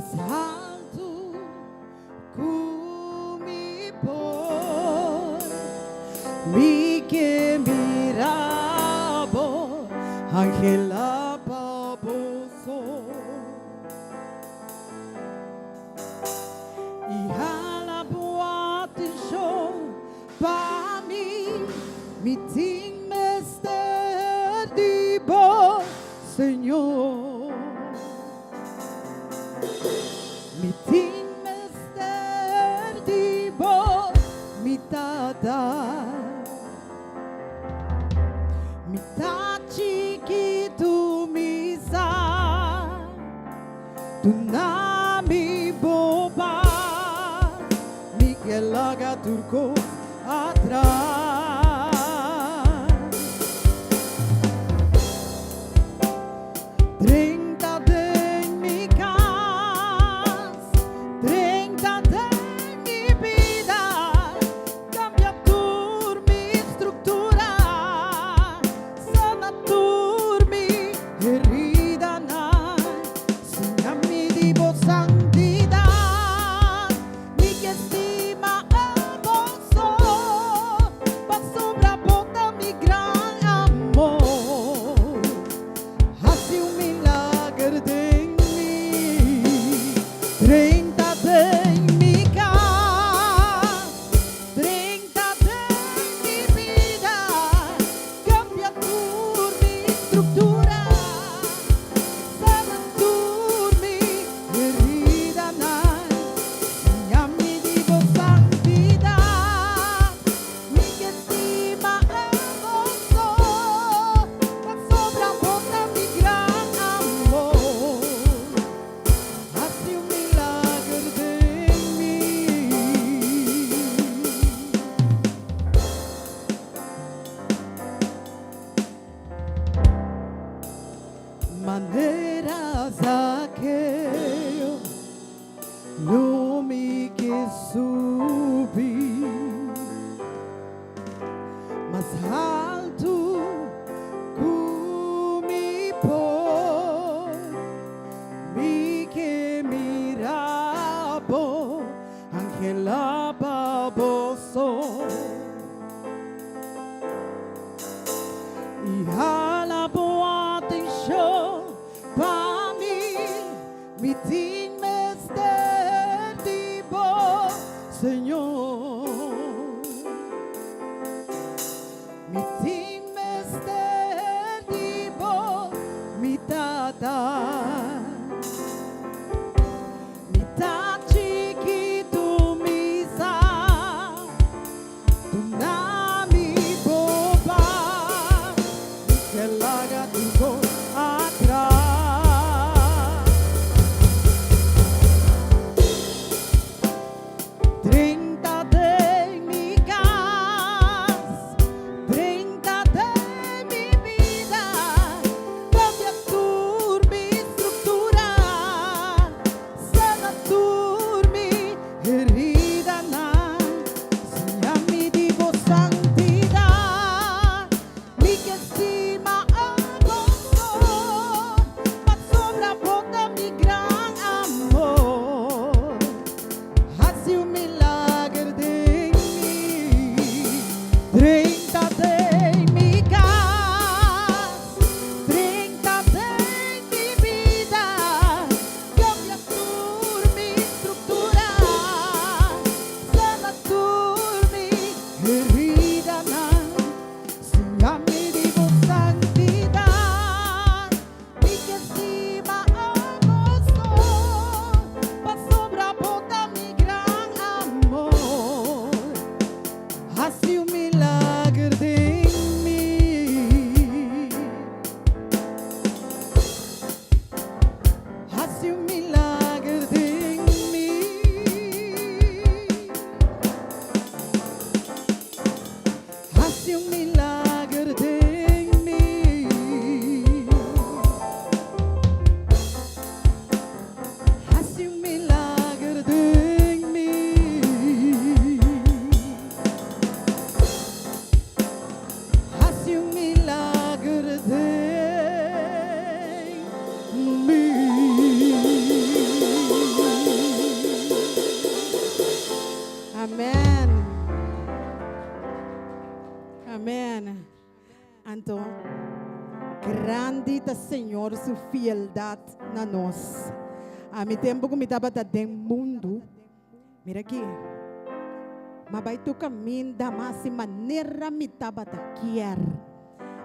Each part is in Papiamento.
Mas haltu ku mi por. Mi ke mira bo, anhelá pa bo so. I hala bo atenshon pa mi, mi tin mester di bo, Señor. Mi tin mester di bo, mi Tata. Mi ta chikitu, mi sa. Duna mi bo pas. Mi ke laga tur kos atras. Drenta den mi kas, drenta den mi bida, kambia tur mi struktura, sana tur mi heridanan, siña mi di bo santidat, mi ke stima abo so, pasobra bo ta mi gran amor. Hasi un milager den mi, drenta den mi kas, drenta den mi bida, kambia tur mi struktura, sana tur mi heridanan, siña mi di bo santidat. Mi ke stima abo so, pasobra bo ta mi gran amor. Hasi un milager den mi. Manera Zakeo. Lo mi ke subi mas haltu ku mi por. Mi ke mira bo, anhelá pa bo so. I hala bo atenshon pa mi. Mi tin mester di bo, Señor. Mi tin mester di bo, mi Tata. Mi ta chikitu, mi sa. Duna mi bo pas. Mi Anto, grandi ta Señor su fieldat na nos. Ami tempu ku mi tabata den mundu, mira aki, m'a bai tur kaminda, m'a hasi manera mi tabata kier.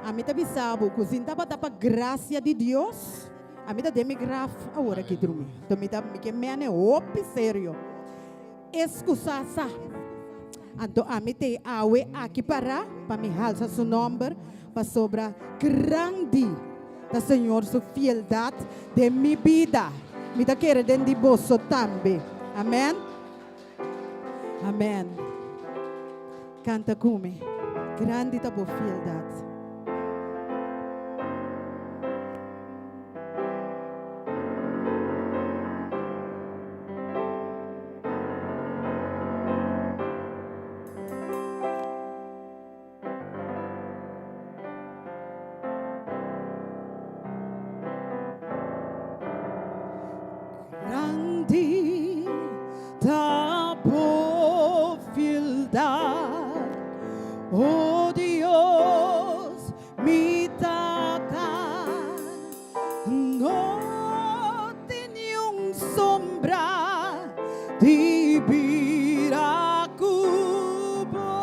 Ami ta bisa bo ku si N tabata pa grasia di Dios, ami ta den mi graf awor aki drumi. Anto mi ta mi ke mene hopi serio. Es ku sa sa. Anto ami t'ei awe aki pará pa mi halsa su nòmber, pasobra grandi ta Señor su fieldat den mi bida. Mi ta kere den di boso tambe. Amèn. Amèn. Kanta ku mi. Grandi ta bo fieldat. Grandi ta bo fieldad, o Dios mi Tata. No tin niun sombra di bira ku bo.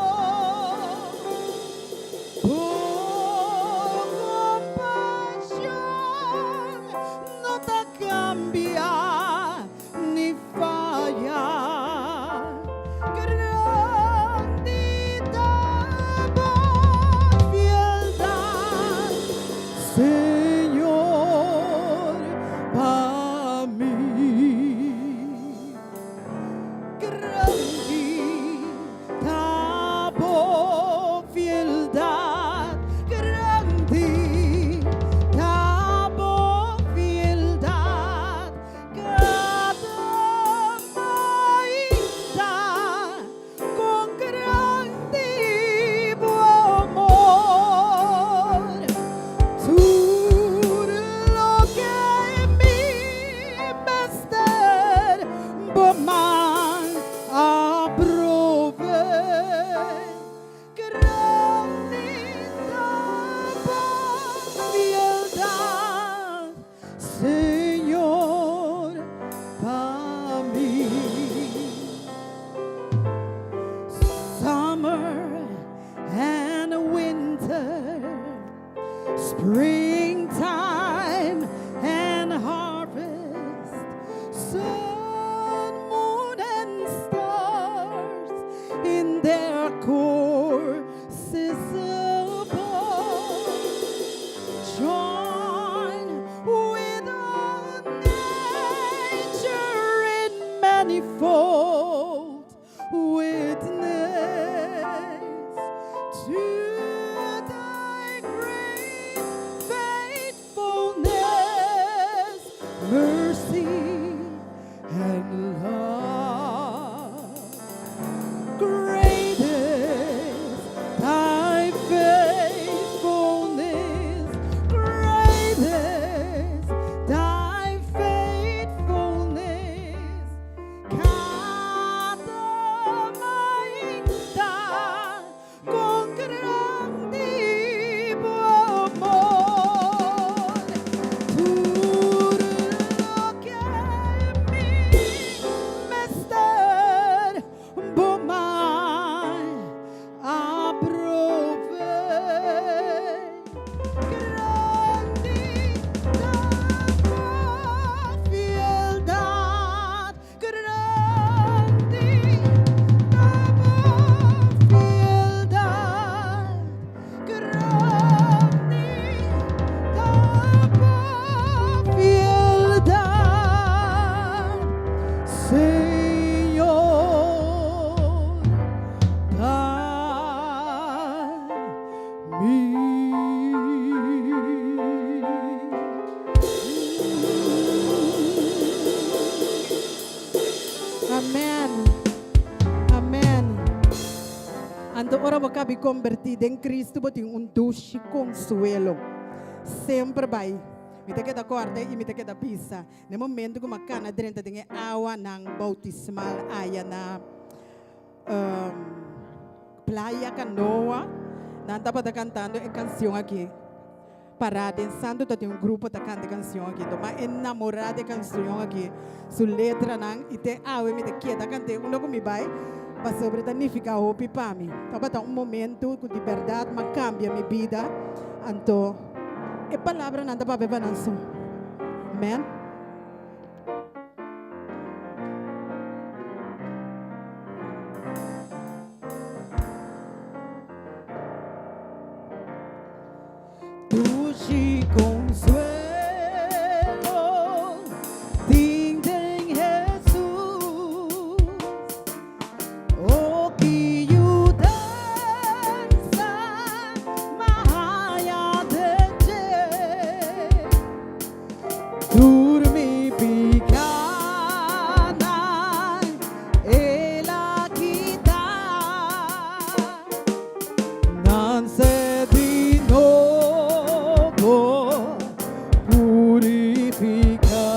Bo kompashon no ta kambia ni faya. Grandi ta bo fieldat, Señor, pa mi. Grandi ta bo fieldat, grandi ta bo fieldat, kada mainta con grandi bo amor. Tur loke mi mester bo man a prove. Grandi ta bo fieldad, Señor, pa mi. Summer and winter, springtime and harvest, sun, moon and stars in their courses above. Join with all nature in manifold witness to thy great faithfulness, mercy and love. Great is thy faithfulness, great is thy faithfulness. Kada mainta con grandi bo amor. Tur loke mi mester bo man a provee. Grandi ta bo fieldad, grandi ta bo fieldad, grandi ta bo fieldad, Señor, pa mi. Amen. Amen. Anto ora bo kabi kombertí den Kristu bo tin un dushi konsuelo. Semper bai. Mi ta keda kòrda i mi ta keda bisa. Na e momento ku mi a kana drenta den e awanan boutismal aya na Playa Canoa. Nan tabata kantando e kansion aki. Pará den Santu ta tin un grupo ta kanta e kansion aki. Enton m'a enamorá di e kansion aki, su letranan, i te awe mi ta keda kant'é unda ku mi bai pasobra e ta nifiká hopi pa mi. Tabata un momentu ku di bèrdat m'a kambia mi bida, anto e palabranan ta papia pa nan so. Amen. Dushi consuelo tin den Hesus, oh ki yudansa m'a haña den dje. Tur mi pikánan El a kita. Nan ser di nobo purifiká.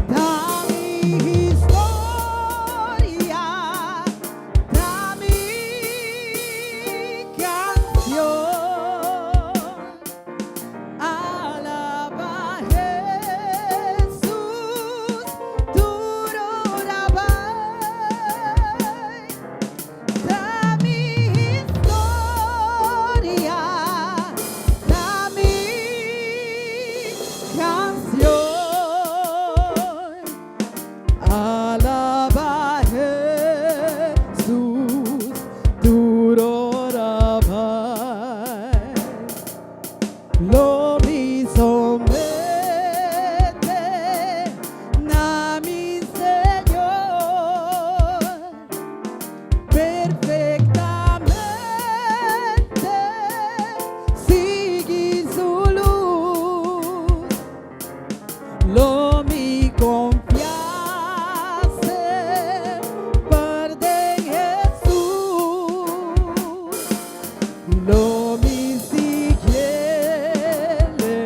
Ta mi historia, ta mi kansion. Alaba Hesus tur ora bai. Ta mi historia, ta mi canción. Alaba Hesus tur ora bai. Lo mi somete na mi Señor perfectamente sigui su luz. Lo mi confia semper den Hesus. Lo mi siguiele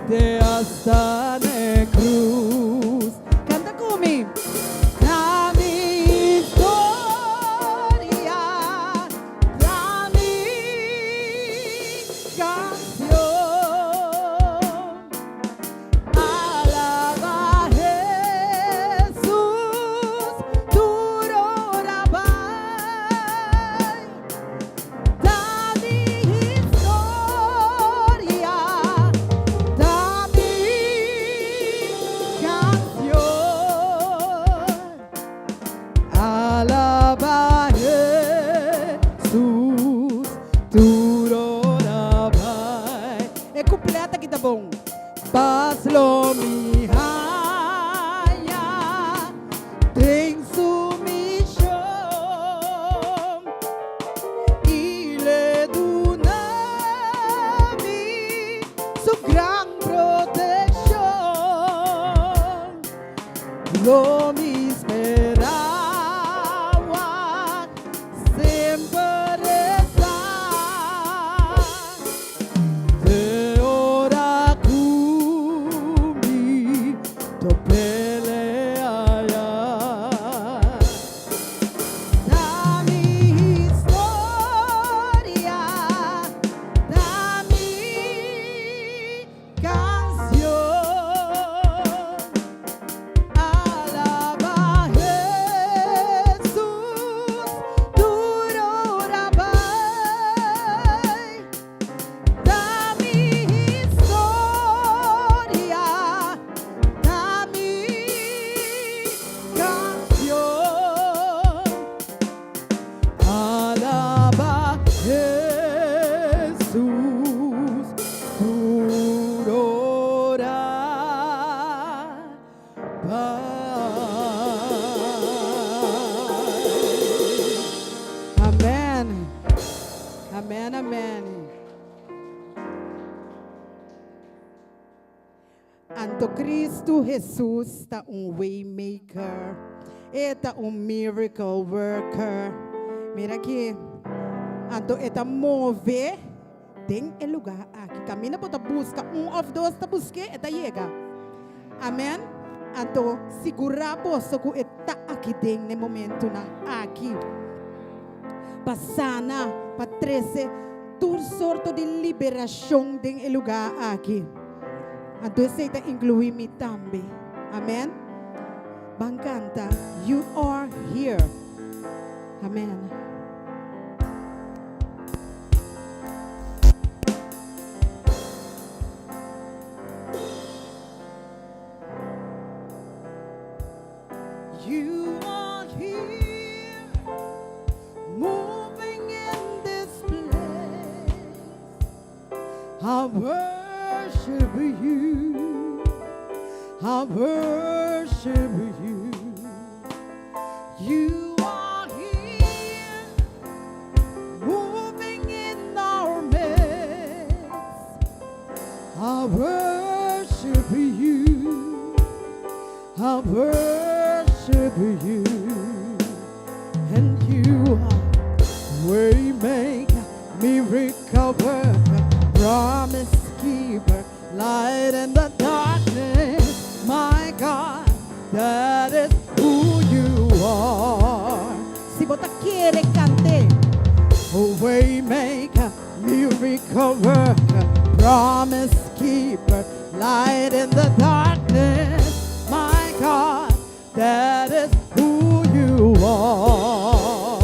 te hasta n'e cruz. Canta cu mi. Ta mi historia, ta mi canción. Alaba Hesus, tur ora bai. Ta mi historia, ta mi canción. Alaba Hesus, tur ora bai. E kuplet aki ta bon. Pas lo mi haña den su mishon i le duna mi su gran protekshon. Lo mi spera wak semper esta. Te ora ku mi topele aya. Ta mi historia, ta mi canción. Alaba Hesus, tur ora bai. Ta mi historia, ta mi canción. Alaba Hesus, tur ora bai. Amen. Amen, amen. Anto Cristo Jesus ta un waymaker. E ta un miracle worker. Mira aki. Anto e ta move den e lugar aki. Caminda bo ta busca un of dos ta busque, e ta yega. Amen. Anto sigura boso cu e ta aki den e momentonan aki. pa sana, pa trese tur sorto di liberashon den e lugá aki. Anto esei ta inkluí mi tambe. Amèn. Ban kanta, You are here. Amèn. You are here, moving in this place. I worship you. I worship you. You are here, moving in our midst. I worship you. I worship you. And you are waymaker, miracle worker, promise keeper, light in the darkness. My God, that is who you are. Si bo ta kere, kant'é. Waymaker, miracle worker, promise keeper, light in the darkness. My God, that is who you are.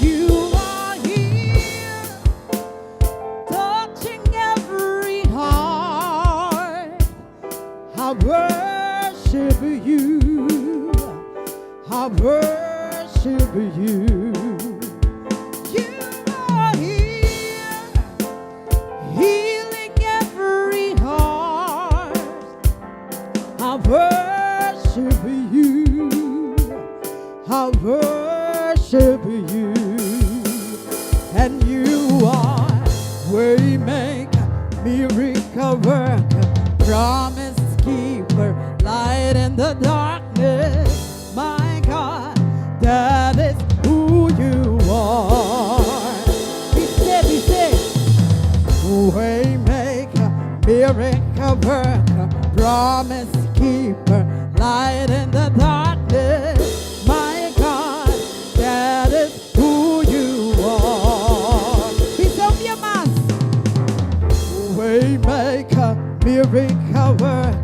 You are here, touching every heart. I worship you. I worship you. You are here, healing every heart. I worship you. I worship you. And you are waymaker, miracle worker, promise keeper, light in the darkness. My God, that is who you are. Bis'é, bis'é. Waymaker, miracle worker, promise keeper, light in the darkness. My God, that is who you are. Bis'é un bia mas. Waymaker, miracle worker,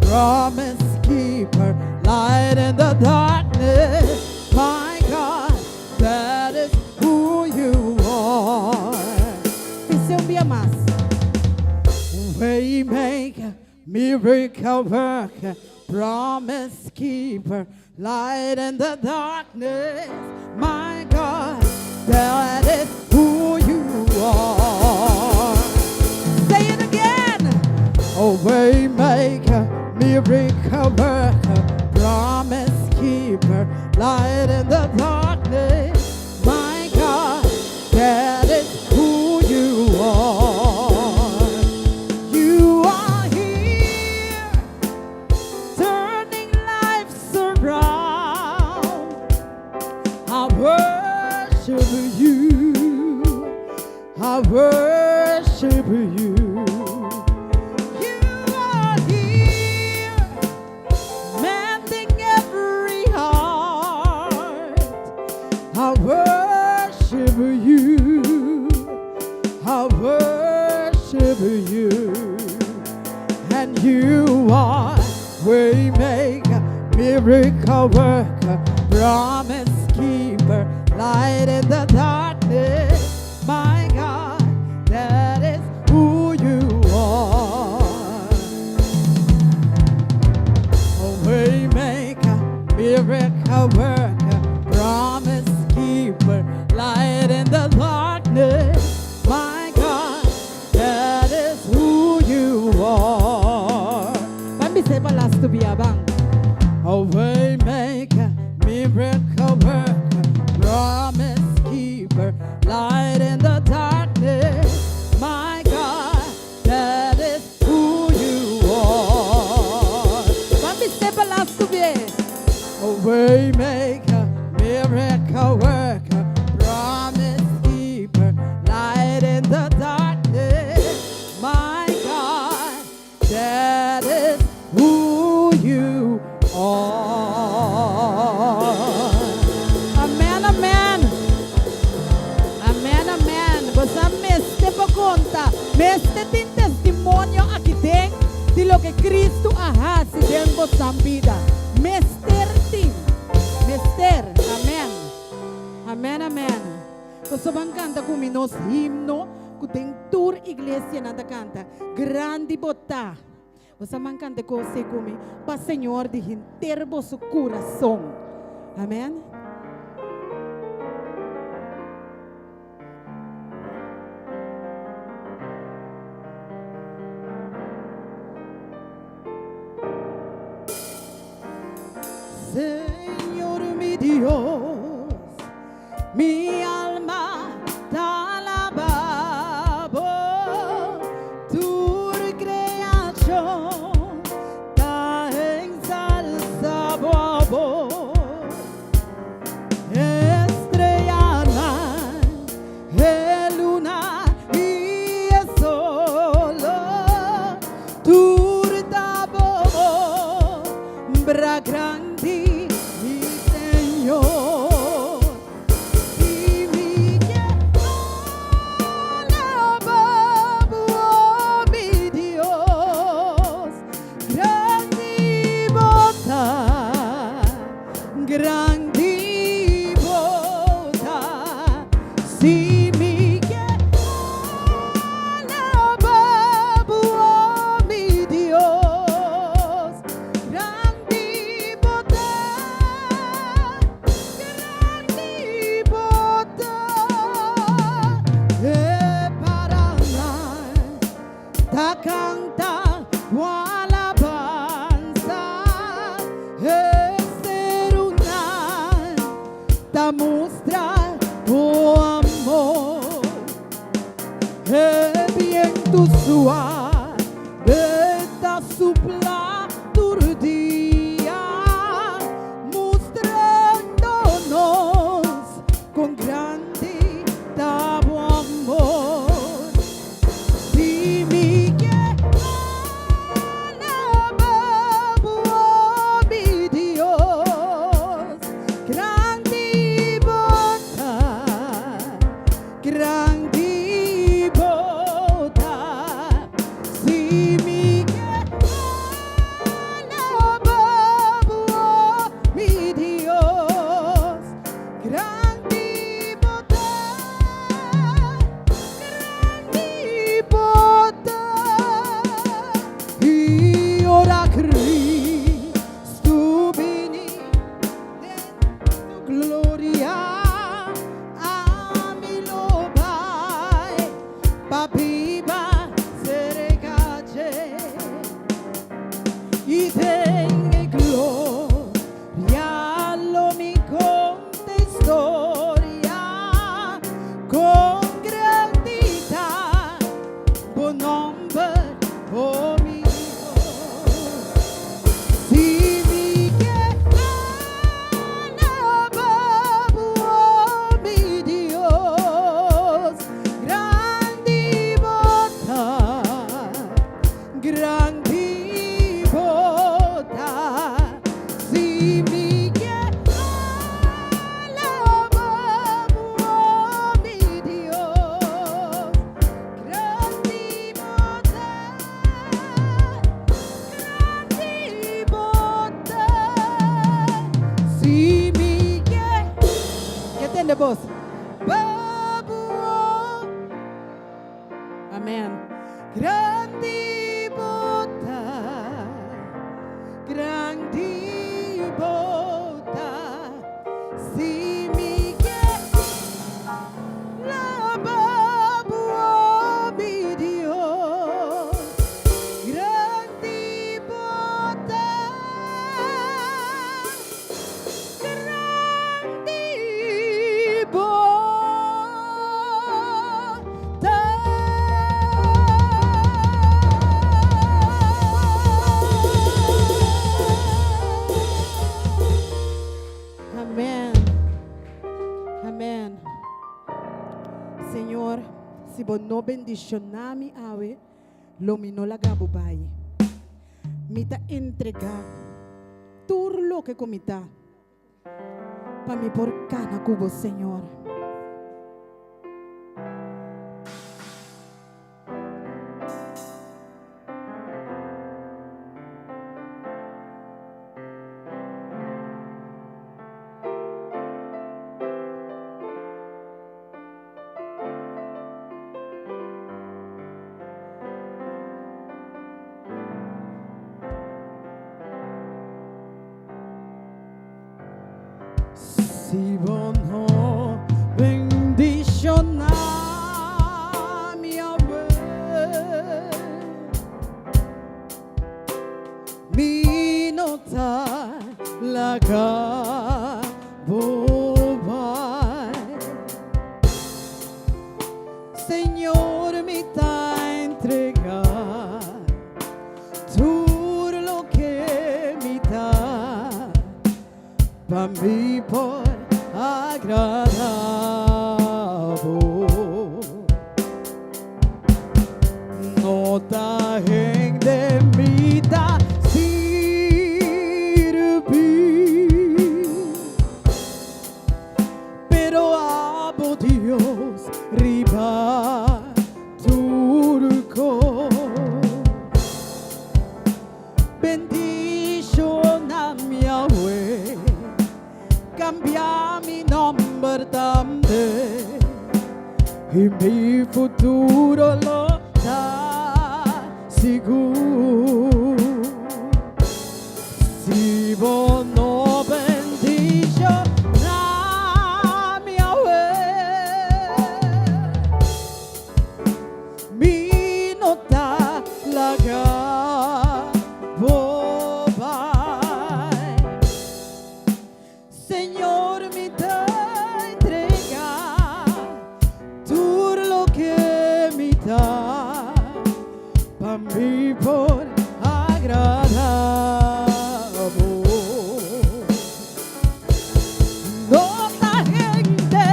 promise keeper, light in the darkness. My God, that is who you are. Bis'é un bia mas. Waymaker, miracle worker, promise keeper, light in the darkness. My God, that is who you are. Say it again. A waymaker, miracle worker, promise keeper, light in the darkness. My God, that is who you are. You are here, turning lives around. I worship you. I worship you. You are here, mending every heart. I worship you. I worship you. And you are waymaker, miracle worker, promise keeper, light in the darkness. My God, that is who you are. A waymaker, miracle worker, promise keeper, light in the darkness. My God, that is who you are. Ban bis'é pa lastu bia, ban. A waymaker, miracle worker, promise keeper, light. Mester tin testimonio aki den di loke Cristo a haci den bosan bida. Mester tin. Mester. Amen. Amen, amen. Boso ban canta cu mi nos himno cu den tur iglesianan ta canta. Grandi bo ta. Boso a ban canta e cos ey cu mi pa Señor di henter boso curason. Amen. Señor mi Dios, mi alma ta alaba bo, tur creacion ta ensalza bo abo. Estreanan, e luna i e solo, tur ta bo obra grandi, mi Señor. Si mi ke alaba bo, mi Dios, grandi bo ta. Grandi bo ta, si mi ke alaba bo, oh mi Dios. Grandi bo ta, grandi bo ta, e paranan Ta canta cu alabanza, e serunan ta mustra tu amor. E bientu suave ta supla tur dia, mustrando nos con grandi ta bo amor. Si mi ke alaba bo, oh mi Dios, grandi bo ta, grandi bo ta. Si mi ke alaba bo, oh mi Dios, grandi bo ta. Grandi bo ta i ora Cristo bini den su gloria, ami lo bai pa biba cerca dje. I den e gloria lo mi conta historia con grandi ta bo nomber, oh mi Dios. Si mi ke alaba bo, oh mi Dios, grandi bo ta. Grandi bo ta, si mi ke alaba bo, oh mi Dios. Grandi bo ta, grandi bo ta, si mi ke. Ke tende bos? Ba bo, oh. Amen. Grandi bo ta, grandi bo ta, si mi ke laba bo, oh mi Dios. Grandi bo ta, grandi bo ta. Amen. Amen. Señor, si bo no bendiciona mi awe, lo mi no laga bo bai. Mi ta entrega tur loke ku mi ta pa mi por kana ku bo, Señor. Si bo no bendishoná mi awe, mi no ta laga bo bai. Señor, mi ta entregá tur loke mi ta pa mi por agradá bo. No ta hende mi ta sirbi, pero abo Dios riba tur kos. Bendishoná mi awe, kambia mi nòmber tambe, i mi futuro lo ta sigur. Si bo no bendishoná mi awe, mi no ta laga bo bai. Señor, mi ta entregá tur loke mi ta pa mi por agradá bo. No ta hende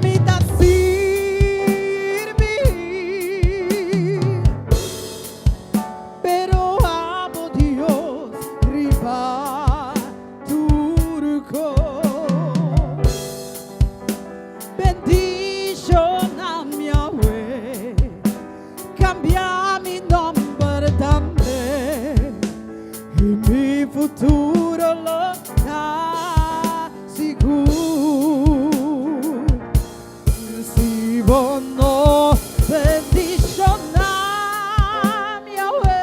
mi ta sirbi, pero abo Dios riba tur kos. Bendishoná mi awe, kambia mi nòmber tambe, i mi futuro lo ta sigur. Si bo no bendishoná mi awe,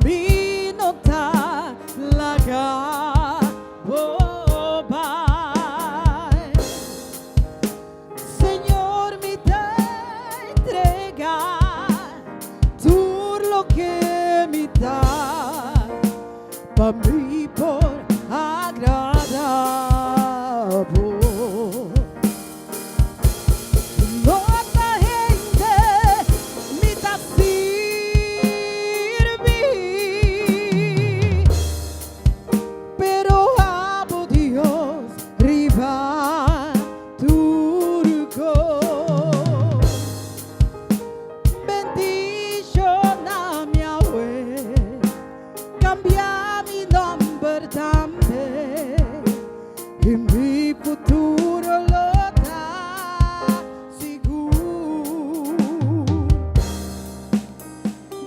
mi no ta laga bo bai. Señor, mi ta entregá tur loke mi ta pa mi por agradá bo. No ta hende mi ta sirbi, pero abo Dios riba tur kos. Bendishoná mi awe, kambia mi nòmber tambe, i mi futuro lo ta sigur.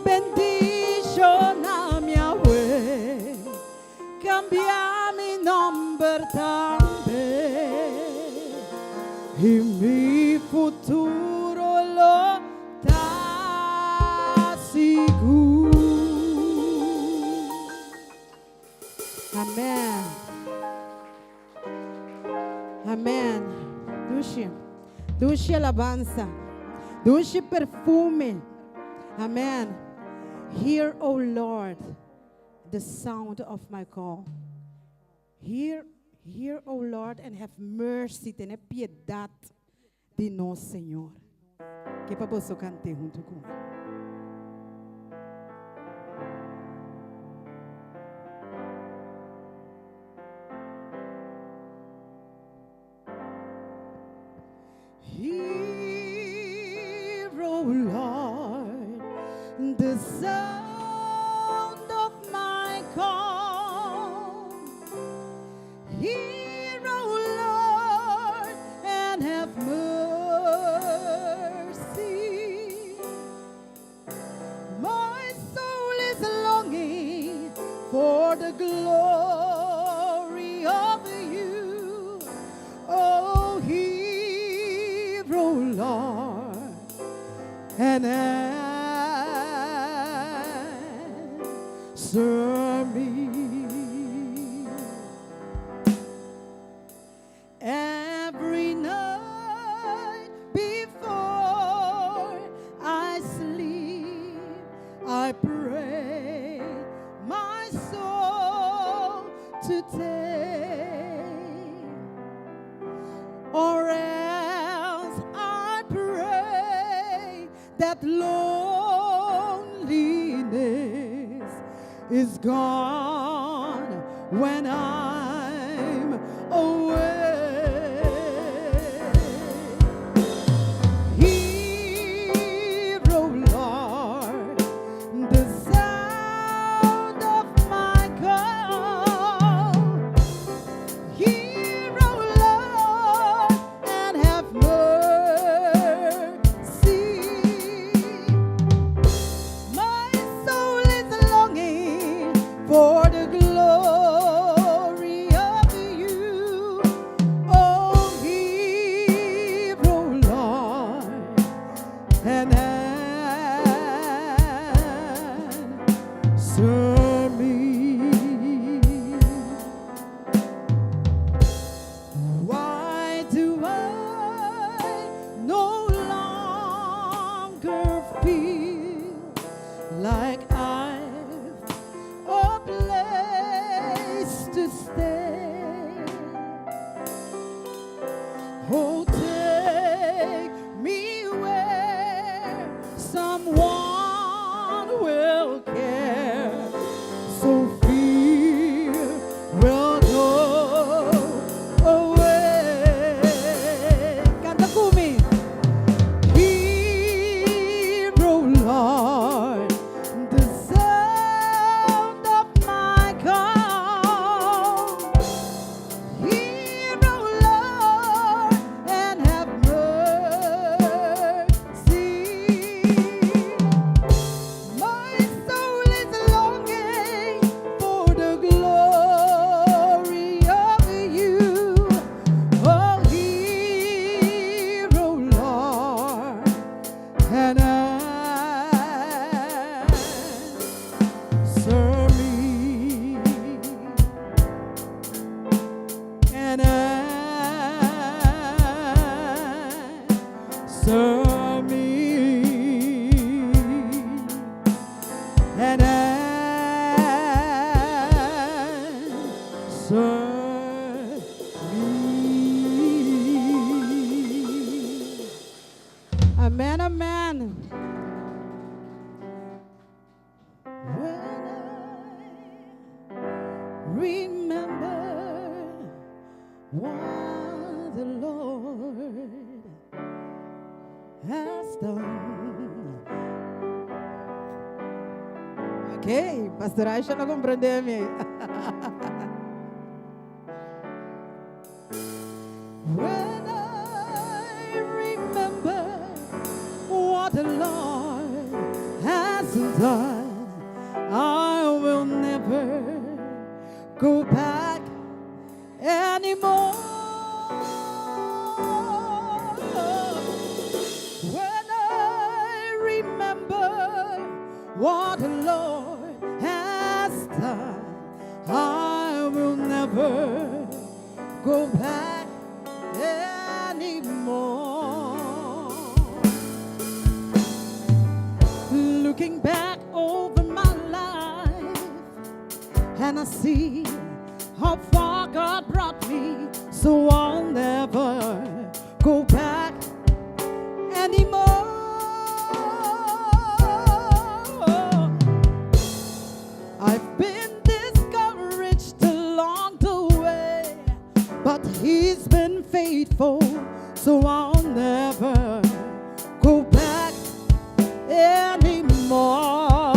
Bendishoná mi awe, kambia mi nòmber tambe, i mi futuro lo ta sigur. Amèn. Amèn. Dushi. Dushi alabansa. Dushi perfume. Amèn. Hear, O Lord, the sound of my call. Hear, hear, O Lord, and have mercy. Tene piedat di nos, Señor. Ke pa boso kant'é huntu ku mi. Hear, O Lord, the sound of my call. Hear, O Lord, and have mercy. My soul is longing for the glory of you. Oh, hear, O Lord, and answer me. That loneliness is gone when I'm away. Hear, O Lord, the sound of my call. Hear, O Lord, and have mercy. My soul is longing for the glory of you. Oh, hear, O Lord, and answer me. Why do I no longer feel like I've a place to stay? Oh, take me where someone will care, so fear will go away. Kanta ku mi. Hear, O Lord, the sound of my call. Hear, O Lord, and have mercy. My soul is longing for the glory of you. Oh, hear, O Lord, and answer me. And answer me. And answer me. Amen, amen. When I remember what the Lord has done. Ok, Pastor Aisha no a komprondé mi. When I remember what the Lord has done, I will never go back anymore. When I remember what the Lord has done, I will never go back anymore. Looking back over my life, and I see how far God brought me, so I'll never go back anymore. I've been discouraged along the way, but He's been faithful, so I'll never go back anymore.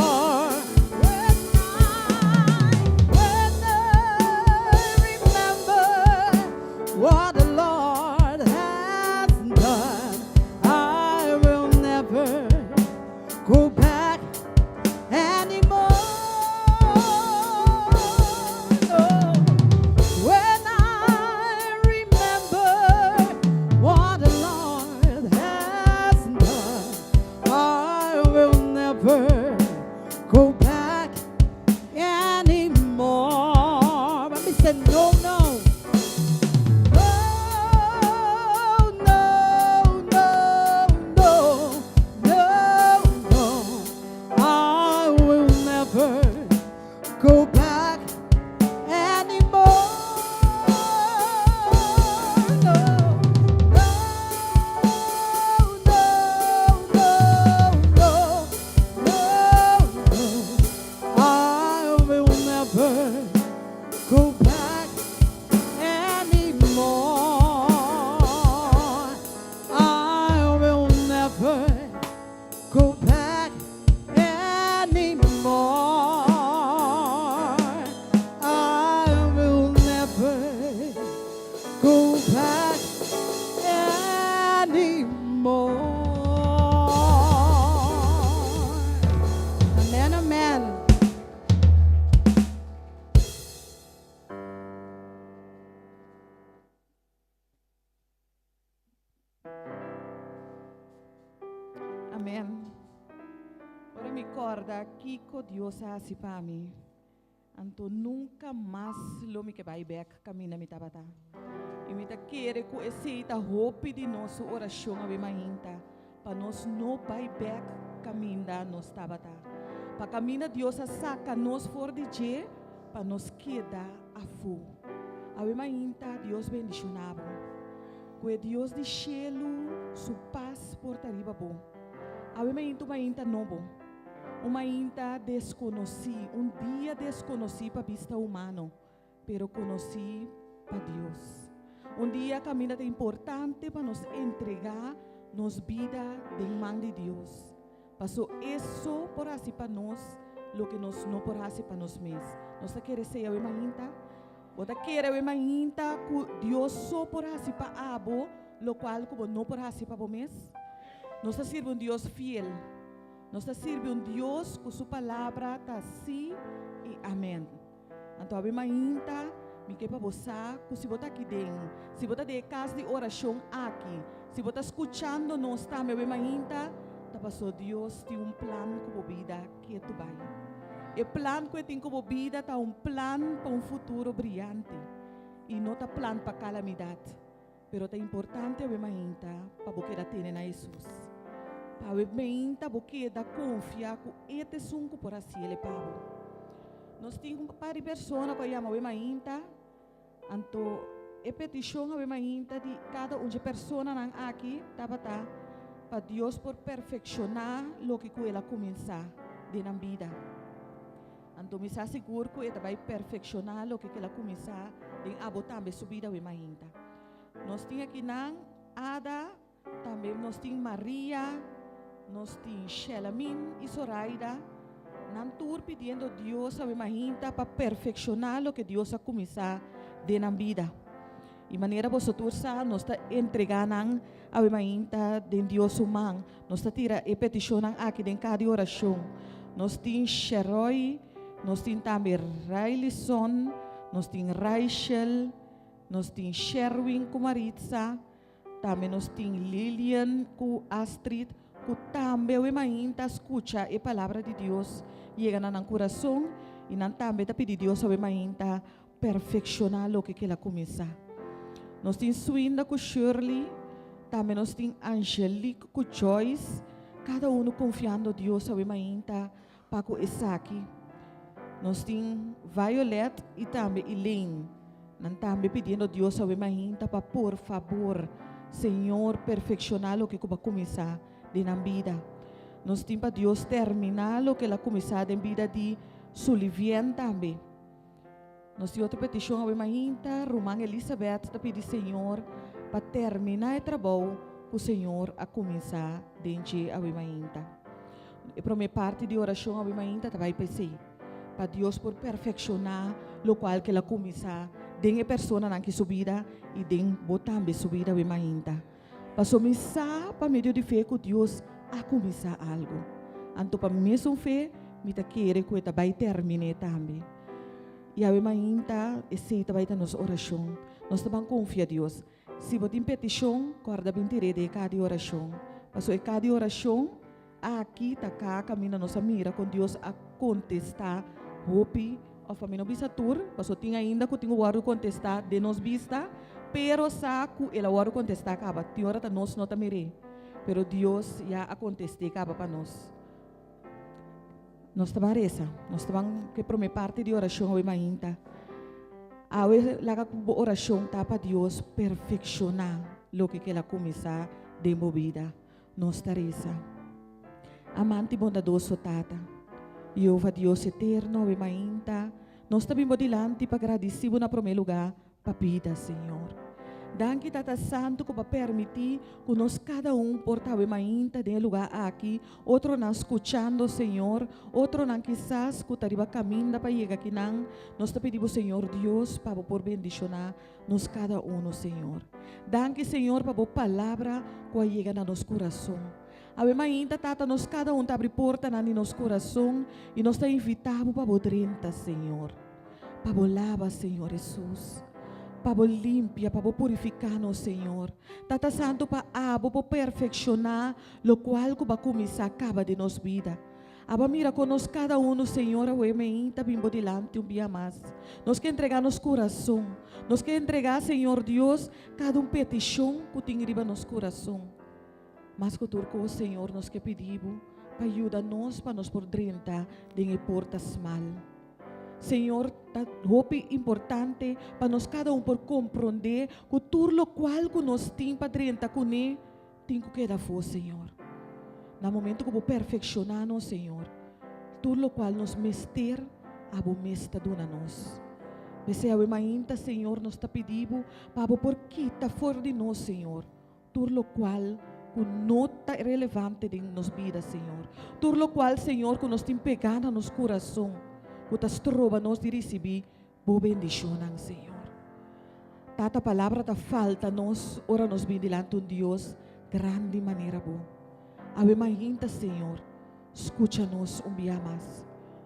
When I remember what the Lord has done, I will never go back anymore. No. When I remember what the Lord amor. Amen, amen. Amen. Ora mi corda kiko Dios a hasi pa mi, anto nunca mas lo mi ke bai bek caminda mi tabata. I mi ta kere ku esei ta hopi di nos su orashon awe mainta, pa nos no bai bek caminda nos tabata. Pa caminda Dios a saca nos for di dje, pa nos keda afó. Awe mainta Dios bendiciona bo. Ku e Dios di shelu su pas por ta riba bo. Awe mainta un mainta nobo, un mainta deskonosí, un dia deskonosí pa bista humano, pero konosí pa Dios. Un dia kaminda ta importante pa nos entregá nos bida den man di Dios. Paso e so por hasi pa nos loke nos no por hasi pa nos mes. Nos ta kere esei awe mainta? Bo ta kere awe mainta ku Dios so por hasi pa abo lokual ku bo no por hasi pa bo mes? Nos ta sirbi un Dios fiel. Nos ta sirbi un Dios ku su palabra ta sí i amèn. Anto awe mainta mi ke pa bo sa ku si bo ta aki den, si bo ta den e kas di orashon aki, si bo ta skuchando nos tambe awe mainta, ta paso Dios tin un plan ku bo bida ketu bai. E plan ku e tin ku bo bida ta un plan pa un futuro briante i no ta plan pa kalamidat. Pero ta importante awe mainta pa bo keda tene na Hesus. Pa awe mainta bo keda konfia ku e ta esun ku por hasi el e pa bo. Nos tin un par di persona ku a yama awe mainta, anto e petishon awe mainta di kada un dje personanan aki tabata pa Dios por perfekshoná loke ku el a kuminsá den nan bida. Anto mi sa sigur ku e ta bai perfekshoná loke ku el a kuminsá den abo tambe su bida awe mainta. Nos tin akinan Ada, tambe nos tin Maria, nos tin Shelamin i Soraida, nan tur pidiendo Dios awe mainta pa perfekshoná loke Dios a kuminsá den nan bida. I manera boso tur sa, nos ta entregá nan awe mainta den Dios su man. Nos ta tira e petishonnan aki den kada di orashon. Nos tin Sheroy, nos tin tambe Raylison, nos tin Raichel, nos tin Sherwin ku Maritza, tambe nos tin Lilian ku Astrid, ku tambe awe mainta skucha e palabra di Dios yega na nan kurason i nan tambe ta pidi Dios awe mainta Perfekshoná loke ku el a kuminsá. Nos tin Swinda ku Shirley, tambe nos tin Angelique ku Joyce, kada unu konfiando Dios awe mainta pa ku esaki. Nos tin Violet i tambe Elaine, nan tambe pidiendo Dios awe mainta pa por fabor, Señor perfekshoná loke ku bo a kuminsá den nan bida. Nos tin pa Dios terminá loke el a kuminsá den bida di Sulivien tambe. Nos tin otro petishon awe mainta, Ruman Elizabeth ta pidi Señor pa terminá e trabou ku Señor a kuminsá den dje awe mainta. E promé parti di orashon awe mainta ta bai pa esei, pa Dios por perfekshoná lokual ku El a kuminsá den e personanan ki su bida i den bo tambe su bida awe mainta. Pasobra mi sa pa medio di fe ku Dios a kuminsá algu. Anto pa mesun fe mi ta kere ku e ta bai termin'é tambe. I awe mainta esei ta bai ta nos orashon. Nos ta ban konfia Dios. Si bo tin petishon, kòrda bin tir'é den e kaha di orashon. Pasobra e kaha di orashon aki ta kaha kaminda nos a mira kon Dios a kontestá hopi, òf pa mi no bisa tur, pasobra tin ainda ku tin ku wòrdu kontestá den nos bista, pero sa ku el a wòrdu kontestá kaba. Tin ora ta nos no ta mir'é, pero Dios ya a kontest'é kaba pa nos. Nos ta ban resa, nos ta ban ku e promé parti di orashon awe mainta. Awe laga ku bo orashon ta pa Dios perfekshoná loke ku el a kuminsá den bo bida. Nos ta resa. Amante i bondadoso Tata, Jehová Dios eterno, awe mainta nos ta bin bo dilanti pa gradisí bo na promé lugá pa bida, Señor. Danki Tata Santu ku bo a permití ku nos kada un por ta awe mainta den e lugá aki, otronan skuchando, Señor, otronan kisas ku ta riba kaminda pa yega akinan. Nos ta pidi bo, Señor Dios, pa bo por bendishoná nos kada uno, Señor. Danki, Señor, pa bo palabra ku a yega na nos kurason. Awe mainta, Tata, nos kada un ta abri portanan di nos kurason i nos ta invitá bo pa bo drenta, Señor. Pa bo laba, Señor Hesus. Pa bo limpia, pa bo purifiká nos, Señor. Tata Santu, pa abo por perfekshoná lokual ku bo a kuminsá kaba den nos bida. Abo a mira kon nos kada unu, Señor, awe meinta bin bo dilanti un bia mas. Nos ke entregá nos kurason. Nos ke entregá, Señor Dios, kada un petishon ku tin riba nos kurason. Mas ku tur kos, Señor, nos ke pidi bo pa yuda nos pa nos por drenta den e porta smal. Señor, ta hopi importante pa nos kada un por komprondé ku tur lokual ku nos tin pa drenta kuné tin ku keda afó, Señor. Na momento ku bo perfekshoná nos, Señor, tur lokual nos mester, abo mes ta duna nos. P'esei awe mainta, Señor, nos ta pidi bo pa abo por kita for di nos, Señor, Tur lokual ku no ta relevante den nos bida, Señor. Tur lokual, Señor, ku nos tin pegá na nos kurason, ku ta stroba nos di risibí Bo bendishonnan, Señor. Tata, palabra ta falta nos ora nos bin dilanti un Dios grandi manera Bo. Awe mainta, Señor, skucha nos un bia mas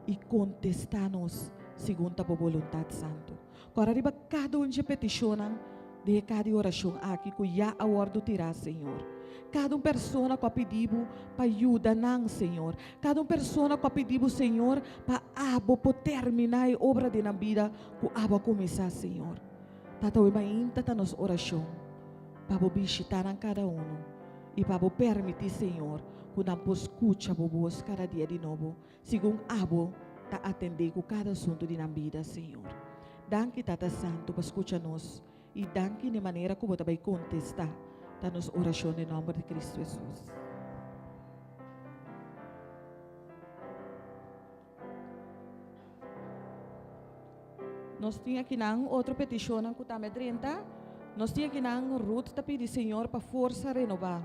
i kontestá nos segun ta Bo boluntat santu. Kòrda riba kada un dje petishonnan den e kaha di orashon aki ku ya a wòrdu tirá, Señor. Kada un persona ku a pidi Bo pa yuda nan, Señor. Kada un persona ku a pidi Bo, Señor, pa Abo por terminá e obra den nan bida ku Abo a kuminsá, Señor. Tata, awe mainta ta nos orashon pa Bo bishitá nan kada unu i pa Bo permití, Señor, ku nan por skucha Bo bos kada dia di nobo. Segun Abo ta atendé ku kada asuntu di nan bida, Señor. Danki, Tata Santu, pa skucha nos i danki n'e manera ku Bo ta bai kontestá ta nos orashon den nòmber di Kristu Hesus. Nos tin akinan otro petishonnan ku tambe a drenta. Nos tin akinan Ruth ta pidi Señor pa forsa renobá,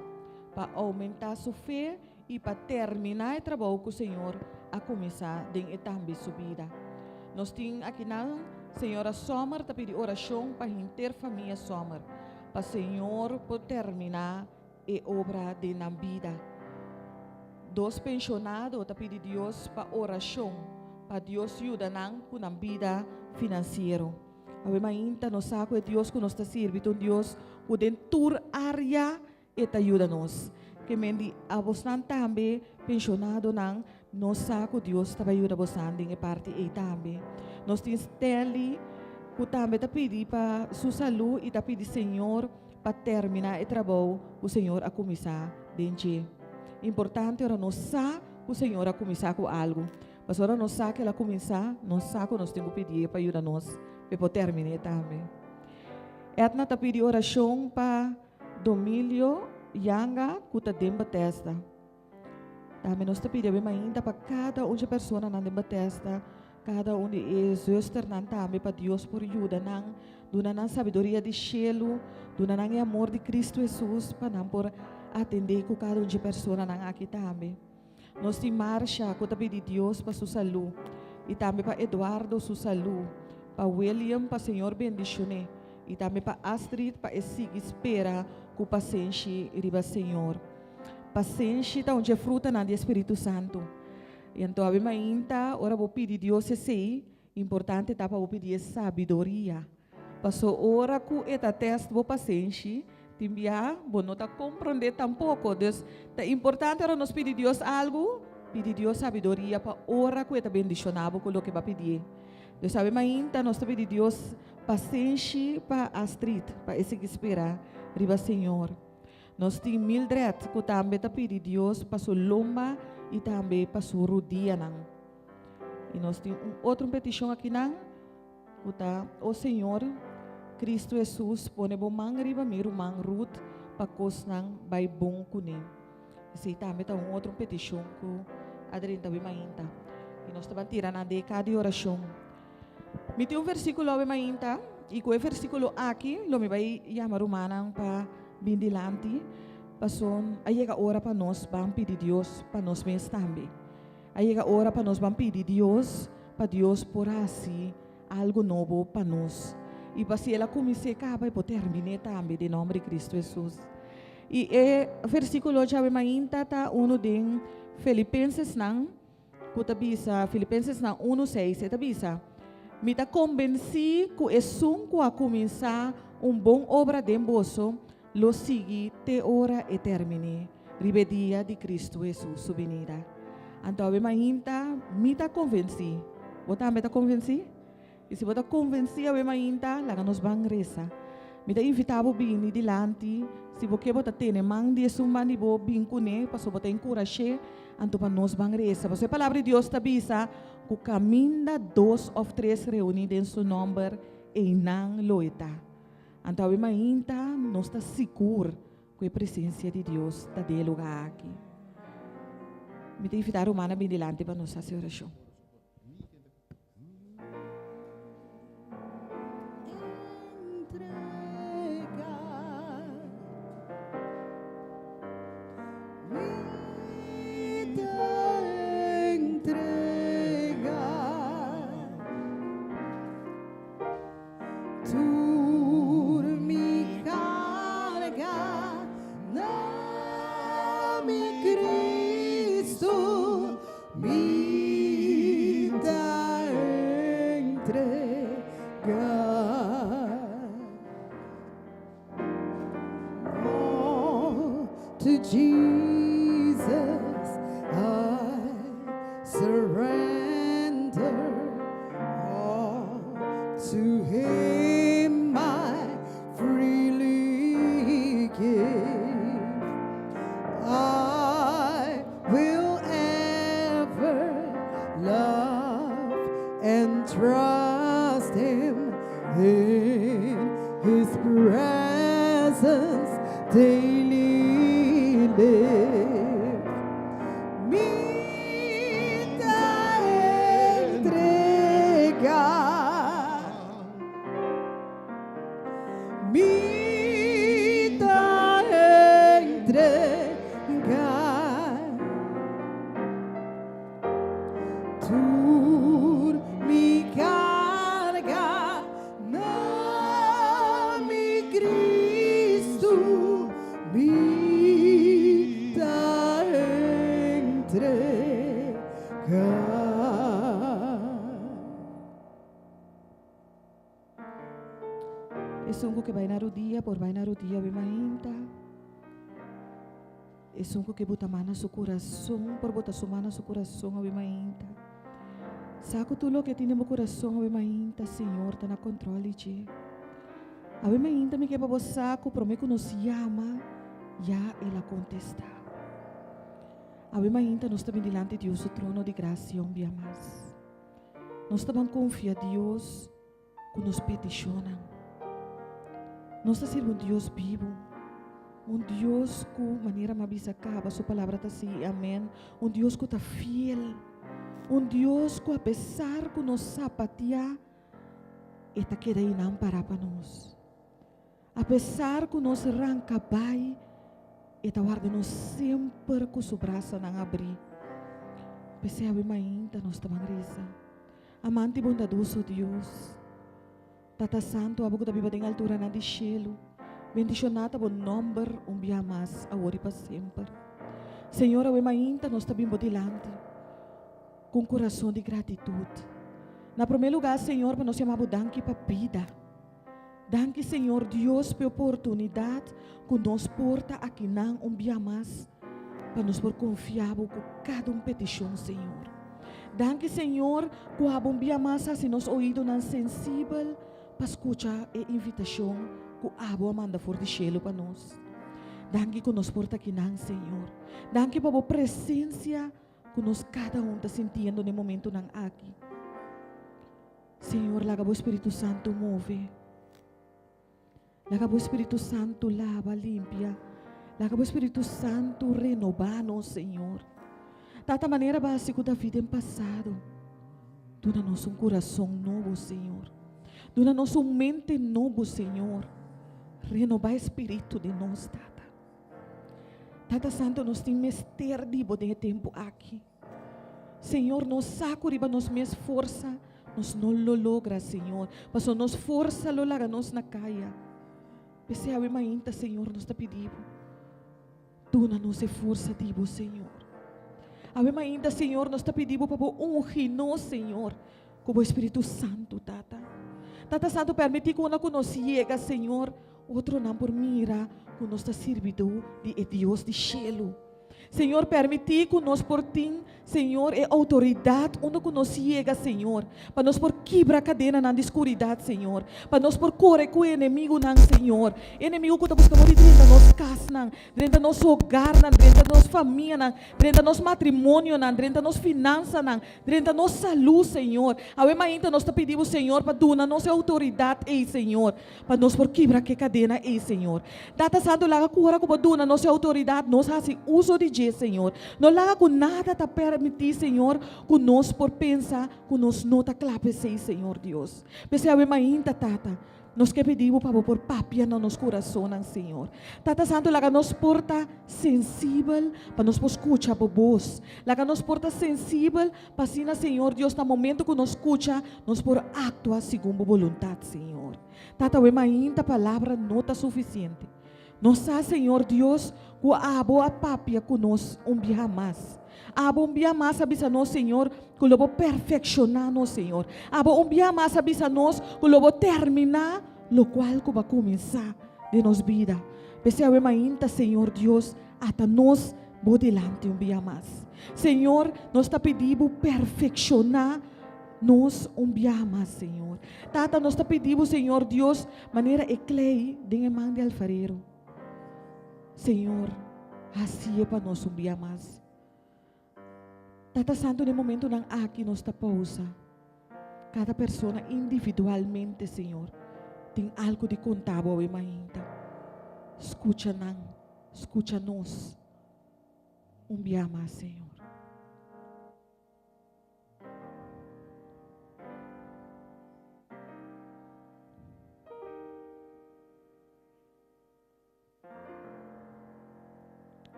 pa oumentá su fe i pa terminá e trabou ku Señor a kuminsá den e tambe su bida. Nos tin akinan Señora Sommer ta pidi orashon pa henter famia Sommer, pa Señor por terminá e obra den nan bida. Dos penshonado ta pidi Dios pa orashon, pa Dios yuda nan ku nan bida finansiero. Awe mainta nos sa ku e Dios ku nos ta sirbi ta un Dios ku den tur área E ta yuda nos. Ke men di abosnan tambe, penshonadonan, nos sa ku Dios ta bai yuda bosnan den e parti ei tambe. Nos tin Stanley ku tambe ta pidi pa su salú i ta pidi Señor pa terminá e trabou ku Señor a kuminsá den dje. Importante ora nos sa ku Señor a kuminsá ku algu. Pasobra ora nos sa ku el a kuminsá, nos sa ku nos tin ku pidié pa yuda nos pa e por terminé tambe. Edna ta pidi orashon pa. Domilio Yanga ku ta den Bethesda. Tambe nos ta pidi awe mainta pa kada un dje personanan den Bethesda, kada un di e zusternan tambe pa Dios por yuda nan, duna nan sabiduria di shelu, duna nan e amor di Cristo Jesus pa nan por atende ku kada un dje personanan aki tambe. Nos tin Marsha ku ta pidi Dios pa su salú i tambe pa Eduardo su salú, pa William pa Señor bendishon'é i tambe pa Astrid pa e sigui spera ku pasenshi riba Señor. Pasenshi ta un dje frutanan di e Spiritu Santu. I anto awe mainta ora bo pidi Dios esei, importante ta pa bo pidi e sabiduria. Paso ora ku e ta tèst bo pasenshi, tin bia bo no ta komprondé tampoko. Dus, ta importante ora nos pidi Dios algu, pidi Dios sabiduria pa ora ku e ta bendishoná bo ku loke bo a pidié. Dus awe mainta nos ta pidi Dios pasenshi pa Astrid, pa e sigui spera riba Señor. Nos tin Mildred ku tambe ta pidi Dios pa su lomba i tambe pa su rudianan. I nos tin un otro petishon akinan. Ku ta, O Señor, Cristo Hesus, pone bo man riba mi ruman Ruth pa kosnan bai bon kuné. Esei tambe ta un otro petishon ku a drenta awe mainta. I nos ta ban tira nan den e kar di orashon. Mi tin un versíkulo awe mainta. I ku e versíkulo aki lo mi bai yama rumannan pa bin dilanti, pasobra a yega ora pa nos ban pidi Dios pa nos mes tambe. A yega ora pa nos ban pidi Dios pa Dios por hasi algu nobo pa nos. I pa si el a kumins'é kaba e por termin'é tambe den nòmber di Kristu Hesus. I e versíkulo djawe mainta ta unu den Felipensesnan ku ta bisa, Filipensesnan unu seis, e ta bisa, Mi ta kombensí ku esun ku a kuminsá un bon obra den boso lo sigui te ora e terminé, riba e dia di Kristu Hesus su binida. Anto awe mainta mi ta konvensí. Bo tambe ta konvensí? I si bo ta konvensí awe mainta, laga nos ban resa. Mi ta invitá bo bini dilanti. Si bo ke bo ta tene man di esun ban di bo, bin kuné, pasobra bo ta enkurash'é, anto pa nos ban resa. Pasobra e Palabra di Dios ta bisa ku kaminda dos òf tres reuní den su nòmber, einan lo e ta. Anto awe mainta nos ta sigur ku e presensia di Dios ta den e lugá aki. Mi ta invitá rumannan bin dilanti pa nos hasi orashon. Mi ta entrega. All to Jesus I surrender. All to Him I freely give. I will ever love and trust Him in His presence daily live. Mi ta entrega. Mi ta entrega tur mi carga na mi Cristo. Mi ta entrega. Esun ku ke bai na rudia por bai na rudia wi mainta. Esun ku ke buta man na su kurason por buta su man na su kurason awe mainta. Sa ku tur loke tin den bo kurason awe mainta, Señor ta na kontrol di dje. Awe mainta mi ke pa bo sa ku prome ku nos yama, ya El a kontestá. Awe mainta nos ta bin dilanti Dios su trono di grasia un bia mas. Nos ta ban konfia Dios ku nos petishonnan. Nos ta sirbi un Dios bibu, un Dios ku manera mi a bisa kaba su palabra ta sí i amèn, un Dios ku ta fiel, un Dios ku apesar ku nos sapatia, e ta keda einan pará pa nos. Apesar ku nos ranka bai, e ta warda nos semper ku su brasanan abrí. P'esei awe mainta nos ta ban resa. Amante i bondadoso Dios, Tata Santu, abo ku ta biba den alturanan di shelu, bendishoná ta bo nòmber un bia mas, awor i pa semper. Señor, awe mainta nos ta bin bo dilanti ku un kurason di gratitut. Na promé lugá, Señor, pa nos yama bo danki pa bida. Danki Señor Dios p'e oportunidad cu nos por ta akinan un bia mas pa nos por confia Bo cu cada un peticion Señor. Danki Señor cu abo un bia mas haci nos oidonan sensibel pa scucha e invitacion cu abo a manda for di cielo pa nos. Danki cu nos por ta akinan Señor. Danki pa Bo presencia cu nos cada un ta sintiendo n'e momentonan aki. Señor, laga bo Spiritu Santu move. Laga bo Spiritu Santu laba, limpia. Laga bo Spiritu Santu renobá nos, Señor. Tata, manera basi ku David den pasado, duna nos un kurason nobo, Señor. Duna nos un mente nobo, Señor. Renobá e spiritu di nos, Tata. Tata Santu, nos tin mester di Bo den e tempu aki. Señor, nos sa ku riba nos mes forsa nos no lo logra, Señor, pasobra nos forsa lo laga nos na kaya. P'esei awe mainta, Señor, nos ta pidi Bo, duna nos e forsa di Bo, Señor. Awe mainta, Señor, nos ta pidi Bo pa Bo ungi nos, Señor, ku Bo Spiritu Santu, Tata. Tata Santu, permití ku unda ku nos yega, Señor, otronan por mira ku nos ta sirbidó di e Dios di shelu. Señor, permití ku nos por tin, Señor, e outoridat unda ku nos yega, Señor, pa nos por kibra kadenanan di skuridat, Señor, pa nos por kore ku e enemigunan, Señor, e enemigu ku ta buska por di drenta nos kasnan, drenta nos hogarnan, drenta nos famianan, drenta nos matrimonionan, drenta nos finansanan, Drenta nos salú, Señor. Awe mainta nos ta pidi Bo, Señor, pa duna nos e outoridat ei, Señor, pa nos por kibra ke kadena ei, Señor. Tata Santu, laga ku ora ku Bo duna nos e outoridat, nos hasi uso di dje, Señor. No laga ku nada ta permití, Señor, ku nos por pensa ku nos no ta kla p'esei, Señor Dios. P'esei awe mainta, Tata, Nos ke pidi Bo pa Bo por papia na nos kurasonnan, Señor. Tata Santu, laga nos por ta sensibel pa nos por skucha Bo bos. Laga nos por ta sensibel pa asina, Señor Dios, na momento ku nos skucha, nos por aktua segun Bo boluntat, Señor. Tata, awe mainta palabra no ta sufisiente. Nos sa, Señor Dios, ku Abo a papia ku nos un biaha mas. Abo un biaha mas a bisa nos, Señor, ku lo Bo perfekshoná nos, Señor. Abo un biaha mas a bisa nos ku lo Bo terminá lokual ku Bo a kuminsá den nos bida. P'esei awe mainta, Señor Dios, ata nos Bo dilanti un biaha mas. Señor, nos ta pidi Bo perfekshoná nos un biaha mas, Señor. Tata, nos ta pidi Bo, Señor Dios, manera e klei den e man di alfarero. Señor, hacié pa nos un bia mas. Tata Santo, den momentonan aki nos ta pausa. Cada persona individualmente, Señor, tin algo di conta Bo awe mainta. Scucha nan, scucha nos un bia mas, Señor.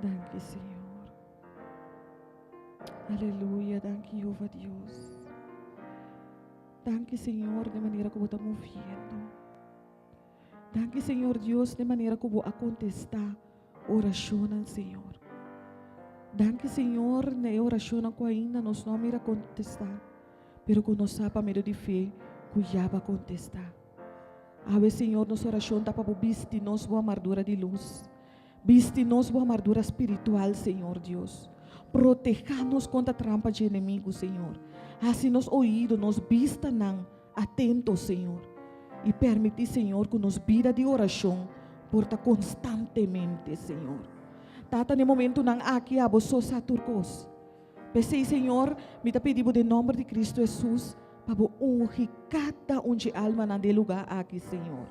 Danki, Señor. Aleluya, danki Jehová Dios. Danki, Señor, de manera ku bo ta moviendo. Danki, Señor Dios, de manera ku bo a kontestá orashonnan, Señor. Danki, Señor, na e orashonnan ku ainda nos no a mira kontestá, pero ku nos sa pa medio di fe ku ya bo a kontestá. Awe, Señor, nos orashon ta pa bo bisti nos bo amardura di lus. Bisti nos bo amardura spiritual, Señor Dios. Protehá nos kontra trampa dje enemigu, Señor. Hasi nos oido, nos bistanan atento, Señor. I permití, Señor, ku nos bida di orashon por ta konstantemente, Señor. Tata, na e momentunan aki abo so sa tur kos. P'esei, Señor, mi ta pidi Bo den nòmber di Cristo Hesus pa Bo ungi kada un dje almanan den e lugá aki, Señor.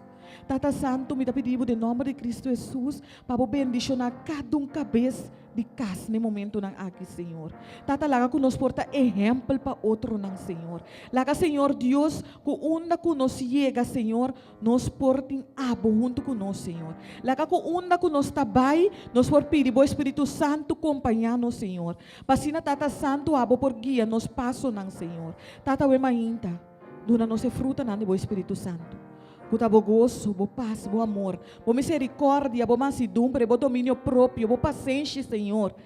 Tata Santu, mi ta pidi Bo den nòmber di Cristo Hesus pa Bo bendishoná kada un kabes di kas na e momentunan aki, Señor. Tata, laga ku nos por ta ehèmpel pa otronan, Señor. Laga, Señor Dios, ku unda ku nos yega, Señor, Nos por tin abo huntu ku nos, Señor. Laga ku unda ku nos ta bai, nos por pidi Bo Espíritu Santu kompañá nos, Señor. Pa asina, Tata Santu, abo por guia nos pasonan, Señor. Tata, awe mainta, duna nos e frutanan di Bo Espíritu Santu, ku ta Bo goso, Bo pas, Bo amor, Bo miserikòrdia, Bo mansidumbre, Bo dominio propio, Bo pasenshi, Señor.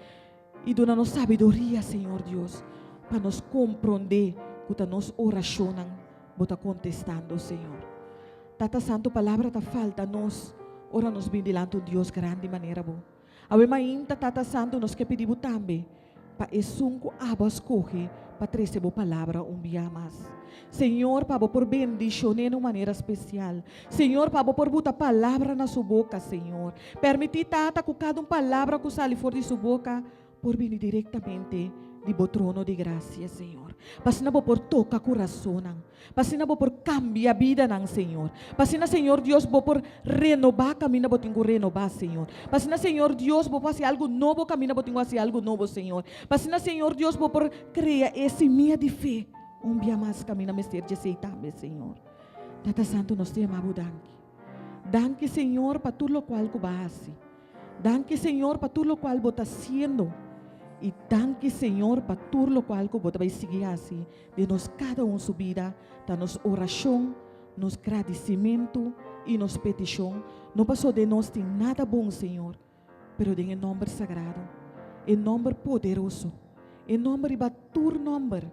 I duna nos sabiduria, Señor Dios, pa nos komprondé ku ta nos orashonnan Bo ta kontestando, Señor. Tata Santu, palabra ta falta nos ora nos bin dilanti un Dios grandi manera Bo. Awe mainta, Tata Santu, nos ke pidi Bo tambe pa esun ku abo a skohe pa trese Bo palabra un bia mas. Señor, pa Bo por bendishon'é na un manera spesial. Señor, pa Bo por buta palabra na su boka, Señor. Permití, Tata, ku kada un palabra ku sali for di su boka por bini direktamente di Bo trono di grasia, Señor. Pa asina Bo por toka kurasonnan. Pa asina Bo por kambia bidanan, Señor. Pa asina, Señor Dios, Bo por renobá kaminda Bo tin ku renobá, Señor. Pa asina, Señor Dios, Bo por hasi algu nobo kaminda Bo tin ku hasi algu nobo, Señor. Pa asina, Señor Dios, Bo por krea e simia di fe un bia mas kaminda mester djesei tambe, Señor. Tata Santu nos ta yama bo danki. Danki Señor pa tur lokual ku bo a hasi. Danki Señor pa tur lokual bo ta hasiendo. I danki Señor pa tur lokual ku bo ta bai sigui hasi den nos kada un su bida. Ta nos orashon, nos gradisimentu i nos petishon. No paso den nos tin nada bon Señor, pero den e nòmber sagrado, e nòmber poderoso, e nòmber riba tur nòmber,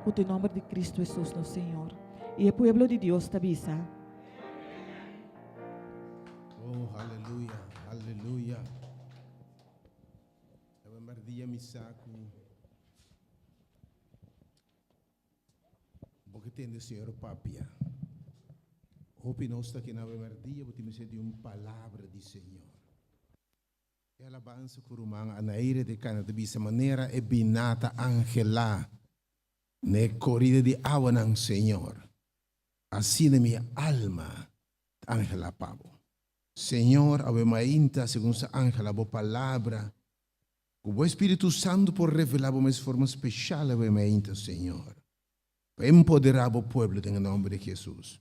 ku ta e nòmber di Kristu Hesus nos Señor. I e pueblo di Dios ta bisa. Oh, aleluya, aleluya. Awe merdia mi sa ku bo ke tende Señor papia. Hopi nos ta aki na awe merdia bo tin mester di un palabra di Señor. E alabansa ku ruman Anaire de Cana ta bisa manera e biná ta angelá na e korida di awanan, Señor, asina mi alma ta angelá pa bo. Señor, awe mainta, segun sa angelá bo palabra, ku bo Espíritu Santu por revelá bo mes forma speshal awe mainta, Señor, pa empoderá bo pueblo den e nòmber di Jesus.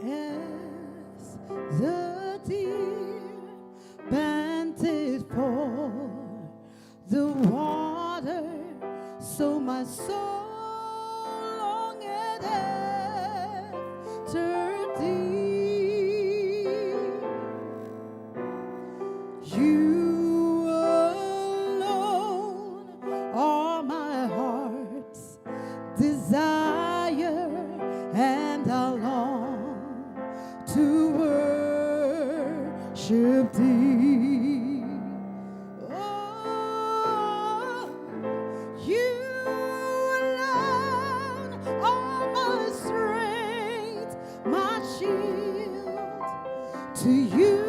As the deer panted for the water, so my soul longed after thee. You alone are my heart's desire, and I long to worship thee. Oh, you alone are my strength, my shield. To you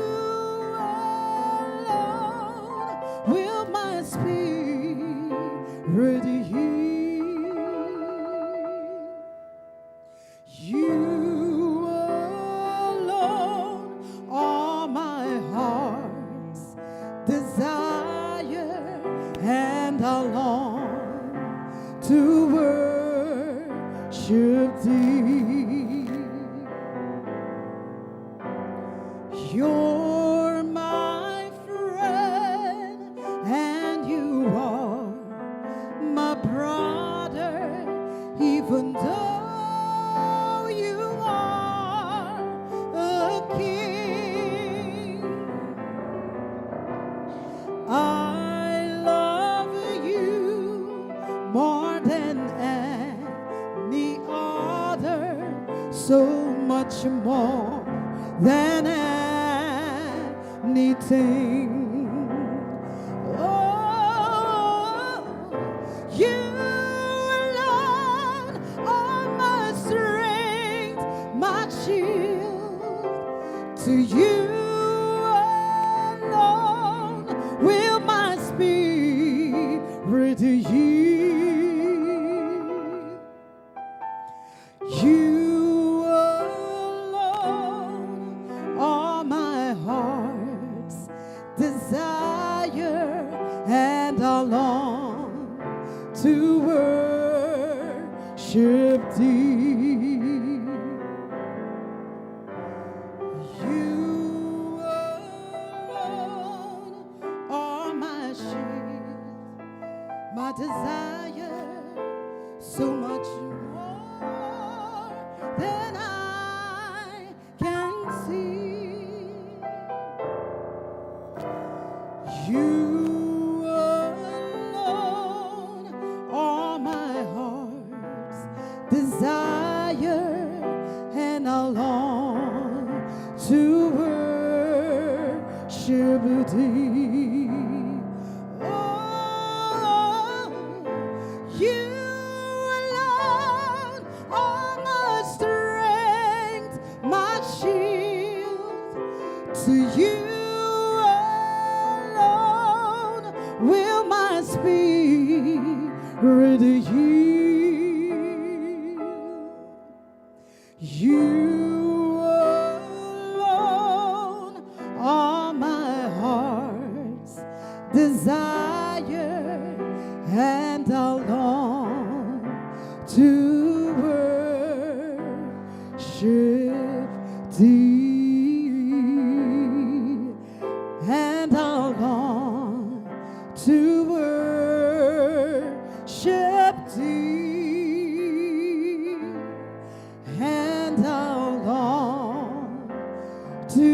alone will my spirit yield. You alone are my heart's desire, and I long to worship thee. You're my friend, and you are my brother, even though you are a king. I love you more than any other, so much more than anything. Oh, you alone are my strength, my shield. To you alone will my spirit yield. You alone are my heart's desire, and I long to worship thee. You alone are my shield, my desire, so much more than I can see. You alone are my heart's desire, and I long to worship thee. Oh, you alone are my strength, my shield. To you alone will my spirit yield. desire and I long to worship thee. And I long to worship thee. And I long to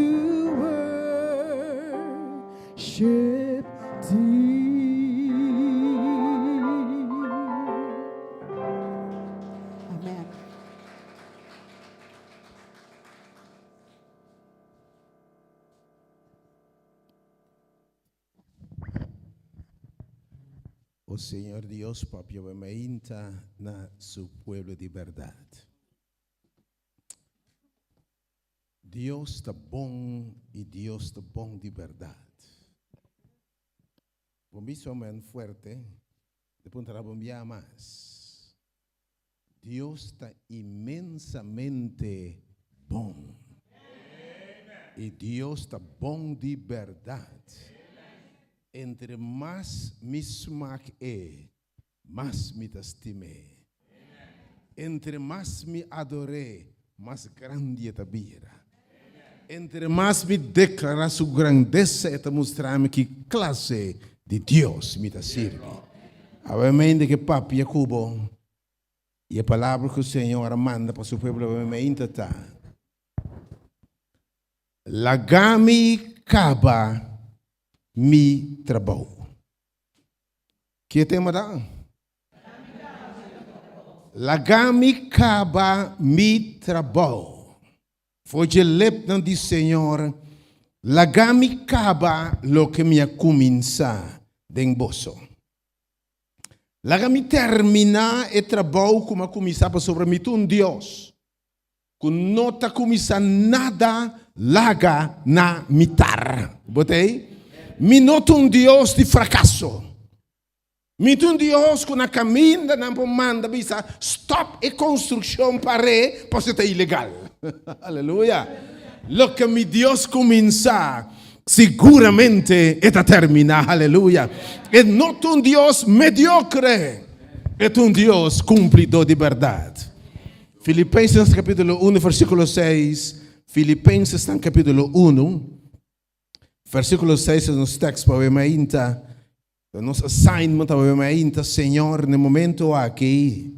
worship thee. Amen. O Señor Dios papia bo mainta na su pueblo di berdad. Dios ta bon y Dios ta bon di berdad. Bo bisa amen fuerte, de puntra bon bia mas. Dios ta inmensamente bon. Y Dios ta bon di berdad. Entre mas mi smak e, mas mi ta stim'é. Entre mas mi ador'é, mas grandi e ta bira. Entre mas mi deklará su grandesa, e ta mustra mi ki klase di Dios mi ta sirbi. Awe mende ke papia ku bo, i e palabra ku Señor a manda pa su pueblo awe meinta ta, Laga mi kaba mi trabou. Ki e tema ta? Laga mi kaba mi trabou. For dje lepnan di Señor, laga mi kaba loke mi a kuminsá den boso. Laga mi terminá e trabou ku mi a kuminsá pasobra mi ta un Dios ku no ta kuminsá nada laga na mitar. Bo ta ei? Mi no ta un Dios di frakaso. Mi ta un Dios ku na kaminda nan por manda bisa stòp e konstrukshon par'é pasobra ta ilegal. Aleluya! Loke mi Dios kuminsá, siguramente e ta terminá. Aleluya! E no ta un Dios mediokre, e ta un Dios kumplidó di bèrdat. Filipenses kapítulo 1 versíkulo 6, Filipenses kapítulo 1, versíkulo 6 ta nos tekst pa awe mainta. Ta nos assignment awe mainta, Señor, na e momento aki,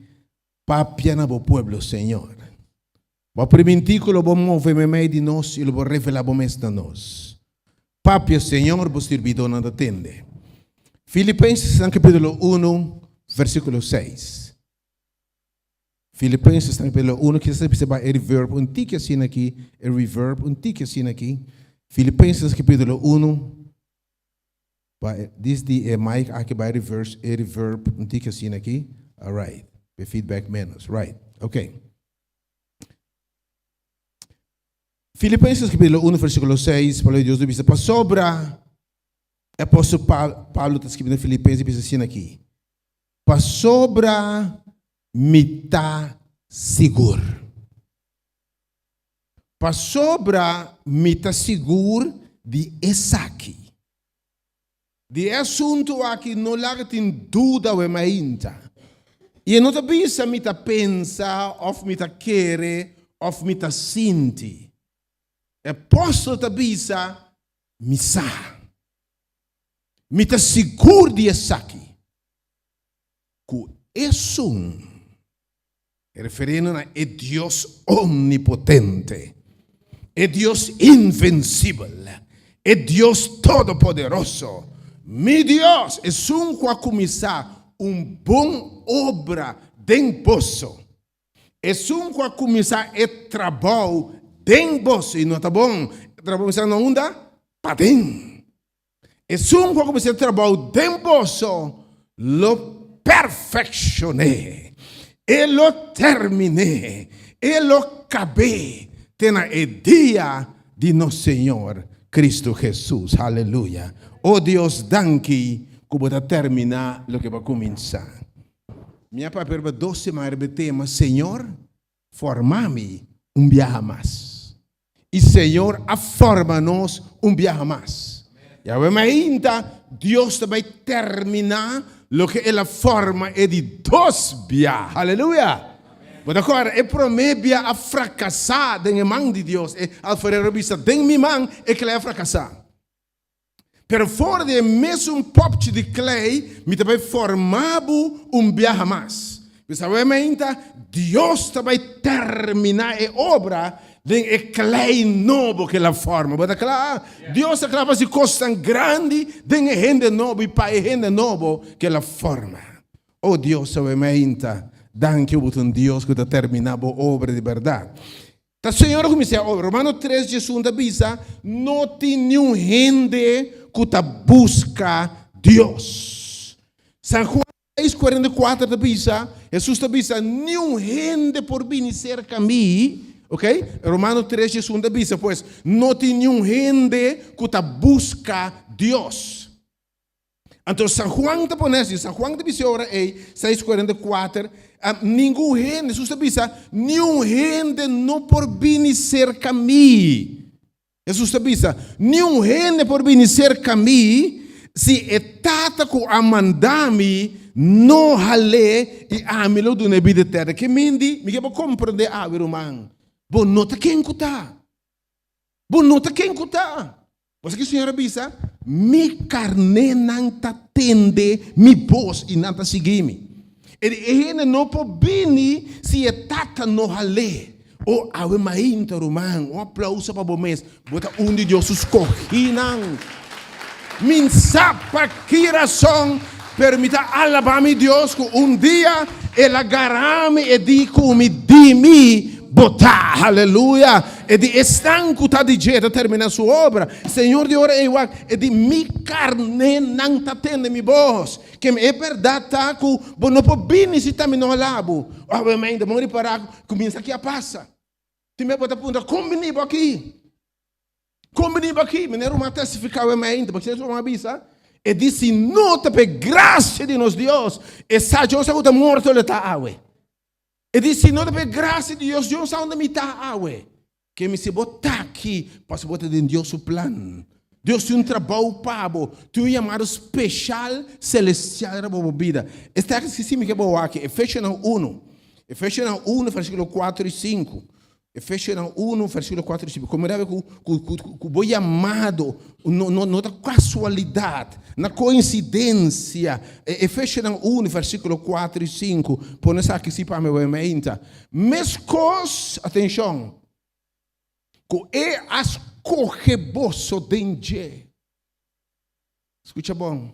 papia na bo pueblo, Señor. Bo a primintí ku lo bo move meimei di nos i lo bo revelá bo mes na nos. Papia, Señor, bo sirbidónan ta tende. Filipenses kapítulo 1, versíkulo 6. Filipenses kapítulo 1, kisas ta bisa ba e reverb un tiki asina aki, e reverb un tiki asina aki. Filipenses kapítulo 1, Ba dis di e mic aki bai reverse e reverb un tiki asina aki. Alright. E feedback menos. Right. Ok. Filipenses capítulo 1 versículo 6, Palabra di Dios ta bisa, pasobra e apóstol Pablo ta skribi na Filipenses bisa asina aki, pasobra mi ta sigur. Pasobra mi ta sigur di esaki. Di e asuntu aki no laga tin duda awe mainta. I e no ta bisa mi ta pensa òf mi ta kere òf mi ta sinti. E apòstel ta bisa mi sa. Mi ta sigur di esaki, ku esun. Referiendo na e Dios omnipotente, e Dios invencibel, e Dios todopoderoso, mi Dios, esun cu a cuminsa un bon obra den boso, esun cu a cuminsa e trabou den boso, y no ta bon, e trabou cuminsa na unda? Paden. Esun ku a kuminsá e trabou den boso lo perfekshon'é, e lo termin'é, e lo kab'é te na e dia di nos Señor Kristu Hesus. Aleluya! O Dios, danki ku bo ta terminá loke bo a kuminsá. Mi a papia riba dos siman riba e tema, Señor, forma mi un biaha mas. I Señor a forma nos un biaha mas. Yahweh mainta, Dios ta bai terminá loke el a forma e di dos bia. Haleluya! Bo ta kòrda e promé bia a frakasá den e man di Dios. E alfarero a bisa, Den mi man e klei a frakasá. Pero for di e mesun pòpchi di klei mi ta bai forma bo un biaha mas. Bisa awe meinta, Dios ta bai terminá e obra den e klei nobo ku el a forma. Bo ta kla? Dios ta kla pa hasi kosnan grandi den e hende nobo i pa e hende nobo ku el a forma. O Dios, awe meinta, danki bo ta un Dios ku ta terminá bo obra di bèrdat. Ta Señor a kuminsá e obra. Romano tres diesun ta bisa, No tin niun hende ku ta buska Dios. San Juan seis kuarenta i kuater ta bisa, Hesus ta bisa, Niun hende por bini serka mi, ok? Romano tres diesun ta bisa, pues, no tin niun hende ku ta buska Dios. Anto San Juan ta pone asi, San Juan ta bisa e ora ei, seis kuarenta i kuater, Ningun hende, Hesus ta bisa, niun hende no por bini serka mi. Hesus ta bisa, Niun hende por bini serka mi si e Tata ku a manda mi no hal'é i ami lo dun'é bida eterno. Ke mindi? Mi ke bo komprendé awe, ruman. Bo no ta ken ku ta. Bo no ta ken ku ta. Bo sa ki Señor a bisa? Mi karnénan ta tende mi bos i nan ta sigui mi. E di e hende no por bini si e Tata no hal'é. O awe mainta, ruman, un aplauso pa bo mes. Bo ta un di Dios su skohínan. Mi n sa pa ki rason, pero mi ta alabá mi Dios ku un dia El a gara mi e di ku mi di mi bo ta. Haleluya! E di esnan ku ta di dje ta terminá su obra. Señor di ora ei wak, e di mi karnénan ta tende mi bos. Kem e bèrdat ta ku bo no por bini si ta mi no hala bo. Awe mainta bo ripará ku mi sa ki a pasa. Tin bes bo ta puntra, Kon bini bo aki? Kon bini bo aki? Meneer ruman a testifiká awe mainta, pasobra ruman a bisa, e di si no ta pa e grasia di nos Dios, e sa dje sa ku ta morto lo ta awe. E di, Si no ta pa e grasia di Dios, yo no sa unda mi ta awe. Ke mi si bo ta aki, pasobra bo ta den Dios su plan. Dios tin un trabou pa bo, tin un yamado speshal selestial riba bo bida. E tèks ki si mi ke bo wak, Efesionan unu, Efesionan unu, versíkulo kuater i sinku. Efesionan unu, versíkulo kuater i sinku. Komo debe ku ku ku ku bo yamado no no no ta kasualidat, na koinsidensia. Efesionan unu, versíkulo kuater i sinku. Pone esaki si pa mi wei meinta. Meskos, atenshon, ku e a skohe boso den dje. Skucha bon.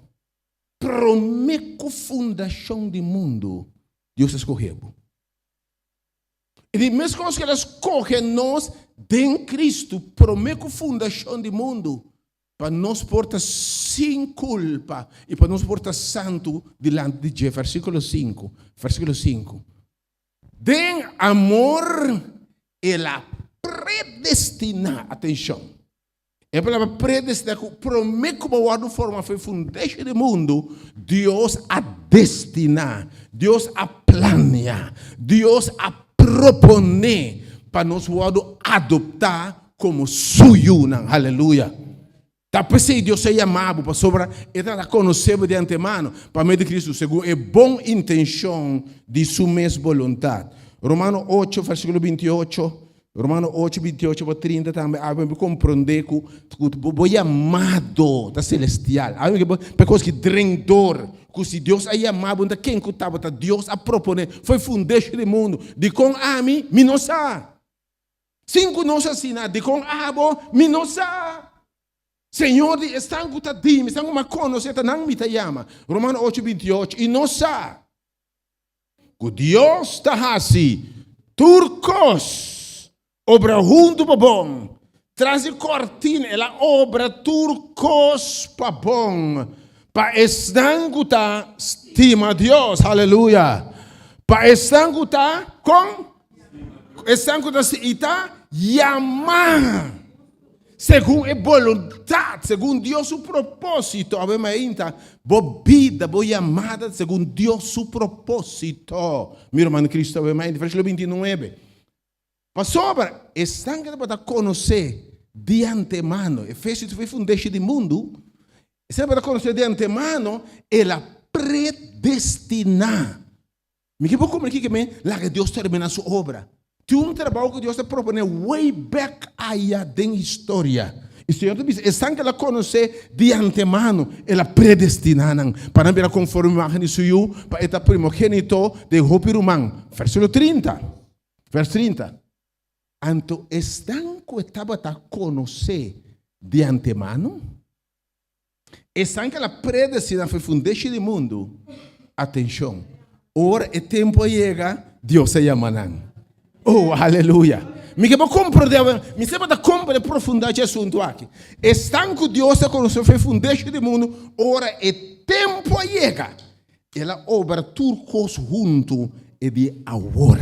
Promé ku fundashon di mundu, Dios a skohe bo. I di meskos ku el a skohe nos den Kristu promé ku fundashon di mundu, pa nos por ta sin kulpa i pa nos por ta santu dilanti di dje. Versíkulo sinku, versíkulo sinku. Den amor el a predestiná, atenshon, E palabra predestiná ku promé ku bo wòrdu forma for e fundashon di mundu, Dios a destiná, Dios a plania, Dios a proponé pa nos wòrdu adoptá komo Su yunan. Aleluya! Ta p'esei Dios a yama bo, pasobra E ta ta konosé bo di antemano pa medio di Kristu, segun e bon intenshon di Su mes boluntat. Romano ocho, versíkulo binti ocho. Romano ocho, 28 pa 30 tambe awe mi komprondé ku ku bo yamado ta selestial. Awe mi ke kos ki dren dor ku si Dios a yama bo ta ken ku tabata Dios a proponé for e fundashon di mundu. Dikon ami? Mi no sa. Sin ku nos asina, dikon abo? Mi no sa. Señor di esnan ku ta di mi, esnan ku mi a konosé ta nan mi ta yama. Romano ocho, 28 i nos sa ku Dios ta hasi tur kos obra huntu pa bon. Tras di kòrtina el a obra tur kos pa bon pa esnan ku ta stima Dios. Haleluya! Pa esnan ku ta kon? Esnan ku ta i ta yamá. Segun e boluntat, segun Dios su propósito, awe mainta, bo bida, bo yamada segun Dios su propósito. Mi ruman Cristo awe mainta, versículo 29. Pasobra esnan ku tabata konosé di antemano, Efesios fue fundashon di mundu. Esei bo ta konosé di antemano, el a predestiná. Mi ke por komprendé kiko men laga Dios terminá su obra. Tin un trabou ku Dios ta proponé way back aya den historia. I Señor ta bisa, esnan ku el a konosé di antemano, el a predestiná nan pa nan bira konforme imágen di su Yu, pa e ta primogénito den hopi ruman. Versíkulo 30. Vers 30. Anto esnan ku e tabata konosé di antemano, esnan ku el a predestiná for fundeshi di mundu, atenshon, ora e tempu a yega, Dios a yama nan. Oh, aleluya! Mi ke por komprendé, mi semper ta komprendé profundá dje asuntu aki. Esnan ku Dios a konosé for fundeshi di mundu, ora e tempu a yega, El a obra tur kos huntu e di awor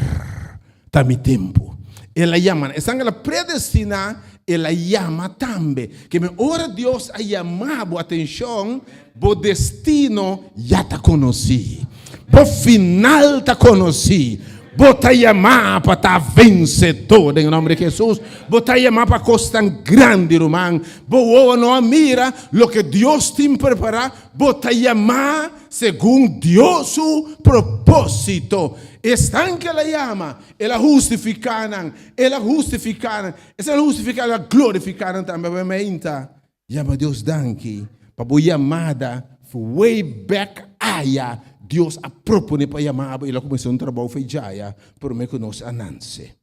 ta mi tempu. El a yama nan. Esnan ku el a predestiná, el a yama tambe. Ke men ora Dios a yama bo atenshon, bo destino ya ta konosí. Bo final ta konosí. Bo ta yamá pa ta vensedó den e nòmber di Hesus. Bo ta yamá pa kosnan grandi, ruman. Bo wowo no a mira loke Dios tin prepará. Bo ta yamá segun Dios su propósito. Esnan ku el a yama, el a hustifiká nan, el a hustifiká nan. Esnan el a hustifiká, el a glorifiká nan tambe. Bo meinta yama Dios danki pa bo yamada way back aya. Dios a proponé pa yama bo, el a kuminsá un trabou fe djaya promé ku nos a nanse.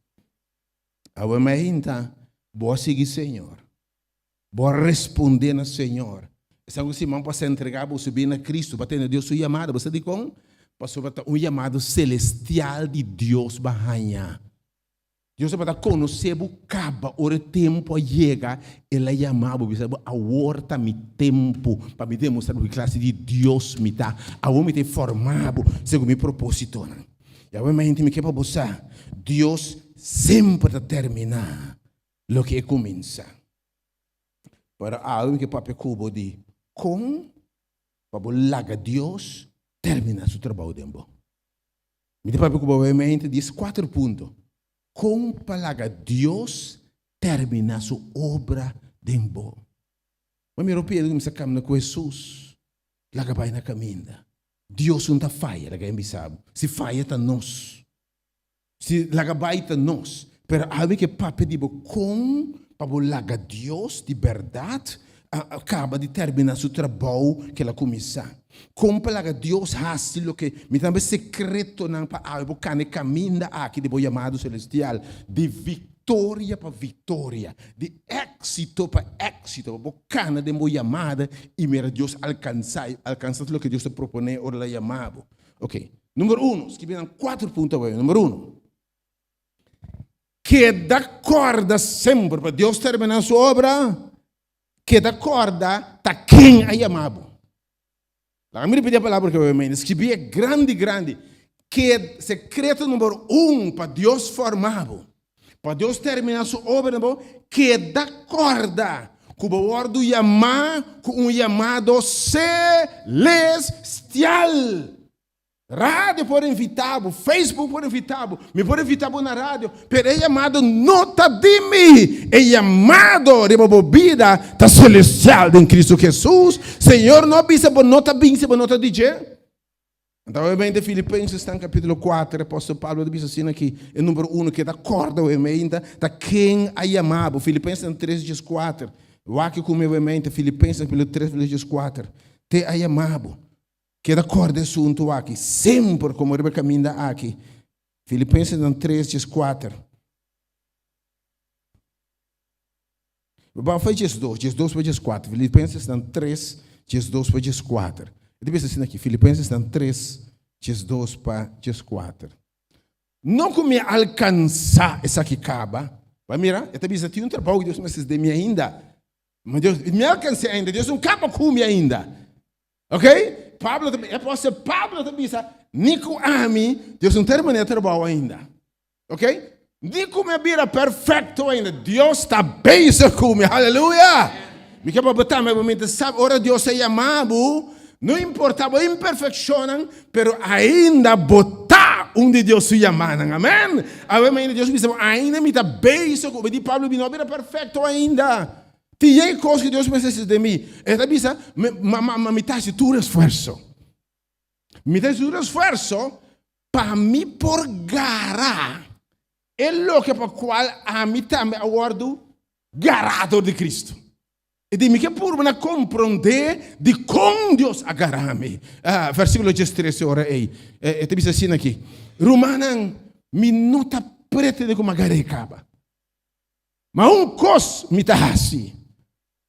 Awe meinta bo a sigui Señor. Bo a respondé na Señor. Esnan ku siman pasa entregá boso bida na Kristu pa tende Dios su yamada. Bo sa dikon? Pasobra ta un yamado selestial di Dios bo a haña. Dios tabata konosé bo kaba ora e tempu a yega, El a yama bo, bisa bo, Awor ta mi tempu pa mi demostrá bo ki klase di Dios mi ta. Awor mi ta e formá bo segun mi propósitonan. I awor, mi hende, mi ke pa bo sa, Dios semper ta terminá loke e kuminsá. Pero awe mi ke papia ku bo di kon pa bo laga Dios terminá su trabou den bo. Mi ta papia ku bo obviamente di es kuater punto. Kon pa laga Dios terminá su obra den bo. Mi a mira un Pedro kuminsá kamina ku Hesus, laga bai na kaminda. Dios no ta faya, laga e bisa bo. Si faya ta nos. Si laga bai ta nos. Pero awe ke papia di bo kon pa bo laga Dios di bèrdat kaba di terminá su trabou ke el a kuminsá. Kon pa laga Dios hasi loke mi ta sekretonan pa awe bo kana e kaminda aki di bo yamado selestial di viktoria pa viktoria, di éksito pa éksito, pa bo kana den bo yamada i mira Dios alkansá i alkansá loke Dios ta proponé ora el a yama bo. Oke. Number uno, skibi nan kuater punto awe. Number uno, keda kòrda semper pa Dios terminá su obra, keda kòrda ta ken a yama bo. Laga mi ripití e palabra ku awe mi skibi e grandi grandi. Ke sekreto number un pa Dios forma bo, pa Dios terminá su obra na bo, keda kòrda ku bo wòrdu yamá ku un yamado selestial. Radio por invitá bo, Facebook por invitá bo, mi por invitá bo na radio, pero e yamado no ta di mi. E yamado riba bo bida ta selestial den Cristo Jesus. Señor no a bisa bo no ta bin si bo no ta di dje. Anto obviamente Filipenses ta capítulo 4, apóstol Pablo ta bisa asina aki, e número uno ke ta kòrda obviamente ta ken a yama bo. Filipenses 3 dies 4. Wak ku mi obviamente, Filipenses capítulo 3 versículo dies 4. Te a yama bo. Keda kòrda e asuntu aki semper komo riba e kaminda aki. Filipensenan 3 djes 4. Bo bai djes 2, djes 2 pa djes 4. Filipensenan 3 djes 2 pa djes 4. E ta bisa asina aki, Filipensenan 3 djes 2 pa djes 4. No ku mi a alkansá esaki kaba. Bai mira, e ta bisa tin un trabou ku Dios mester den mi ainda. Ma Dios, mi a alkans'é ainda, Dios no kaba ku mi ainda. Ok? Pablo ta, e apostel Pablo ta bisa, ni ku ami, Dios no terminá e trabou ainda. Ok? Ni ku mi a bira perfecto ainda. Dios ta bezig ku mi. Haleluya! Mi ke pa bo tambe bo mente sabi, ora Dios a yama bo, no importa bo imperfekshonnan, pero ainda bo ta un di Dios su yamanan. Amen! Awe mainta Dios bisa bo, ainda mi ta bezig ku bo. Di Pablo, mi no a bira perfecto ainda. Tin e kos ku Dios mester hasi den mi. E ta bisa, ma, ma, ma mi ta hasi tur esfuerso. Mi ta hasi tur esfuerso pa mi por gara e loke pa kual ami tambe a wòrdu gará dor di Kristu. E di mi ke purba na komprondé dikon Dios a gara mi. Ah, versíkulo 13 ora ei. E ta bisa asina aki, Rumannan, mi no ta pretendé ku mi a gar'é kaba. Ma un kos mi ta hasi,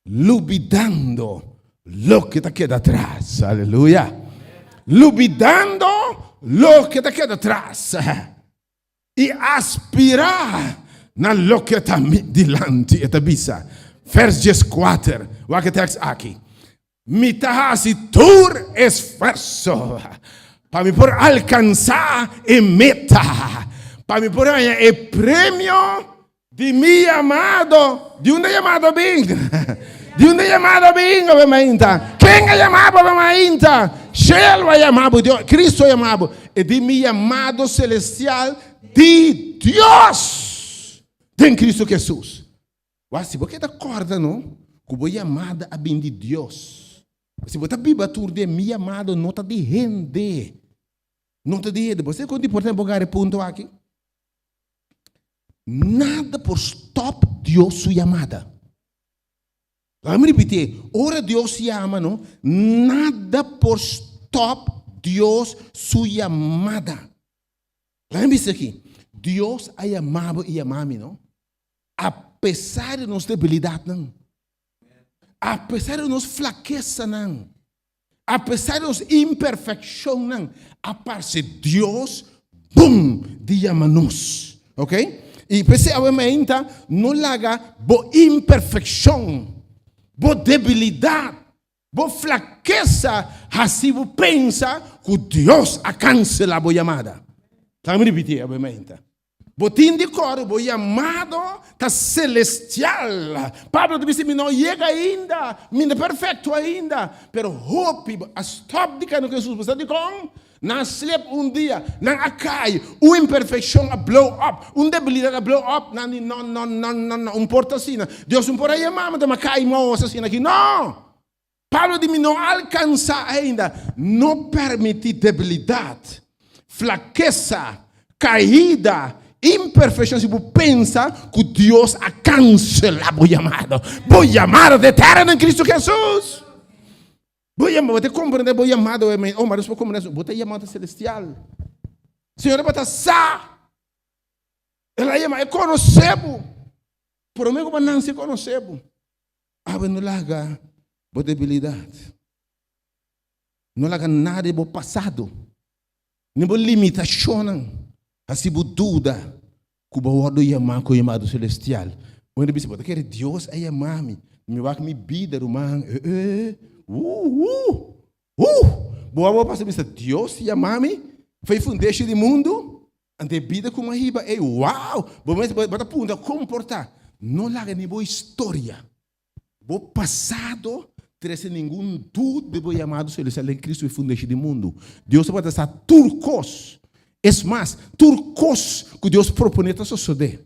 lubidando loke ta keda atras. Aleluya. Lubidando loke ta keda atras. I aspirá na loke ta mi dilanti, e ta bisa. Vers 14, wak e tèks aki. Mi ta hasi tur esfuerso pa mi por alkansá e meta, pa mi por haña e premio di mi yamado. Di unda yamado a bin? Di unda yamado a bin, awe mainta? Ken a yama bo awe mainta? Shelu a yama bo, Dios, Cristo a yama bo. E di mi yamado celestial di Dios den Cristo Jesus. Wak, si bo keda kòrda no, ku bo yamada a bin di Dios. Si bo ta biba tur den mi yamado no ta di hende. No ta di hende. Bo sa kon di importante bo gara e punto aki? Nada por stòp Dios su yamada. Laga mi ripitié, ora Dios yama no, nada por stòp Dios su yamada. Laga mi bisa aki, Dios a yama bo i yama mi no, a pesar di nos debilidatnan, a pesar di nos flakesanan, a pesar di nos imperfekshonnan, a parse Dios bon di yama nos. Ok? I p'esei awe mainta no laga bo imperfekshon, bo debilidat, bo flakesa hasi bo pensa ku Dios a kanselá bo yamada. Laga mi ripití awe mainta. Bo tin di kòrda bo yamado ta selestial. Pablo ta bisa, Mi no yega ainda, mi no ta perfekto ainda, pero hopi a stòp di kana ku Hesus. Bo sa dikon? Nan a slep un dia, nan a kai, un imperfekshon a blow up, un debilidat a blow up, nan di, No, no, no, no, no, un por ta asina. Dios no por a yama mi, ta mi a kai mos asina aki. No! Pablo di, Mi no a alkansá ainda. No permití debilidat, flakesa, kaida, imperfekshon si bo pensa ku Dios a kanselá bo yamado. Bo yamado ta eterno den Kristu Hesus. Bo yamado, bo ta komprendé bo yamado, oh, ma nos por komprendé, bo ta yamado selestial. Señor tabata sa. El a yama, e konosé bo. Promé ku bo a nanse e konosé bo. Awe no laga bo debilidat, no laga nada di bo pasado, ni bo limitashonnan hasi bo duda ku bo a wòrdu yamá ku yamado selestial. Bo hende bisa, bo ta kere Dios a yama mi? Mi wak mi bida, ruman, eh eh, uh uh, uh! Bo a wak pasa bisa, Dios yama mi? Foi fundeshi di mundu? Anto e bida ku mi a hiba ei, wow! Bo mes bo ta puntra kon por ta. No laga ni bo historia, bo pasado trese ningun duda di bo yamado celestial den Cristo e fundeshi di mundu. Dios tabata sa tur kos. Es mas, tur kos ku Dios proponé ta sosodé.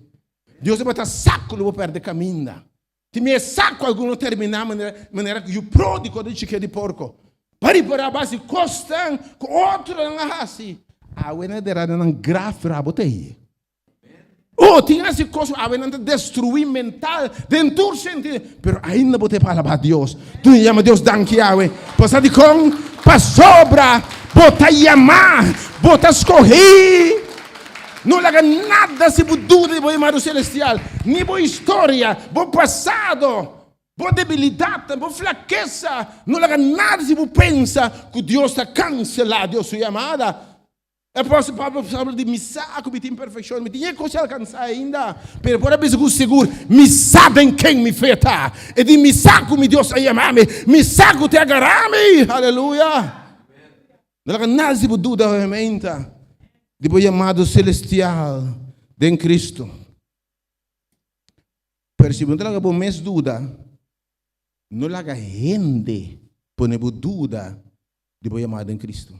Dios tabata sa ku lo bo pèrdè kaminda. Tin mi e sa ku algun lo terminá manera manera ku yu pródigo den chiké di porko. Pa ripará bas di kosnan ku otronan a hasi. Awe nan a derá den nan graf rabo ta ei. Oh, tin hasi kos ku awe nan ta destruí mental den tur sentido. Pero ainda bo ta e pa alabá Dios. Tu yama Dios danki awe. Pasobra dikon? Pasobra bo ta yamá, bo ta skohí. No laga nada si bo duda di bo yamado celestial, ni bo historia, bo pasado, bo debilidatnan, bo flakesa. No laga nada si bo pensa ku Dios ta kanselá Dios su yamada. E apòstel Pablo a di, Mi sa ku mi tin imperfekshon, mi tin e kos alkansá ainda, pero por a bisa ku sigur, mi sa den ken mi fe ta. E di, Mi sa ku mi Dios a yama mi, mi sa ku te a gara mi. Aleluya! No laga nada si bo duda obviamente di bo yamado celestial den Cristo. Pero si bo no ta laga bo mes duda, no laga hende pone bo duda di bo yamado den Cristo.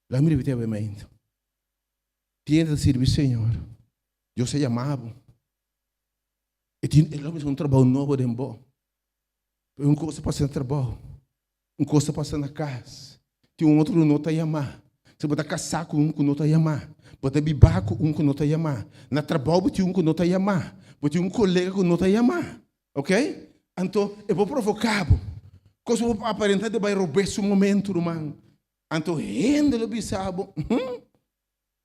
Laga mi repiti obviamente. Tiende ta sirbi Señor. Dios a yama bo. E tin e lo un trabou nobo den bo. Un kos a pasa na trabou, un kos a pasa na kas. Tin un otro ku no ta yamá. Si bo ta kasá ku un ku no ta yamá, bo ta bibá ku un ku no ta yamá. Na trabou bo tin un ku no ta yamá, bo tin un kolega ku no ta yamá. Ok? Anto e por provoká bo. Kos bo por aparentá di bai robes un momento, ruman. Anto hende lo bisa bo, Hm,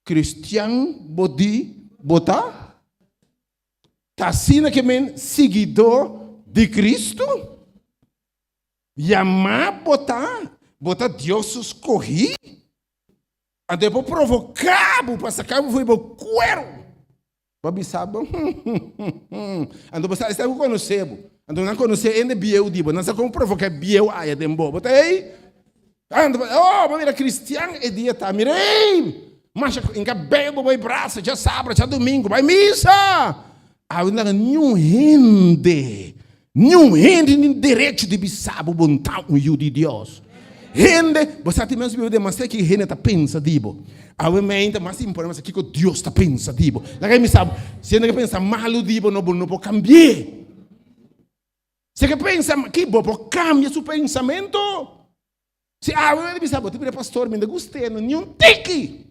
kristian bo di bo ta? Ta asina ke men siguidó di Kristu? Yamá bo ta, bo ta Dios su skohí? Anto e por provoká bo pa saka bo for di bo kueru. Bo a bisa bo, Hm, Anto bo sa esnan ku konosé bo. Anto nan konosé hende bieu di bo. Nan sa kon provoká e bieu aya den bo. Bo ta ei? Anto bo, oh, bo mira kristian e dia ta. Mira ei! Masha inka beu bo bai brasa djasabra, djadumingu, bai misa! Awe no laga niun hende, niun hende tin derecho di bisa bo bo no ta un yu di Dios. Hende, bo sa tin mes biba demasiado kiko hende ta pensa di bo. Awe mei ta mas importante kiko Dios ta pensa di bo. Laga mi sa bo, si hende ke pensa malu di bo no bo no por kambi'é. Si ke pensa ki bo por kambia su pensamento. Si awe mi bisa bo ta bira pastor mi no ta gust'é no niun tiki.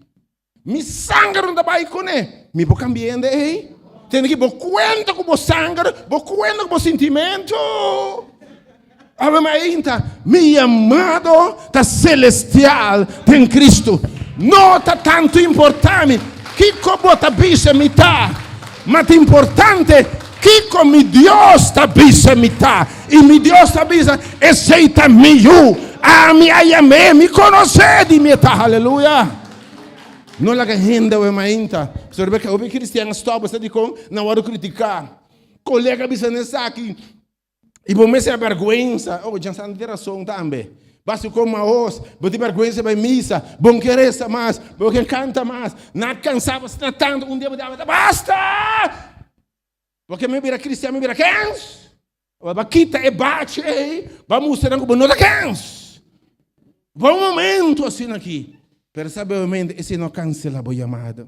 Mi sanger no ta bai kuné. Mi por kambia hende ei? Tende ki bo kuenta ku bo sanger, bo kuenta ku bo sintimentu. Awe mainta, mi yamado ta celestial den Cristo. No ta tantu importá mi kiko bo ta bisa mi ta, ma ta importante kiko mi Dios ta bisa mi ta. I mi Dios ta bisa, Esei ta mi yu, ami a yam'é, mi konos'é di mi e ta. Aleluya! No laga hende awe mainta. Pasobra rebeka hopi kristian a stòp esei dikon nan wòrdu kritiká. Kolega bisa nan esaki. I bo mester a bèrgwensa. Oh, Jan Santi tin rason tambe. Basta ku maos, bo tin bèrgwensa bai misa, bo no ke resa mas, bo no ke kanta mas, na kansa bo asina tantu, un dia bo ta basta! Bo ke mi bira kristian, mi bira kens? Bo ba kita e bachi ei, bo a mustra nan ku bo no ta kens. Bo un momento asina aki. Pero sabe obviamente esei no cancela bo yamado.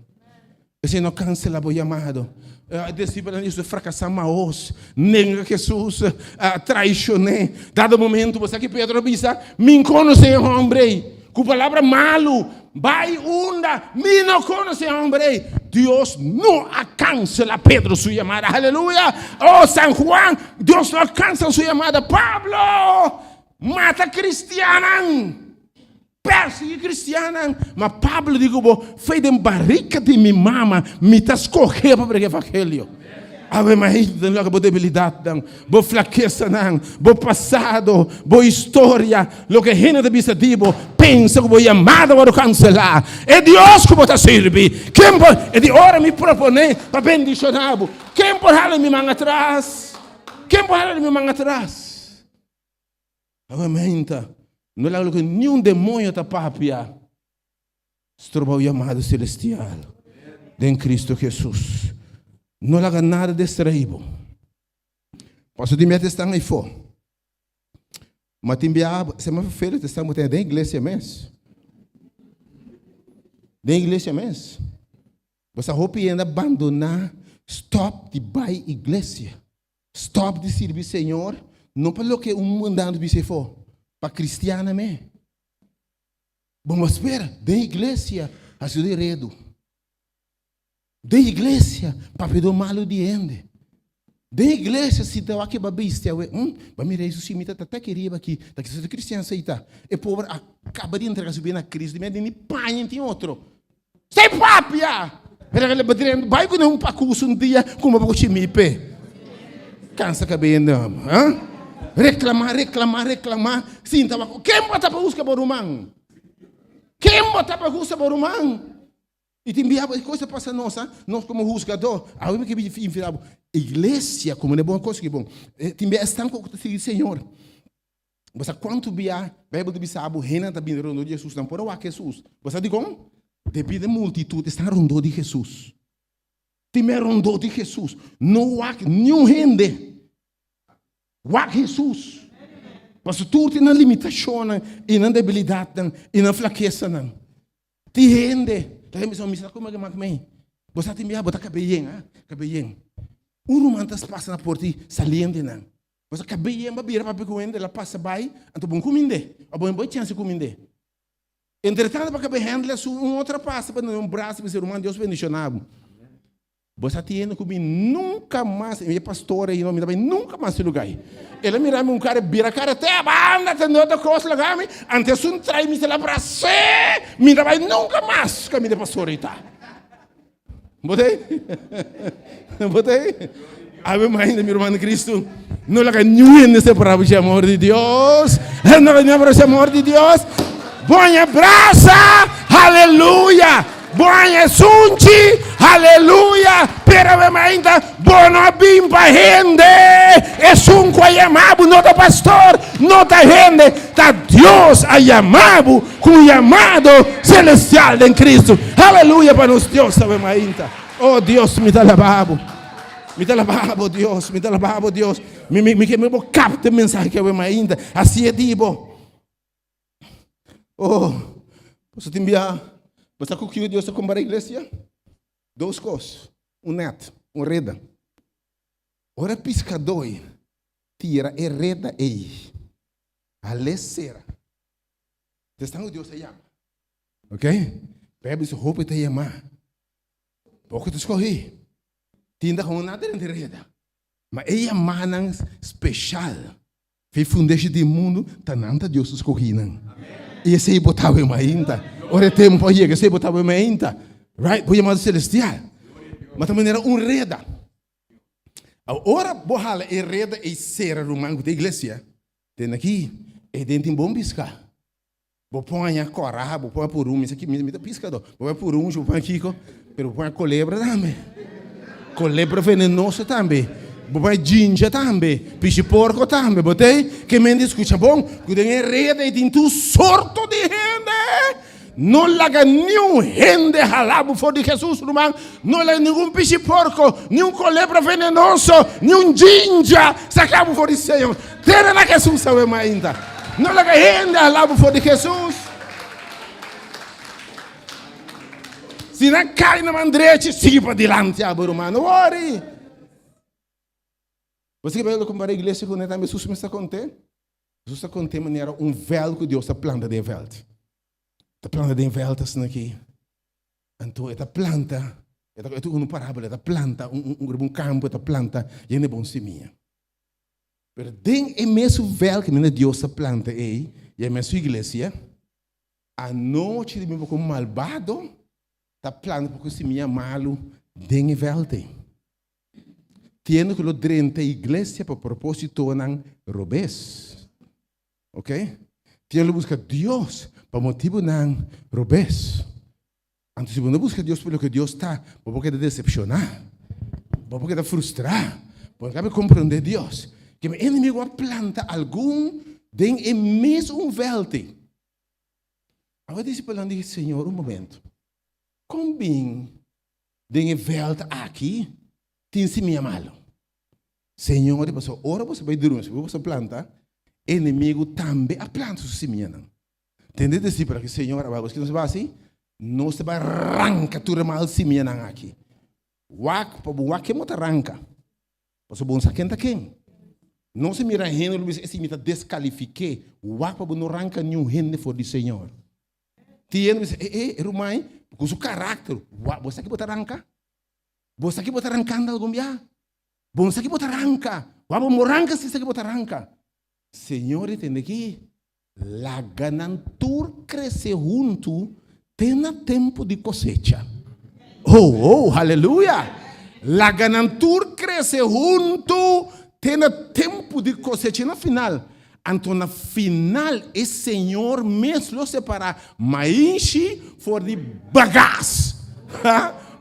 Esei no cancela bo yamado. E discipelnan di Jesus fracasa maos, nenga Jesus, traicion'é. Dado momento bo sa ki Pedro a bisa, Mi n conoce e hombre ei. Cu palabra malu, bai unda, mi no conoce e hombre ei. Dios no a cancela Pedro su yamada. Aleluya! Oh, San Juan, Dios no a cancela su yamada. Pablo, mata cristiannan. Persigui cristiannan. Ma Pablo di ku bo, Fe den barrica di mi mama mi ta scoge pa predica evangelio. Awe maita den loke bo debilidadnan, bo flakesanan, bo pasado, bo historia, loke hende ta bisa di bo, pensa ku bo yamada wòrdu kanselá. E Dios ku bo ta sirbi, ken por, e di ora mi proponé pa bendishoná bo, ken por hala mi man atras? Ken por hala mi man atras? Awe meinta, no laga loke niun demoño ta papia stroba bo yamado celestial den Cristo Jesus. No laga nada distraí bo. Paso di meta estan ayfó. Ma tin bia semana feria te estan bo den iglesia mes. Den iglesia mes. Bo sa hopi hende a bandoná, stop di bai iglesia. Stop di sirbi Señor, no pa loke un mundano bisa efo, pa cristiana me. Bo no spera, den iglesia haci di redu. Den iglesia papia do malo di hende. Den iglesia si ta wak ba bestia we, ba mira eso si mi ta ta ki riba aki, ta ki cristian sa ita. E pober a caba di entrega su bida na Cristo, di ni paña tin otro. Sei papia! Bai ku un pakus un dia kuma bo chimi pe. Kansa kabenda, ha? Reklamá, reklamá, reklamá. Sinta wak. Ken bo ta pa buska bo ruman? Ken bo ta pa buska bo ruman? I tin bia e kos ta pasa nos, ha? Nos komo husgadó. Awe mi ke bin infilá bo. Iglesia komo ne bon kos ki bon. Tin bia esnan ku ta sigui Señor. Bo sa kuantu bia Beibel ta bisa bo hendenan ta bini rondó di Hesus, nan por a wak Hesus. Bo sa dikon? Debí na e multitut esnan rondó di Hesus. Tin bia rondó di Hesus. No wak niun hende. Wak Hesus. Pasobra tur tin nan limitashonnan i nan debilidatnan i nan flakesanan. Tin hende ta bisa, mi sa kuma ke mak mei. Bo sa tin bia bo ta kabe yen, ha? Kabe yen. Un ruman ta pasa na porta i saliente nan. Boso kabei yen ba bira papia ku hende, el a pasa bai, anto bon kumind'é. A bon bo e chèns di kumind'é. Entretanto pa kabei hende su un otro a pasa pa duna un brasa i bisa, Ruman, Dios bendishoná bo. Bo sa tiende ku mi nunka mas, mi e pastor ei no, mi ta bai nunka mas e lugá ei. El a mira mi un kara, bira kara te a banda, tende otro kos laga mi, antes un trai mi sel abras'é, mi ta bai nunka mas kaminda e pastor ei ta. Bo ta ei? Bo ta ei? Ave Maria, mi ruman di Cristo, no laga niun hende separá bo dje amor di Dios. No laga niun separá amor di Dios. Boña brasa, aleluya. Boña sunchi, aleluya. Pero ave Maria, bo no a bin pa hende. Esun ku a yama bo no ta pastor, no ta hende, ta Dios a yama bo ku un yamado celestial den Cristo. Aleluya pa nos Dios, ave Maria. Oh Dios, mi ta alabá bo. Mi ta alabá bo, Dios. Mi ta alabá bo, Dios. Mi, mi, mi ke mi bo kapta e mensahe ke awe mainta. Asi e di bo. Oh, boso tin bia. Bo sa ku kiko Dios ta kompara iglesia? Dos kos. Un net, un reda. Ora piskadó tira e reda ei, al'e sera. Te esnan ku Dios a yama. Ok? Bijbel bisa hopi ta yamá. Poko ta skohí. Tin ta komo nada den reda. Ma e yamanan speshal fi fundeshi di mundu ta nan ta Dios a skohí nan. I esei bo ta awe mainta. Ora e tempu a yega esei bo ta awe mainta. Right? Bo yamado selestial. Ma ta manera un reda. Ora bo hala e reda ei sera ruman ku ta iglesia, ten aki ei den tin bon piská. Bo poña kora, bo poña purun, mi sa ki, mi ta piskadó. Bo poña purunchi, bo poña kiko, pero bo poña kolebra tambe. Kolebra venenoso tambe. Bo poña jinja tambe, pishi porko tambe. Bo ta ke men di skucha bon, ku den e reda ei tin tur sorto di hende. No laga niun hende hala bo for di Hesus, ruman. No laga ningun pishi porko, niun kolebra venenoso, niun jinja saka bo for di Señor. Tene na Hesus awe mainta. No laga hende hala bo for di Hesus. Si nan kai na man drechi, sigui padilanti abo, ruman. No wori. Bo sa ke kompara iglesia ku ne tambe Hesus mes ta konte? Hesus ta konte manera un vèlt ku Dios ta planta den e vèlt. Ta planta den vèlt asina aki. Anto e ta planta, e ta e ta un parábola, e ta planta un un riba un kampo, e ta planta yen di bon simia. Pero den e mesun vèlt kaminda Dios ta planta ei, i e mesun iglesia, anochi di mi poko malbado ta planta poko simia malu den e vèlt ei. Tiendo ku lo drenta iglesia pa propósitonan robes. Ok? Tiendo lo buska Dios pa motibunan robes. Anto si bo no buska Dios pa loke Dios ta, bo por keda desepshoná. Bo por keda frustrá. Bo no kabe komprondé Dios. Ke mi enemigo a planta algun den e mesun vèlt ei. Awe disipelnan di Señor, un momento. Kon bin den e vèlt aki tin simia malu? Señor di pasobra ora boso bai drumi, ora boso planta, enemigu tambe a planta su simianan. Tende disipelnan ki Señor a bai boso, ki nos a bai hasi? Nos ta bai ranka tur e mal simianan aki. Wak pa bo wak ken bo ta ranka, pasobra bo no sa ken ta ken. Nos a mira hende lo bisa e simia ta deskalifik'é, wak pa bo no ranka niun hende for di Señor. Tin hende bisa, e e ruman ei ku su karakter, wak bo sa ki bo ta ranka? Bo sa ki bo ta rankando algun bia? Bo no sa ki bo ta ranka. Wak bo no ranka si sa ki bo ta ranka. Señor e tende ki, laga nan tur krese huntu te na tempu di kosecha. Oh, oh, haleluya! Laga nan tur krese huntu te na tempu di kosecha. Na final, Anto na final e Señor mes lo separá maishi for di bagas.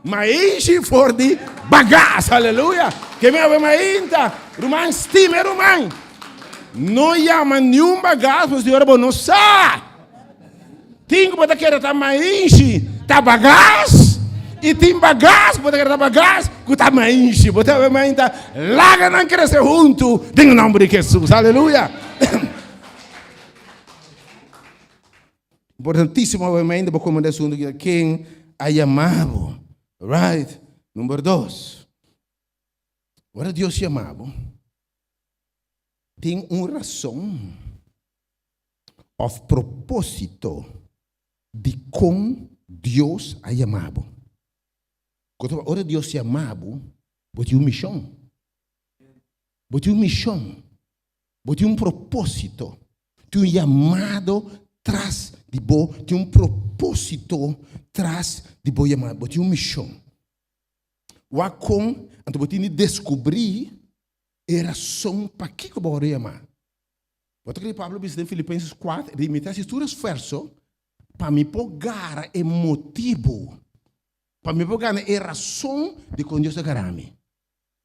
Maishi for di bagas. Aleluya. Ke mi awe mainta. Ruman, stima e ruman. No yama niun bagas, pasobra bo no sa. Tin ku bo ta kere ta mainshi ta bagas i tin bagas ku bo ta kere ta bagas ku ta mainshi. Bo ta mainta laga nan krese huntu den e nomber di Jesus. Aleluya. Importantísimo awe mainta bo komprende asuntu ki ken a yama bo. Right. Number dos. Ora Dios yama bo, tin un rason òf propósito dikon Dios a yama bo. Ora Dios yama bo, bo tin un mishon. Bo tin un mishon. Bo tin un propósito. Tin un yamado tras di bo. Tin un propósito tras di bo yamado. Bo tin un mishon. Wak kon, anto bo tin di deskubrí e rason pakiko bo wòrdu yamá. Bo ta kere Pablo bisa den Filipenses 4, di mi ta hasi tur esfuerso pa mi por gara e motibu, pa mi por gana e rason dikon Dios a gara mi.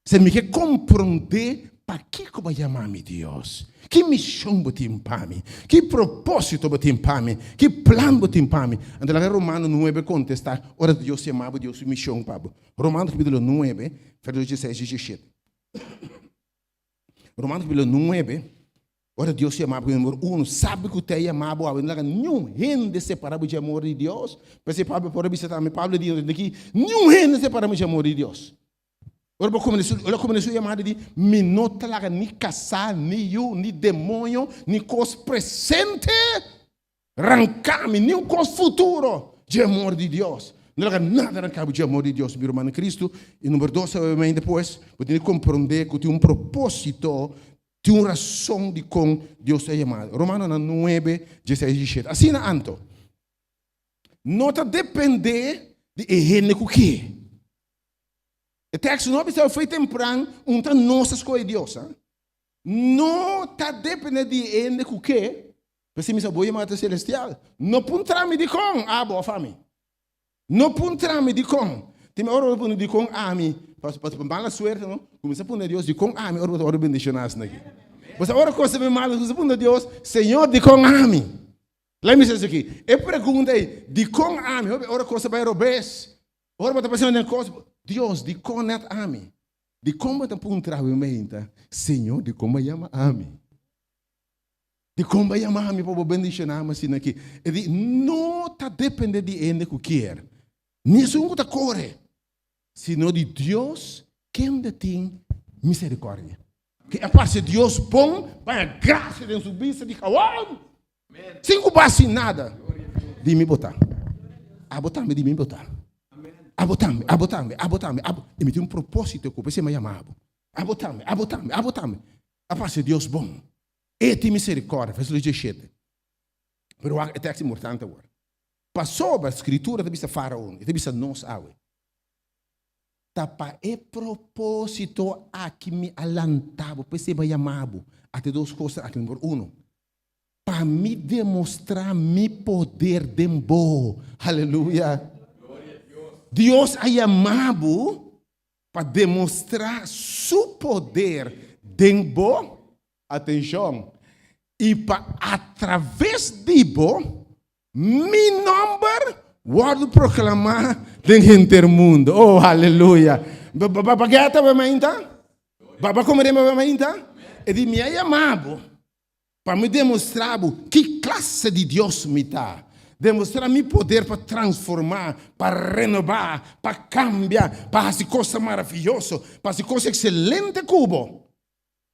Se mi ke komprondé pakiko bo a yama mi, Dios. Ki mishon bo tin pa mi? Ki propósito bo tin pa mi? Ki plan bo tin pa mi? Anto laga Romano nuebe kontestá ora Dios yama bo, Dios su mishon pa bo. Romano kapítulo nuebe, verso dieseis i diesshete. Romano kapítulo nuebe, ora Dios yama bo, número uno, sabi ku te yama bo awe, no laga niun hende separa bo dje amor di Dios. P'esei Pablo por a bisa tambe, Pablo di aki, niun hende separa mi dje amor di Dios. Ora bo kuminsá, ora kuminsá su yamada di, Mi no ta laga ni kasá, ni yu, ni demoño, ni kos presente ranká mi, ni un kos futuro dje amor di Dios. No laga nada ranká bo dje amor di Dios, mi ruman na Kristu. I number dos, obviamente, pues, bo tin di komprondé ku tin un propósito, tin un rason dikon Dios ta yama. Romanonan nuebe, dieseis i diesshete. Asina anto, no ta dependé di e hende ku ke. E teksto no a bisa fo'i tempran un ta nos a skohe Dios. Ha? No ta depende di e hende ku ke, p'esei mi sa bo yamada selestial. No puntra mi dikon, abo òf ami. No puntra mi dikon. Tin ora bo ta puntra dikon ami, pa pa mala suerte no, kuminsá puntra Dios dikon ami ora bo ta wòrdu bendishoná asina aki. Pasobra ora kos ta bin mal, kuminsá puntra Dios, Señor dikon ami? Laat mi bisa esaki, e pregunta ei, dikon ami? Hopi ora kos ta bai robes, Ora bo ta pasando den kos, Dios, dikon nèt ami? Dikon bo ta puntra bo meinta, Señor, dikon bo a yama ami? Dikon bo a yama ami pa bo bendishoná mi asina aki? E di, no ta depende di hende ku kier, ni esun ku ta kore, sino di Dios kende tin miserikòrdia. Ke a parse Dios bon, baña grasia den su bista di gawon. Sin ku bo hasi nada, di mi bo ta. Abo tambe di mi bo ta. Abo tambe, abo tambe, abo tambe, abo. I mi tin un propósito ku p'esei mi a yama abo. Abo tambe, abo tambe, abo tambe. A parse Dios bon. E tin miserikòrdia, versíkulo diesshete. Pero wak e tekst importante awor. Pasobra Skritura ta bisa Faraon, i ta bisa nos awe. Ta pa e propósito aki mi a lanta bo, p'esei mi a yama bo. Ata e dos kosnan aki, number uno, pa mi demostrá mi poder den bo. Aleluya! Dios a yama bo pa demostrá su poder den bo. Atenshon! I pa atraves di bo, mi nòmber wòrdu proklamá den henter mundu. Oh, aleluya! Ba gèta bo mainta? Ba komprende bo mainta? E di, Mi a yama bo pa mi demostrá bo ki klase di Dios mi ta. Demostrá mi poder pa transformá, pa renobá, pa kambia, pa hasi kosnan maravioso, pa hasi kos ekselente ku bo.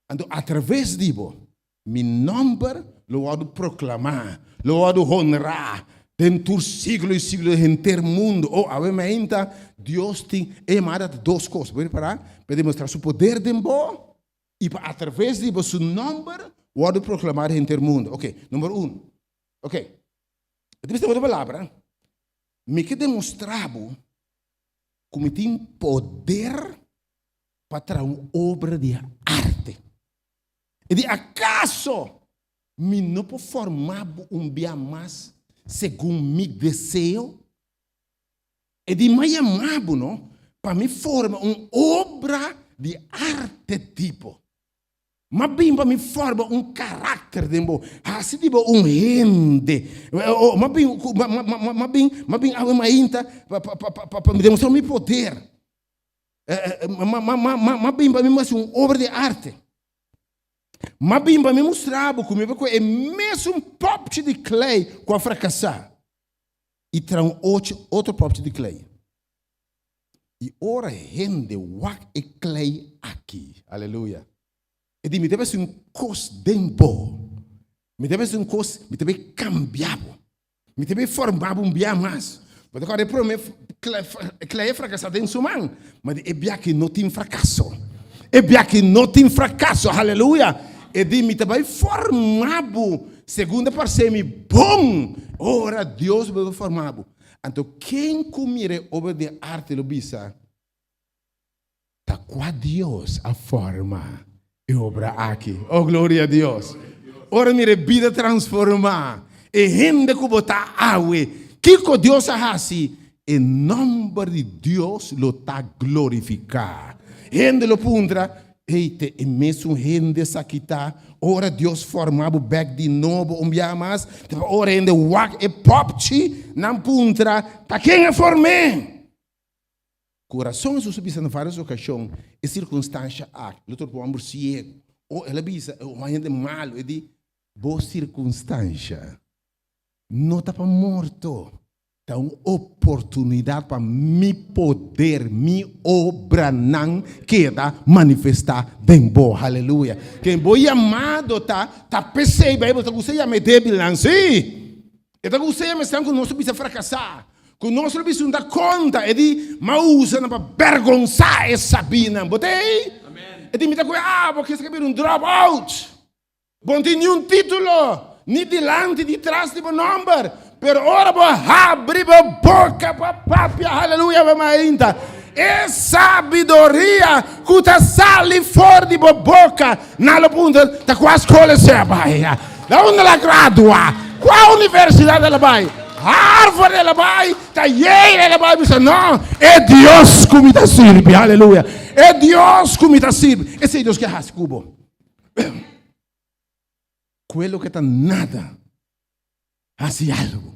Anto atraves di bo, mi nòmber lo wòrdu proklamá, lo wòrdu honrá den tur siglo i siglo di henter mundu. O, awe mainta Dios tin e yamada ta dos kos. Bo ripará? Pa demostrá su poder den bo i pa atraves di bo su nòmber wòrdu proklamá den henter mundu. Oke, number un. Oke. E ta bisa otro palabra, Mi ke demostrá bo ku mi tin poder pa traha un obra di arte. E di, Akaso mi no por forma bo un bia mas segun mi deseo? E di, Mi a yama bo no pa mi forma un obra di arte tipo. Mi a bin pa mi forma un karakter den bo, hasi di bo un hende. Mi a bin, mi a bin, mi a bin awe mainta pa mi demostra mi poder. M'a bin pa mi hasi un obra di arte. M'a bin pa mi mustra bo ku mi por kohe e mesun popchi di klei ku a frakasá i traha un otro popchi di klei. I ora hende wak e klei aki, aleluya, e di, Mi ta bes un kos den bo. Mi ta bes un kos, mi ta bay kambia bo. Mi ta bay forma bo un bia mas. Bo ta kòrda e promé klei a frakasá den su man, ma di e bia aki no tin frakaso. E bia aki no tin frakaso, aleluya. E di, Mi ta bay forma bo segun ta parsé mi bon. Ora Dios bo forma bo, Anto ken ku mira e obra di arte lo bisa, Ta kua Dios a forma e obra aki? Oh, gloria a Dios! Ora mira e bida transformá, e hende ku bo ta awe, kiko Dios a hasi? E nòmber di Dios lo ta glorifiká. Hende lo puntra, Ey, te e mesun hende esaki ta? Ora Dios forma bo bek di nobo un biaha mas, ta pa ora hende wak e popchi, nan puntra, Ta ken a form'é? Ku rason Hesus a bisa na vários okashon e sirkunstansha aki. Lo torpa un hòmber siegu. O el a bisa un hende malu, e di, Bo sirkunstansha no ta pa morto. Ta un oportunidat pa mi poder, mi obranan keda manifestá den bo. Haleluya! Ken bo yamado ta, ta p'esei Beibel ta gusta yama e débilnan. Sí! E ta gusta yama esnan ku nos a bisa frakasá, ku nos lo bisa un ta konta. E di, M'a usa nan pa bèrgonsá e sabínan. Bo ta ei? E di, Mi ta kohe abo, kesa ke bira un drop out. Bo no tin niun título, ni dilanti ni tras di bo nòmber, pero ora bo habri bo boka pa papia, haleluya, bo mainta, e sabiduria ku ta sali for di bo boka, nan lo puntra, ta kua skol esei a bai? Na unda el a gradua? Kua universidat el a bai? Harvard el a bai? Ta Yale el a bai? Bisa, no, e Dios ku mi ta sirbi, haleluya, e Dios ku mi ta sirbi, esei Dios ke hasi ku bo. Kue loke ta nada, hasi algu.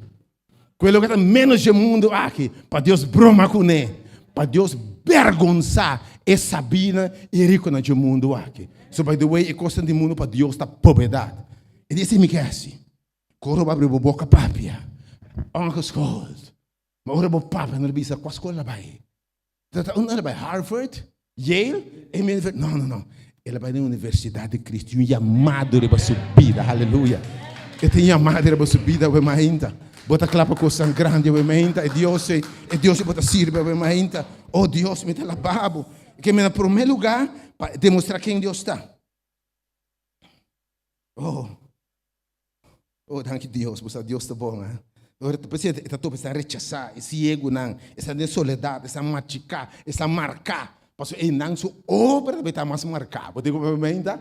Kue loke ta ménos dje mundu aki, pa Dios broma kuné, pa Dios bergonsá e sabínan i rikunan dje mundu aki. So by the way, e kosnan di mundu pa Dios ta pobedat. E di esei mi ke hasi. Koro bo abri bo boka papia, ongeschoold. Ma ora bo papia nan ta bisa, kua skol a bai? Ta unda el a bai? Harvard? Yale? E mi no, no, no. El a bai na Universidad di Cristo. Un yamado riba su bida. Haleluya. E tin yamado riba su bida awe mainta. Bo ta kla pa kosnan grandi awe mainta. E Dios ei, e Dios ei bo ta sirbi awe mainta. Oh Dios, mi ta alabá bo. Ke mi na promé lugá pa demostrá ken Dios ta. Oh. Oh, danki Dios, bo sa Dios ta bon, eh. Ora ta presente, e ta topa esnan rechasá, e siegunan, esnan den soledat, esnan machiká, esnan marká. Pasobra einan su obra ta ta mas marká. Bo tin ku menta?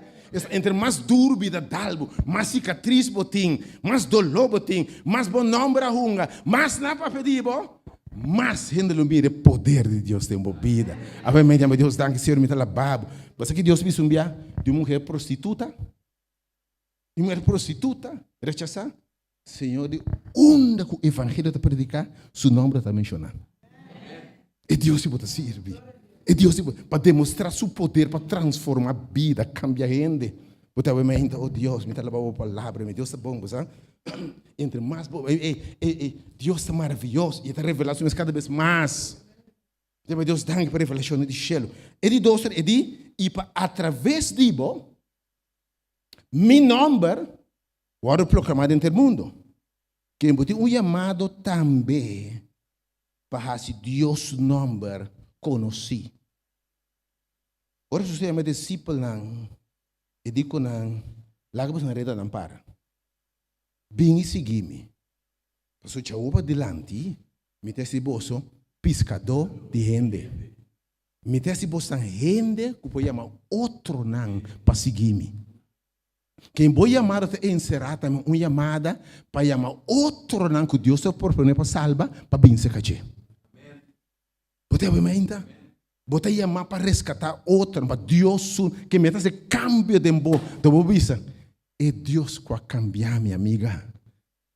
Entre mas duru bida dal bo, mas sikatris bo tin, mas doló bo tin, mas bo nòmber a hunga, mas nan papia di bo, mas hende lo mira e poder di Dios den bo bida. Awe mi yama Dios, danki Señor, mi ta alabá bo. Bo sa ki Dios bisa un bia di un muher prostituta? Un muher prostituta rechasá Señor di unda ku evangelio ta prediká, su nòmber ta menshoná. E Dios di bo ta sirbi. E Dios di bo pa demostrá su poder pa transformá bida, kambia hende. Bo ta wementa, oh Dios, mi ta alabá bo palabra, mi Dios ta bon, bo sa. Entre mas bo, e, e, e, e, Dios ta maravioso i e ta revelá su mes kada bes mas. Deba Dios danki pa revelashonnan di shelu. E di dos e di, i pa atraves di bo, Mi nòmber wòrdu proklamá den ter mundu. Ken bo tin un yamado tambe pa hasi Dios su nòmber konosí. Ora Hesus a yama e disipelnan, e di ku nan, Laga boso redanan para. Bin i sigui mi. Pasobra djawo padilanti mi ta hasi boso piskadó di hende. Mi ta hasi bosnan hende ku por yama otronan pa sigui mi. Ken bo yamada ta enserá tambe un yamada pa yama otronan ku Dios ta proponé pa salba pa bin serka dje. Bo ta yama ainda? Bo ta yama pa reskatá otronan, pa Dios su ke mi ta hasi kambio den bo. Ta bo bisa, E Dios ku a kambia mi, amiga.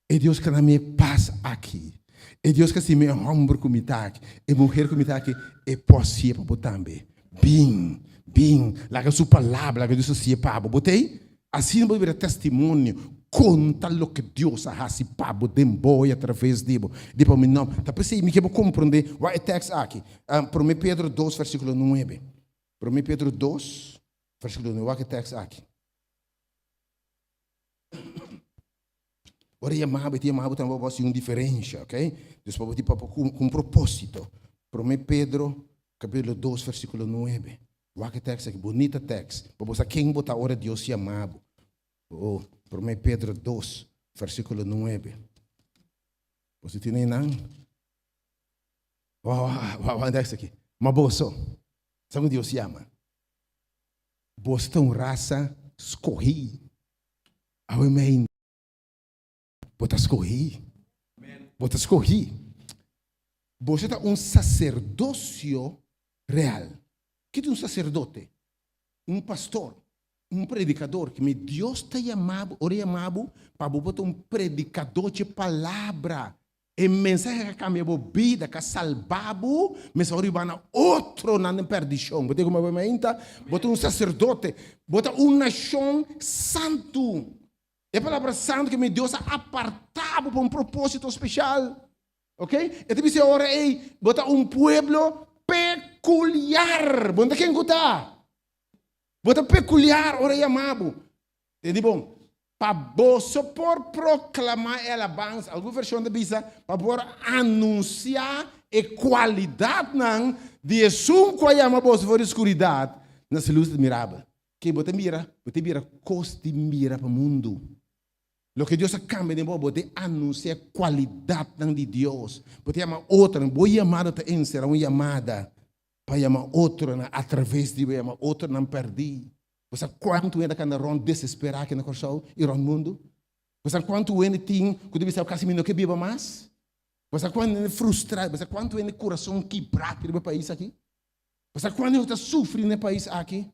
E Dios ka na mi e pas aki. E Dios ka si mi e homber ku mi ta aki, e muher ku mi ta aki, e por hasié pa bo tambe. Bin, bin, laga su palabra, laga Dios hasié pa bo. Bo ta ei? Asina bo bira testimonio. konta loke Dios a hasi pa bo den bo i atraves di bo. Di pa mi no. Ta p'esei mi ke bo komprondé wak e tèks aki. Promé Pedro dos versíkulo nuebe. Promé Pedro dos versíkulo nuebe. Wak e tèks aki. Ora e yama bo, e ta yama bo tambe pa bo hasi un diferensha, ok? Dus pa bo tin pa ku un propósito. Promé Pedro kapítulo dos versíkulo nuebe. Wak e tèks aki, bunita tèks, pa bo sa ken bo ta ora Dios yama bo. Oh, Promé Pedro dos versíkulo nuebe. Boso tin einan? Wak, wak, wak e tèks aki. Ma boso, sa ku Dios yama? Boso ta un rasa skohí. Awe mei bo ta skohí. Bo ta skohí. Boso ta un saserdosio real. Ki ta un saserdote? Un pastor, un predikador. Ki mi Dios ta yama bo, ora e yama bo pa bo por ta un predikadó dje palabra. E mensahe ka kambia bo bida, ka salba bo, mester ora yuba na otronan den perdishon. Bo ta kuma bo mainta? Bo ta un saserdote, bo ta un nashon santu. E palabra santu ke men Dios a aparta bo pa un proposito speshal. Ok? E ta bisa ora ei, bo ta un pueblo pekuliar. Bo no ta ken ku ta. Bo ta pekuliar ora e yama bo. Tende bon? Pa boso por proklamá e alabansa, algun vershon ta bisa, pa por anunsiá e kualidatnan di esun ku a yama boso for di skuridat na su lus admirabel. Ke bo ta mira? Bo ta mira kos di mira pa mundu. Loke Dios a kambia den bo, bo ta anunsiá e kualidatnan di Dios. Bo ta yama otronan. Bo yamada ta enserá un yamada pa yama otronan atraves di bo yama otronan pèrdí. Bo sa kuantu hende a kanda rònt desesperá aki na Kòrsou i rònt mundu? Bo sa kuantu hende tin ku ta bisa kasi mi no ke biba mas? Bo sa kuantu hende frustrá? Bo sa kuantu hende kurason kibrá riba e pais aki? Bo sa kuantu hende ta sufri na e pais aki?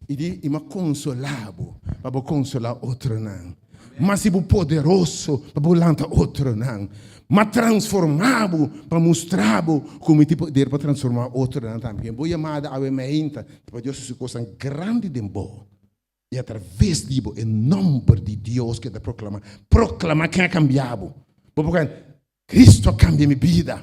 I di, I mi a konsolá bo pa bo konsolá otronan. Ma si bo poderoso pa bo lanta otronan. Ma transformá bo pa mustra bo ku mi tin poder pa transformá otronan tambe. Bo yamada awe meinta ta pa Dios hasi kosnan grandi den bo i atraves di bo e nòmber di Dios keda proklamá. Proklamá ken a kambia bo. Bo por kende, Kristu a kambia mi bida.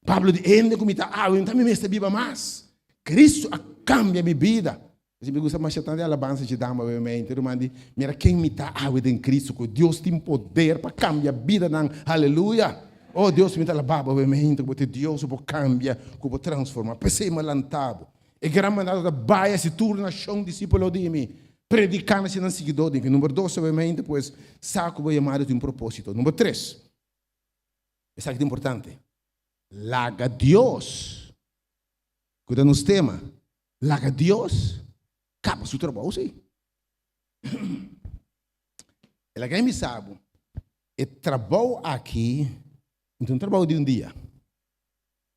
Pablo di, Hende ku mi ta awe no ta mi mester biba mas. Kristu a kambia mi bida. Esei mi gusta masha tantu e alabansa dje dama awe mente. Ruman di, Mira ken mi ta awe den Cristo, ku Dios tin poder pa kambia bidanan. Haleluya! Oh Dios, mi ta alabá bo awe mente, ku bo ta e Dios ku por kambia, ku por transformá. P'esei mi a lanta bo. E gran mandato ta bai hasi tur nashon disípulo di mi, prediká na esnan siguidó di mi. Number dos awe mente, pues, sa ku bo yamado tin un propósito. Number tres, esaki ta importante, laga Dios, ku ta nos tema, Laga Dios kaba su trabou, sí. E laga mi sa bo, e trabou aki no ta un trabou di un dia.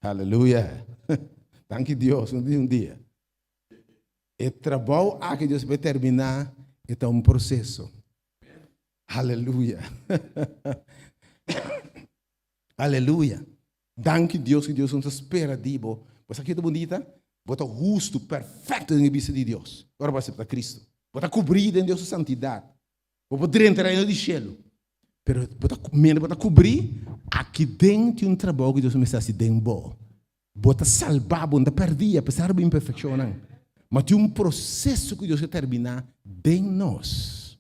Aleluya. Danki Dios, no di un dia. E trabou aki Dios bai terminá, e ta un proseso. Aleluya. Aleluya. Danki Dios ku Dios no ta spera di bo. Bo sa kiko ta bunita? Bo ta hustu, perfekto den e bista di Dios ora bo asepta Kristu. Bo ta kubrí den Dios su santidat. Bo por drenta e reino di shelu. Pero bo ta, mientras bo ta kubrí, aki den tin un trabou ku Dios mester hasi den bo. Bo ta salbá, bo no ta pèrdí apesar di bo imperfekshonnan. Ma tin un proseso ku Dios ke terminá den nos.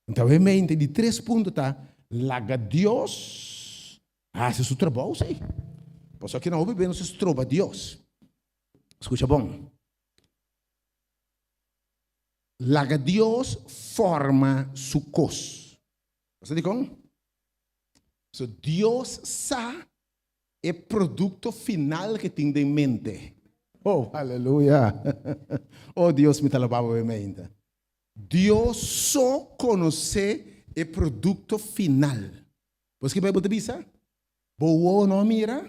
Anto obviamente di tres punto ta laga Dios hasi su trabou si. Pasobra aki nan hopi bes nos ta stroba Dios. Skucha bon. Laga Dios forma su kos. Bo sa dikon? So Dios sa e produkto final ke tin den mente. Oh, aleluya. Oh Dios, mi ta alabá bo obviamente. Dios so konosé e produkto final. Pues ki Beibel ta bisa? Bo wowo no a mira,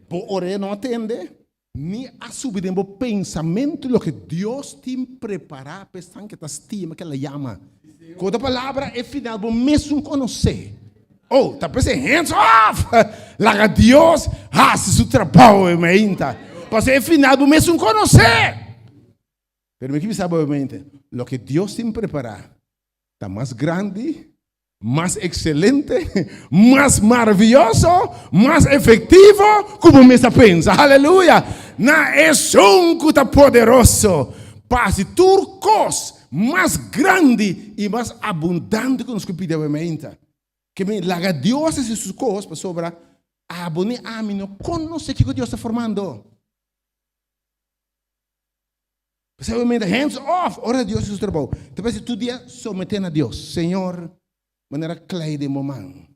bo orea no a tende, ni a subi den bo pensamentu loke Dios tin prepará pa esnan ke ta stima ke el a yama. Ku otro palabra, e final bo mesun konosé. Oh, ta p'esei hands off! Laga Dios hasi su trabou, hermanita. Pasobra e final bo mesun konosé. Pero mi ke bisa bo obviamente, loke Dios tin prepará ta mas grandi. Mas excelente, mas maravilloso, mas efectivo ku bo mes a pensa. Aleluya! Na esun ku ta poderoso pa hasi tur kos mas grandi i mas abundante ku nos ku pidi awe-meinta. Ke men laga Dios hasi su kos pasobra abo ni ami no konosé kiko Dios ta formando. P'esei bo mira hands off ora Dios haci su trabou. Ta parece tur dia somete na Dios. Señor, manera klei den bo man,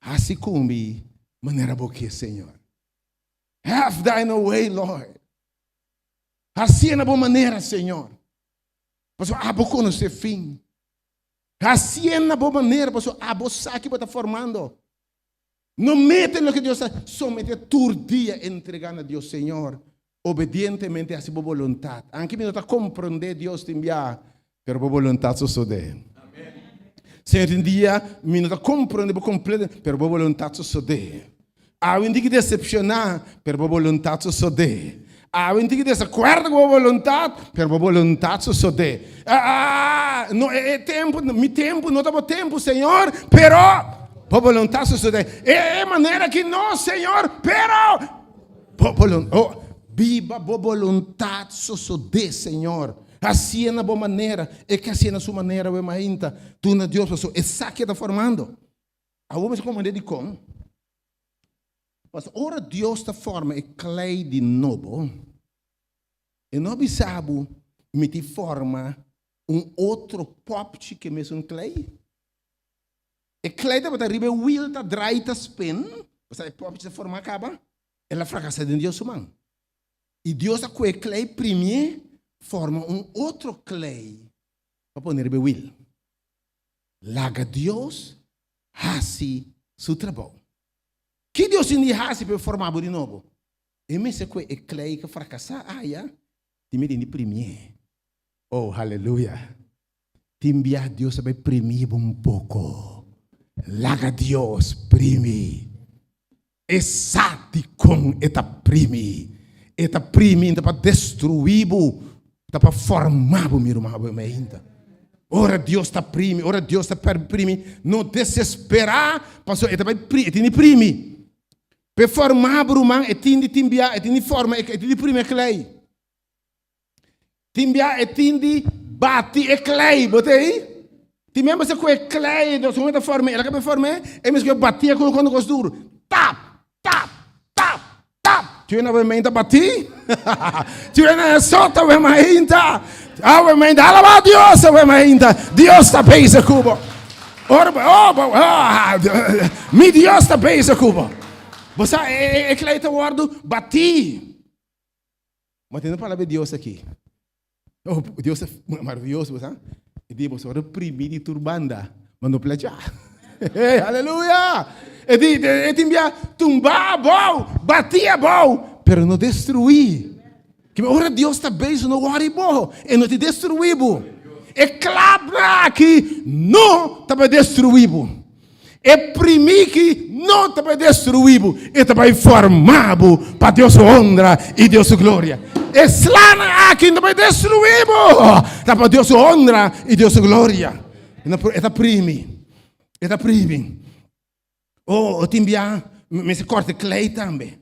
haci cu mi manera bo kier, Señor. Have thine way, Lord. Hacié na bo manera, Señor. Pasobra abo conoce fin. Hacié na bo manera, pasobra abo sa ki bo ta formando. No mete loke Dios ta somete tur dia entrega na Dios, Señor, obedientemente haci bo boluntad. Anke mi no ta comprende Dios tin bia, pero bo boluntad sosode. Señor, tin dia mi no ta comprende bo completo, pero bo boluntad sosode. Awe mi tin ki decepciona, pero bo boluntad sosode. Awe mi tin ki desacuerdo cu bo boluntad, pero bo boluntad sosode. Ah, no, e, e tempo, mi tempo no ta bo tempo, Señor, pero bo boluntad sosode. E, e manera ki no, Señor, pero bo boluntad, oh, biba bo boluntad sosode, Señor. Hacié na bo manera, e ke hacié na su manera, we mainta. Duna Dios paso esaki ta formando. Awor mi sa comprende dikon. Pasobra ora Dios ta forma e klei di nobo, e no a bisa bo mi tin forma un otro popchi ku e mesun klei. E klei tabata riba e wiel ta drai ta spin, pasobra e popchi ta forma kaba, el a frakasá den Dios su man. I Dios a kohe e klei primié forma un otro klei pa pone riba e wiel. Laga Dios hasi su trabou. Ki Dios tin di hasi pa e forma bo di nobo? E mester kohe e klei ku frakasá aya tin mester di primié. Oh, haleluya! Tin bia Dios ta bai primi bo un poko. Laga Dios primi. E sa dikon e ta primi. E ta primi ta pa destruí bo, ta pa forma bo, mi ruman, bo mainta. Ora Dios ta primi, ora Dios ta primi, no desesperá, pasobra e ta bai e tin di primi. P'e forma bo, ruman, e tin di tin bia, e tin di forma, e tin di primi e klei. Tin bia e tin di bati e klei, bo ta ei? Tin bia mester ku e klei, dos un ta forma, el a kaba forma, e mester ku bati e ku kos duru. Tap, tap, tap, tap. Tin na we ta bati? Tin na sota we mainta. Awe mainta, alaba Dios we mainta. Dios ta bezig ku bo. Ora, oh, oh, mi Dios ta bezig ku bo. Bo sa e klei ta wordu bati. Ma tene palabra di Dios aki. Oh, Dios ta maravilloso, bo sa? E di, boso wòrdu primí di tur banda, ma no plechá. Hey, aleluya! E di, e tin bia tumbá abou, batí abou, pero no destruí. Ki ora Dios ta bezig, no wòri bo, e no ta destruí bo. E klapnan aki no ta pa destruí bo. E primí ki no ta bai destruí bo, e ta bai formá bo pa Dios su honra i Dios su gloria. E slanan aki no ta bai destruí bo, ta pa Dios su honra i Dios su gloria. E ta primi, e ta primi. Oh, tin bia mester kòrta klei tambe.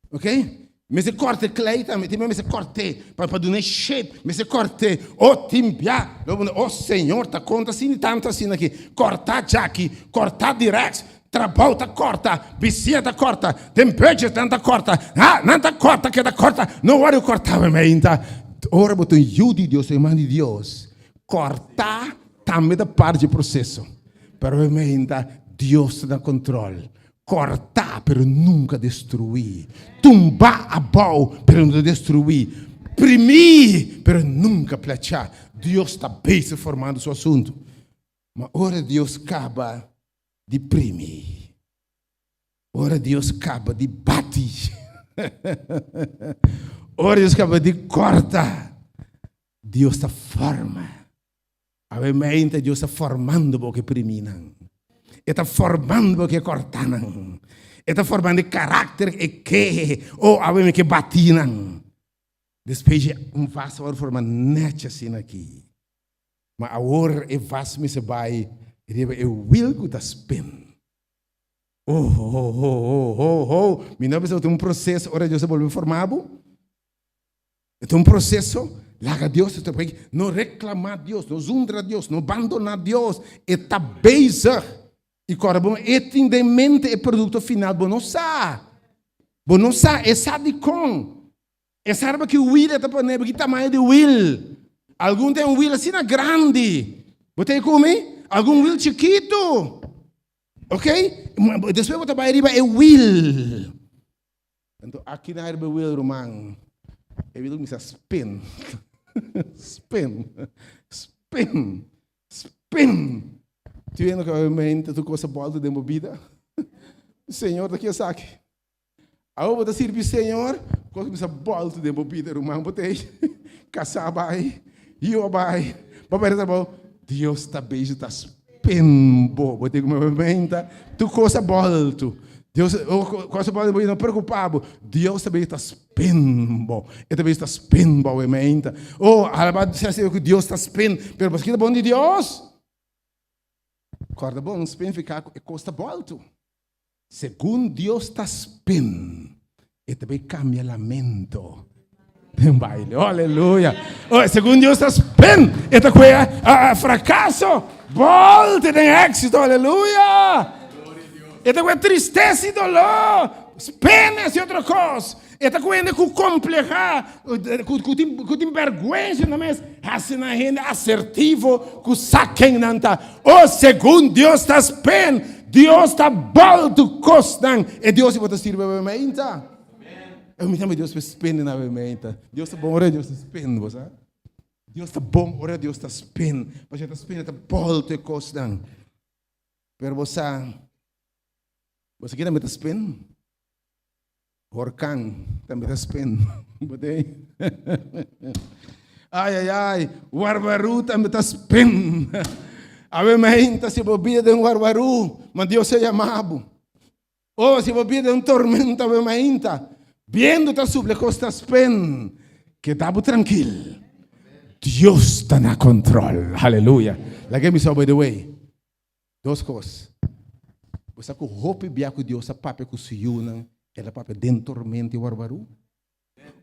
Ok? Mester kòrta e klei tambe. Tin bia mester kòrt'é pa pa dun'é shape. Mester kòrt'é. Oh, tin bia. Lo bo oh Señor, ta konta asina i tantu asina aki. Kòrtá djaki, kòrtá di rèks. Trabou ta kòrta, bisia ta kòrta, den budget nan ta kòrta. Ha, nan ta kòrta, keda kòrta. No wòrdu kòrtá mi meinta. Ora bo ta un yu di Dios, un hermano di Dios, kòrtá tambe ta parti dje proseso. Pero mi meinta, Dios ta na kòntròl. Kòrtá, pero nunka destruí. Tumbá abou, pero no ta destruí. Primí, pero nunka plachá. Dios ta bezig formando su asuntu. Ma ora Dios kaba di primí, ora Dios kaba di bati, ora Dios kaba di kòrta, Dios ta forma. Awe mainta Dios ta formando bo ke priminan. E ta formando bo ke kortanan. E ta formando e karakter e ke o awe mi ke batinan. Despues un vas a wòrdu forma nèchi asina aki. Ma awor e vas mester bai. Riba e wiel ku ta spin. Oh, oh, oh, oh, oh, oh. Mi no bisa un proseso ora Dios a bolbe forma bo. E ta un proseso. Laga Dios no reklamá Dios, no zundra Dios, no bandoná Dios. E ta bezig. I kòrda bon, e tin den mente e produkto final. Bo no sa. Bo no sa. E sa dikon. E sa riba ki wiel e ta pone, ki tamaño di wiel. Algun tin un wiel asina grandi. Bo ta ku mi? Algun wiel chikitu. Ok? Despues bo ta bai riba e wiel. Anto aki na riba e wiel, ruman, e wiel kuminsá spin. Spin. Spin. Spin. Tin hende ku obviamente tur kos a bòlta den bo bida. Señor ta ke esaki. Awor bo ta sirbi Señor, kos kuminsá bòlta den bo bida, ruman. Bo ta kasá bai, yu a bai, bo a pèrdè trabou. Dios ta bezig ta spin bo. Bo tin ku menta tur kos a bòltu. Dios, kos a bòltu den bo bida, no preokupá bo. Dios ta bezig ta spin bo. E ta bezig ta spin bo menta. Oh, alabado sea Señor ku Dios ta spin. Pero paske ta bon di Dios? Kòrda bon, spin fiká ku e kos ta bòltu. Segun Dios ta spin, e ta bay cambia lamento den baile. Oh, aleluya. Oh, segun Dios ta spin, e ta kue fracaso, volte den éxito. Aleluya. E ta kue tristesa y dolor, spin ese otro cos. E ta ku hende ku kompleha, ku tin bèrgwensa nan mes, hasi nan hende asertivo ku sa ken nan ta. O segun Dios ta spen, Dios ta bòltu kosnan. E Dios ku bo ta sirbi awe meinta. E mi tambe Dios por spende na awe meinta. Dios ta bon ora Dios ta spende, bo sa. Dios ta bon ora Dios ta spende. Pasobra e ta spende, e ta bòltu e kosnan. Pero bo sa, bo sa kiko tambe ta spende? Horkan tambe ta spin. Bo te? Ai, ai, ai. Warwarú tambe ta spin. Awe mainta si bo bida den warwarú, ma Dios a yama bo. Oh, si bo bida den tormenta awe mainta, biendo ta suple kos ta spin, keda bo trankil. Dios ta na kontrol. Haleluya. Laga mi sa by the way. Dos kos. Bo sa ku hopi bia ku Dios a papia ku su yunan, el a papia den tormenta i warwarú.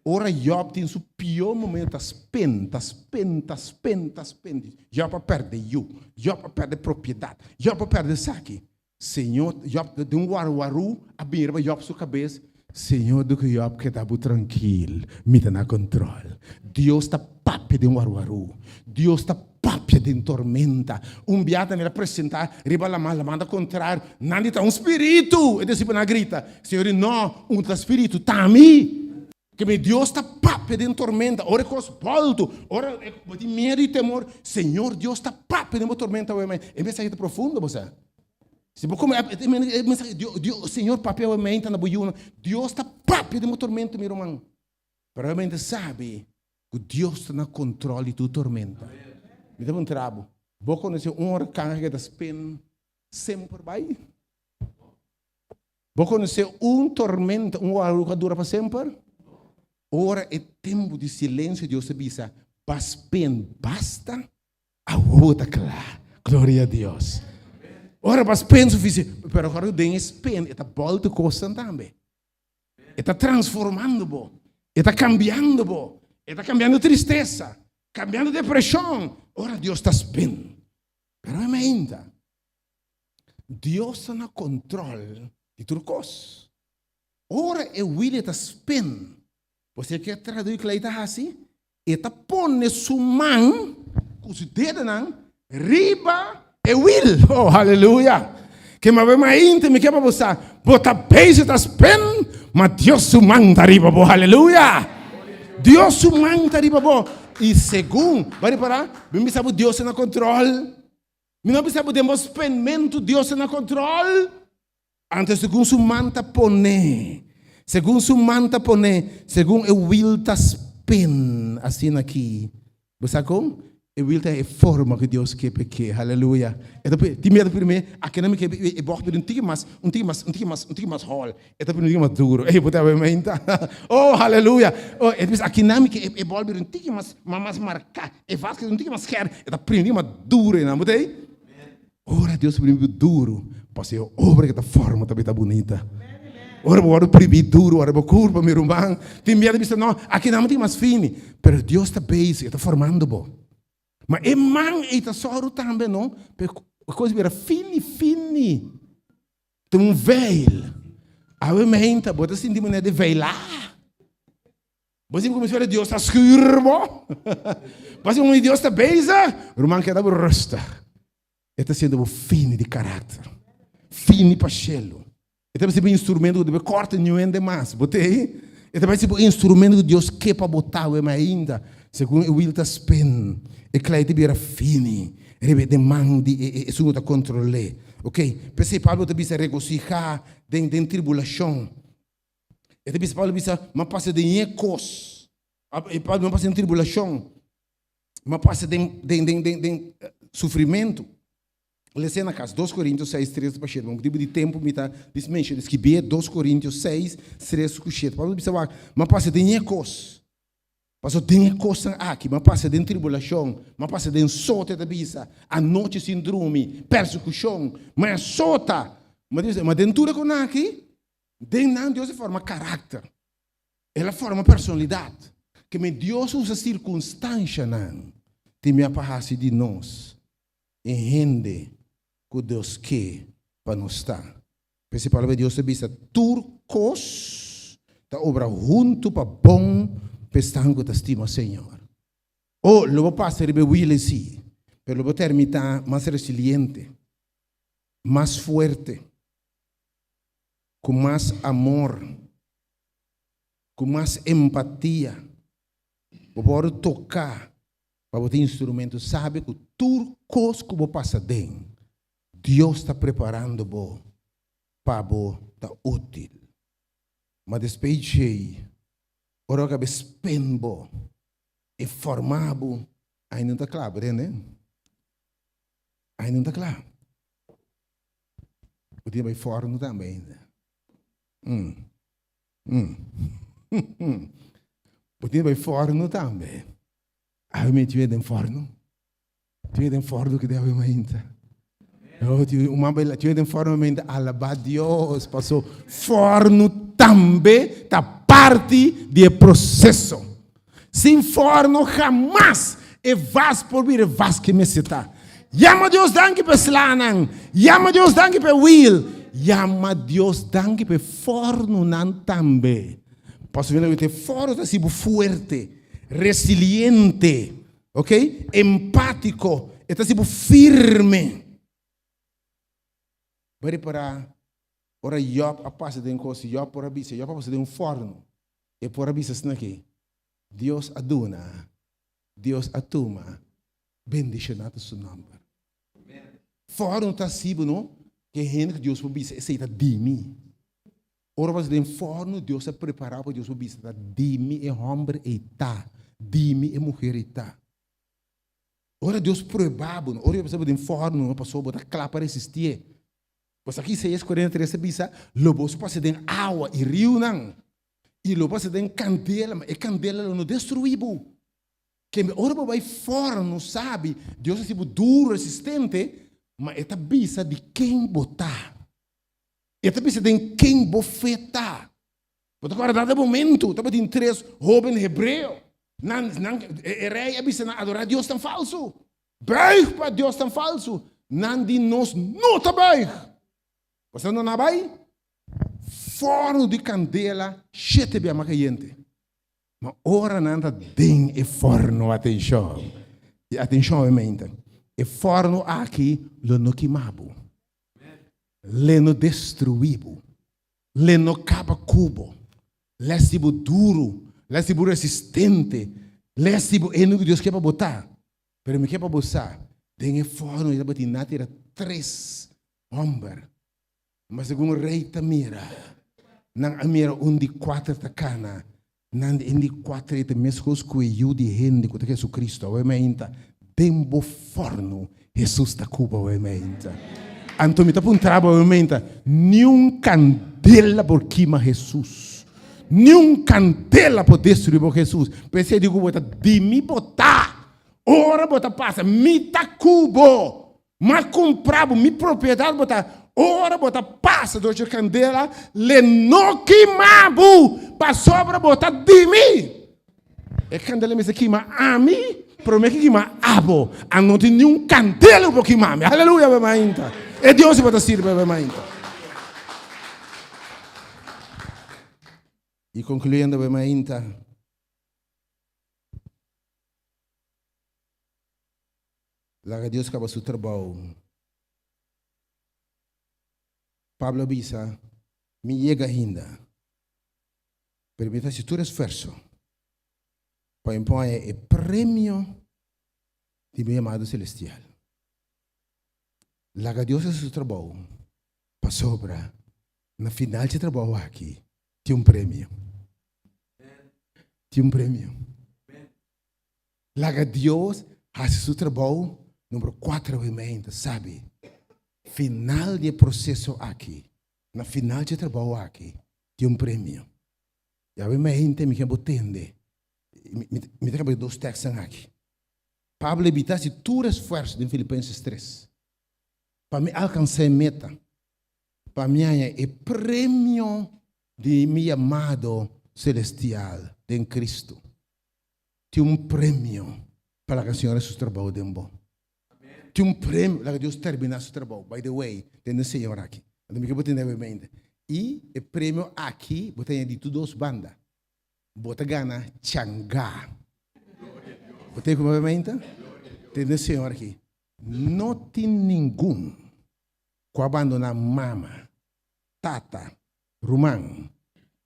Ora Jòb tin su pió momento, ta spin, ta spin, ta spin, ta spin. Jòb a pèrdè yu, Jòb a pèrdè propiedat, Jòb a pèrdè esaki. Señor, Jòb den un warwarú a bini riba Jòb su kabes, Señor di ku Jòb, keda bo trankil, mi ta na kontròl. Dios ta papia den warwarú. Dios ta Papia den tormenta. Un bia tambe el a presentá riba laman, laman ta kontrario. Nan di ta un spiritu! E disipelnan a grita. Señor di, No, un ta spiritu, ta mi! Ke mi Dios ta papia den tormenta. Ora e kos bòltu, ora bo tin miedu i temor, Señor Dios ta papia den bo tormenta awe mei. E mensahe ta profundo, bo sa. Si bo kome e mensahe, Dios, Señor papia awe mei ta na bo yunan. Dios ta papia den bo tormenta, mi ruman. Pero realmente sabi ku Dios ta na kontrol di tur tormenta. Mi ta puntra bo, bo konosé un orkan ku ta spin semper bai? Bo konosé un tormenta, un waru ku a dura pa semper? Ora e tempu di silensio Dios ta bisa, Ba spin, basta, awor ta kla. Gloria a Dios. Ora ba spin sufisiente, pero awor den e spin e ta bòltu kosnan tambe. E ta transformando bo. E ta cambiando bo. E ta cambiando tristesa, cambiando depresion. Ora Dios ta spin. Pero e mainta, Dios ta na control di tur cos. Ora e wiel ta spin, bo sa ke tradui klei ta hasi? E ta pone su man ku su dedenan riba e wil. Oh, haleluya! Ke ma be mainta mi ke pa bo sa, bo ta bezig ta spin, ma Dios su man ta riba bo. Haleluya! Dios su man ta riba bo. I segun, bo a ripará? Mi bisa bo Dios ta na kontrol. Mi no bisa bo den bo spinmentu Dios ta na kontrol. Anto segun su man ta pone, segun su man ta pone, segun e wil ta spin asina aki. Bo sa kon? E wil ta e forma ku Dios ke p'e ke. Haleluya. E ta tin miedu primer, aki nan mi ke e bòg bira un tiki mas, un tiki mas, un tiki mas, un tiki mas hòl. E ta bira un tiki mas duru. Ey, bo ta wak meinta. Oh, haleluya. Oh, e ta bisa aki nan mi ke e bòl bira un tiki mas, mas marká. E vas ke un tiki mas skèrp. E ta primi un tiki mas duru einan. Bo ta ei? Ora Dios primi bo duru, pasobra e obra ku ta forma ta bita bunita. Ora bo wòrdu primi duru, ora bo kurpa, mi ruman, tin bia ta bisa, no, aki nan tin mas fini. Pero Dios ta bezig, e ta formando bo. Ma e man ei ta sòru tambe, no, pa e kos bira fini fini. Tin un veil. Awe meinta bo ta sinti manera di veilá. Bo sinti como si fuera Dios ta schuur bo. Bo sinti como Dios ta bezig. Ruman keda bo rustig. E ta siendo bo fini di karakter. Fini pa shelu. E ta bai ser bo instrumento ku debe korta niun hende mas. Bo ta ei? E ta bai ser bo instrumento ku Dios ke pa bo ta awe, ma ainda segun e wiel ta spin, e klei ta bira fini riba e deman di e esun ku ta kontrol'é. Ok, p'esei Pablo ta bisa regosihá den den tribulashon. E ta bisa, Pablo bisa, M'a pasa den e kos. Pablo, m'a pasa den tribulashon. M'a pasa den den den den den sufrimentu. Lese na kas, Dos Korintios seis, tres pa shete. Pa motibu di tempu mi ta dismenshoná, skibié Dos Korintios seis, tres ku shete. Pablo bisa wak, M'a pasa den e kos. Pasobra den e kosnan aki, m'a pasa den tribulashon, m'a pasa den sota, e ta bisa, anochi sin drumi, persekushon, m'a sota. Ma Dios, ma den tur e kosnan aki, den nan Dios a forma karakter. El a forma personalidat. Ke men Dios usa sirkunstanshanan tin mia pa hasi di nos e hende ku Dios ke pa nos ta. P'esei Palabra di Dios ta bisa, Tur kos ta obra huntu pa bon pa esnan ku ta stima Señor. O, lo bo pasa riba e wiel esei, pero lo bo termitá mas resiliente, mas fuerte, ku mas amor, ku mas empatia. Bo por wòrdu toká pa bo tin instrumento. Sabe ku tur kos ku bo pasa den, Dios ta preparando bo pa bo ta útil. Ma despues djei, ora bo kabe spend bo i forma bo, ainda no ta kla, bo tende? Ainda no ta kla. Bo tin bai forno tambe ainda. Mm. Mm. Bo tin bai forno tambe. Awe mi tin den forno. Tin den forno que debe mainta. Oh, tin uma bela, tin den forno mainta. Alaba Dios, paso forno tambe ta parti di e proceso. Sin forno jamás e vas por bira e vas que mester ta. Yama Dios danki pa e slanan. Yama Dios danki pa e wiel. Yama Dios danki pa e fornonan tambe. Pasobra e forno ta hasi bo fuerte, resiliente, ok, empátiko, e ta hasi bo firme. Bo a repará ora Jòb a pasa den kos, Jòb por a bisa, Jòb a pasa den un fòrnu, e por a bisa asina aki, Dios a duna, Dios a tuma, bendishoná ta su nòmber. Fòrnu ta hasi bo no, ke hende ku Dios por bisa, esei ta di mi. Ora bo a den fòrnu, Dios a prepará bo, Dios por bisa ta di mi e hòmber ei ta, di mi e muher ei ta. Ora Dios prueba bo, ora bo den fòrnu, pasobra bo ta kla pa resistié. Bo sa ki Isaías 43 ta bisa, Lo boso pasa den awa i riunan, i lo pasa den kandela, ma e kandela lo no destruí bo. Kende ora bo bai fòrnu sabi, Dios a hasi bo duru, resistente, ma e ta bisa di ken bo ta. E ta bisa den ken bo fe ta. Bo ta kòrda dado momentu tabatin tres hóben hebreo. Nan, nan, e rei a bisa nan adorá diosnan falsu. Buig pa diosnan falsu. Nan di nos no ta buig. Pasobra nan a bai fòrnu di kandela shete bia mas kayente. Ma ora nan ta den e fòrnu, atenshon, i atenshon obviamente, e fòrnu aki lo no kima bo. L'e no destruí bo. L'e no kaba ku bo. L'e hasi bo duru. L'e hasi bo resistente. L'e hasi bo ene ku Dios ke pa bo ta. Pero mi ke pa bo sa, den e fòrnu ei tabatin na tira tres hòmber. Ma segun rei ta mira, nan a mira un di kuater ta kana. Nan di, E di kuater ei ta meskos ku e Yu di hende ku ta Jesucristo. Awe mainta, den bo fòrnu, Hesus ta ku bo awe mainta. Anto mi ta puntra bo awe mainta, niun kandela por kima Hesus. Niun kandela por destruí bo Hesus. P'esei di ku bo ta di mi bo ta. Ora bo ta pasa, mi ta ku bo. M'a kumpra bo, mi propiedat bo ta. Ora bo ta pasa dor dje kandela, l'e no kima bo, pasobra bo ta di mi. E kandela mester kima ami promé ku kima abo. A no tin niun kandela ku por kima mi. Aleluya, bo mainta. E Dios bo ta sirbi, bo mainta. I konkluyendo, bo mainta. Laga Dios kaba su trabou. Pablo a bisa, Mi yega ainda, pero mi ta hasi tur esfuerso pa mi por haña e premio di mi yamado selestial. Laga Dios hasi su trabou, pasobra na final dje trabou aki tin un premio. Tin un premio. Laga Dios hasi su trabou numero cuatro awe meinta sabi final di e proceso aki na final di e trabou aki tin un premio y awe meinta mi ke bo tende mi ta kaba dos tekstnan aki Pablo a bita hasi tur esfuerso den Filipenses tres pa mi alcansa e meta pa mi haña e premio di mi yamado celestial den Cristo. Tin un premio pa laga Señor haci su trabou den bo. Tin un premio, laga Dios termina su trabou. By the way, tende Señor aki. Anto mi ke bo tende awe mente. Y e premio aki bo ta haña di tur dos banda. Bo ta gana changa. Bo tende ku awe mente? Tende Señor aki. No tin ningun ku a bandona mama, tata, ruman,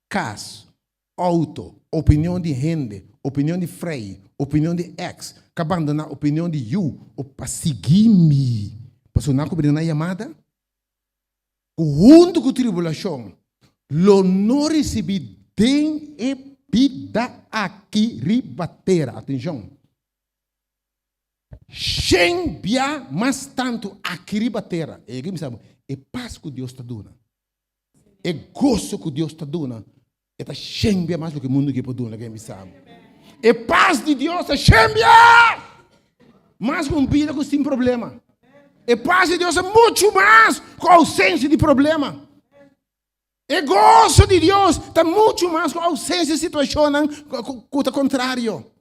kas, Auto, opinion di hende, opinion di frei, opinion di ex, ka bandoná opinion di yu o pa sigui mi. Pasobra nan ku bini na yamada, ku huntu ku tribulashon lo no risibí den e bida aki riba tera, atenshon, shen bia mas tantu aki riba tera. E yega mi sa bo, e pas ku Dios ta duna. E goso ku Dios ta duna, e ta shembia mas loke mundu ke por duna, ken bisa bo. E pas di Dios ta shembia mas ku un bida ku sin problema. E pas di Dios ta muchu mas ku ousensia di problema. E goso di Dios ta muchu mas ku ousensia di situashonnan ku ta kontrario.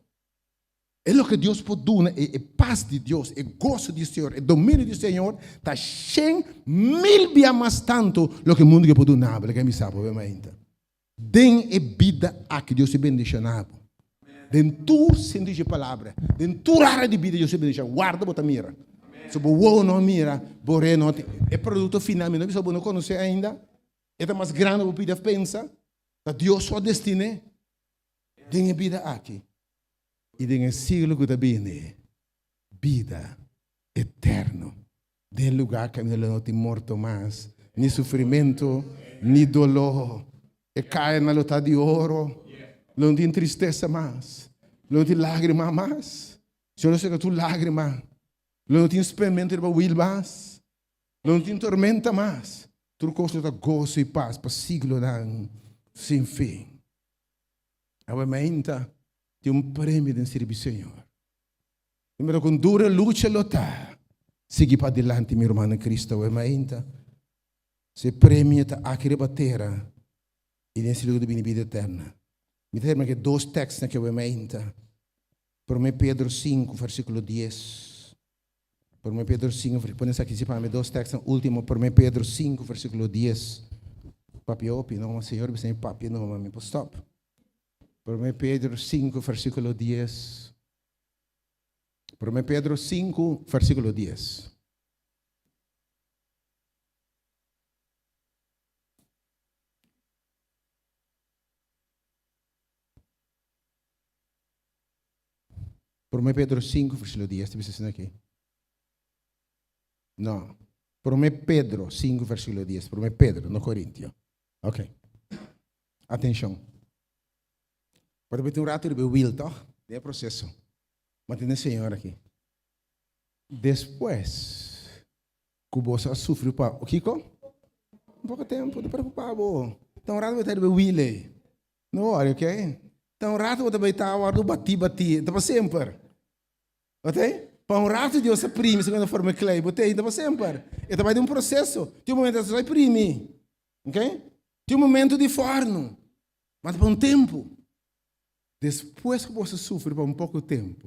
E loke Dios por duna, e pas di Dios, e goso di Señor, e dominio di Señor, ta 100,000 bia mas tantu loke mundu ke por duna bo. Loke mi sa bo be mainta. Den e bida aki Dios ta bendiciona bo. Den tur sentido di palabra, den tur area di bida Dios ta bendiciona bo. Warda bo ta mira. So bo wowo no a mira, bo orea no a tende. E producto final mi no bisa bo no conoce ainda. E ta mas grandi bo pidi of pensa. Ta Dios su a destine den e bida aki. I den e siglo ku ta bini, bida eterno den e lugá kaminda lo no tin morto mas, ni sufrimentu, ni doló. E kayanan lo ta di oro, lo no tin tristesa mas, lo no tin lágrima mas. Señor lo seka tur lágrima. Lo no tin spenmentu riba wil mas, lo no tin tormenta mas. Tur kos lo ta goso i pas pa siglonan sin fin. Awe mainta tin un premio den sirbi Señor. I mira con dura lucha lo ta. Sigui padilanti mi ruman den Cristo awe mainta. Si premio ta aki riba tera i den cielo ku ta bini bida eterna. Mi ta termina ku e dos tekstnan aki awe mainta. Prome Pedro sinku versikulo dies. Prome Pedro sinku versíkulo, pone esaki si pa mi dos tekstnan ultimo, Prome Pedro sinku versikulo dies. Papia hopi no, Señor bisa mi papia no, ma mi por stop. Prome Pedro sinku versikulo dies. Prome Pedro sinku versikulo dies. Promé Pedro 5, versículo 10, ta bisa asina aki. No. Promé Pedro 5, versículo 10. Promé Pedro, no Corintio. Ok. Atenshon. Por tin un rato riba e wiel, toch? Den e proceso. Ma tene Señor aki. Despues ku boso a sufri pa kiko? Un poko tempu, no preocupa bo. Ta un rato bo ta riba e wiel ei. No worry, ok? Ta un rato bo ta bai ta wòrdu batí batí, ta pa semper. Ok? Pa un ratu Dios a primi segun e forma e klei, bo tei ta pa semper. E ta bai den un proseso. Tin un momento Dios ta bai primi. Ok? Tin un momento di fòrnu. Ma ta pa un tempu. Despues ku boso sufri pa un poko tempu,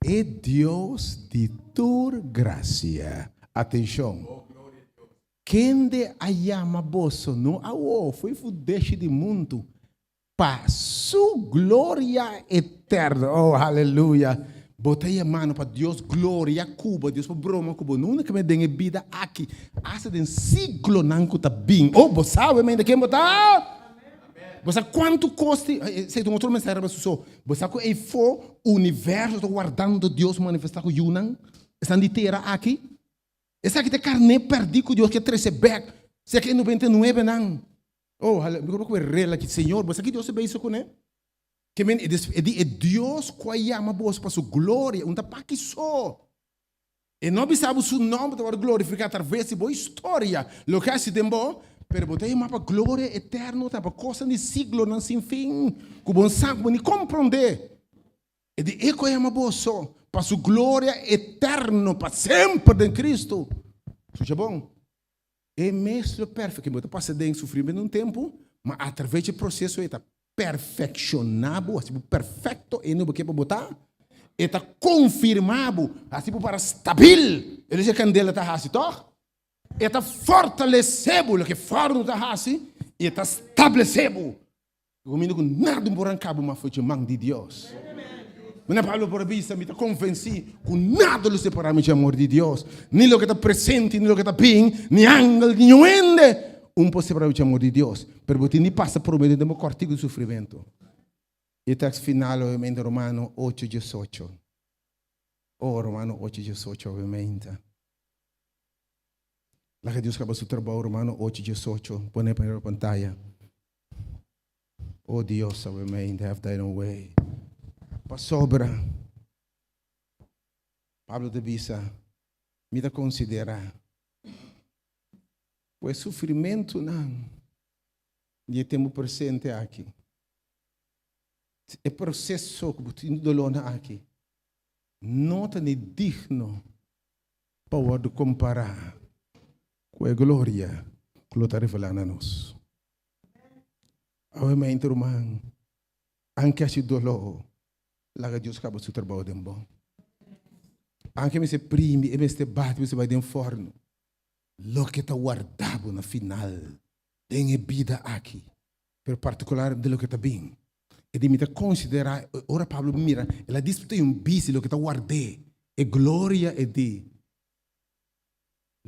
e Dios di tur grasia, atenshon, kende a yama boso no awo fo'i fundeshi di mundu, pa su gloria eterno. Oh, aleluya! Bo ta yamando pa Dios gloria ku bo, Dios por broma ku bo, no únikamente den e bida aki, asta den siglonan ku ta bin. Oh, bo sa obviamente ken bo ta? Bo sa kuantu kos tin, esei ta un otro mensahe riba su so. Bo sa ku eifó universo ta wardando Dios manifestá ku yunan, esnan di tera aki? Esaki ta e karné pèrdí ku Dios ke trese bèk, seka e 99 nan. Oh, hale, mi ku e rel aki, Señor, bo sa ki Dios a bisa kuné? Ke men, e di, e Dios ku a yama boso pa su gloria, un ta paki so. E no bisa bo su nòmber ta wòrdu glorifiká atraves di bo historia, loke a hasi den bo, pero bo ta yamá pa gloria eterno, ta pa kosnan di siglonan sin fin, ku bo no sa, ku bo ni komprondé. E di, e ku a yama boso pa su gloria eterno, pa semper den Kristu. Skucha bon. E mes lo perfect, bo ta pasa den sufrimentu un tempu, ma atraves dje proseso e ta perfekshoná bo, hasi bo perfekto e no bo ke pa bo ta, e ta konfirmá bo, hasi bo para stabil, e loke kandela ta hasi tòg, e ta fortalesé bo, loke fòrnu ta hasi, i e ta stablesé bo. Kaminda ku nada no por ranka bo mas for dje man di Dios. Manera Pablo por a bisa, Mi ta konvensí ku nada lo separá mi dje amor di Dios, ni loke ta presente, ni loke ta bin, ni angel, ni niun hende un por separá mi dje amor di Dios. Pero bo tin di pasa promé den tempu kòrtiku di sufrimentu. E tèks final, obviamente, Romano ocho diesocho. Oh, Romano ocho diesocho, obviamente. Laga Dios kaba su trabou, Romano ocho diesocho, pone pa riba pantaya. Oh Dios, obviamente, have thine own way. Pasobra, Pablo ta bisa, mi ta konsiderá ku e sufrimentunan di e tempu presente aki, e proseso ku bo tin dolónan aki, no ta ni digno pa wòrdu kompará ku e gloria ku lo ta revelá na nos. Awe mente, ruman, anke hasi doló, laga Dios kaba su trabou den bo. Anke mester primi, e mester bati, mester bai den fòrnu. Loke ta warda bo na final den e bida aki, pero partikular den loke ta bin. E di mi ta konsiderá, ora Pablo mira, el a disfrutá un bista di loke ta ward'é, e gloria e di.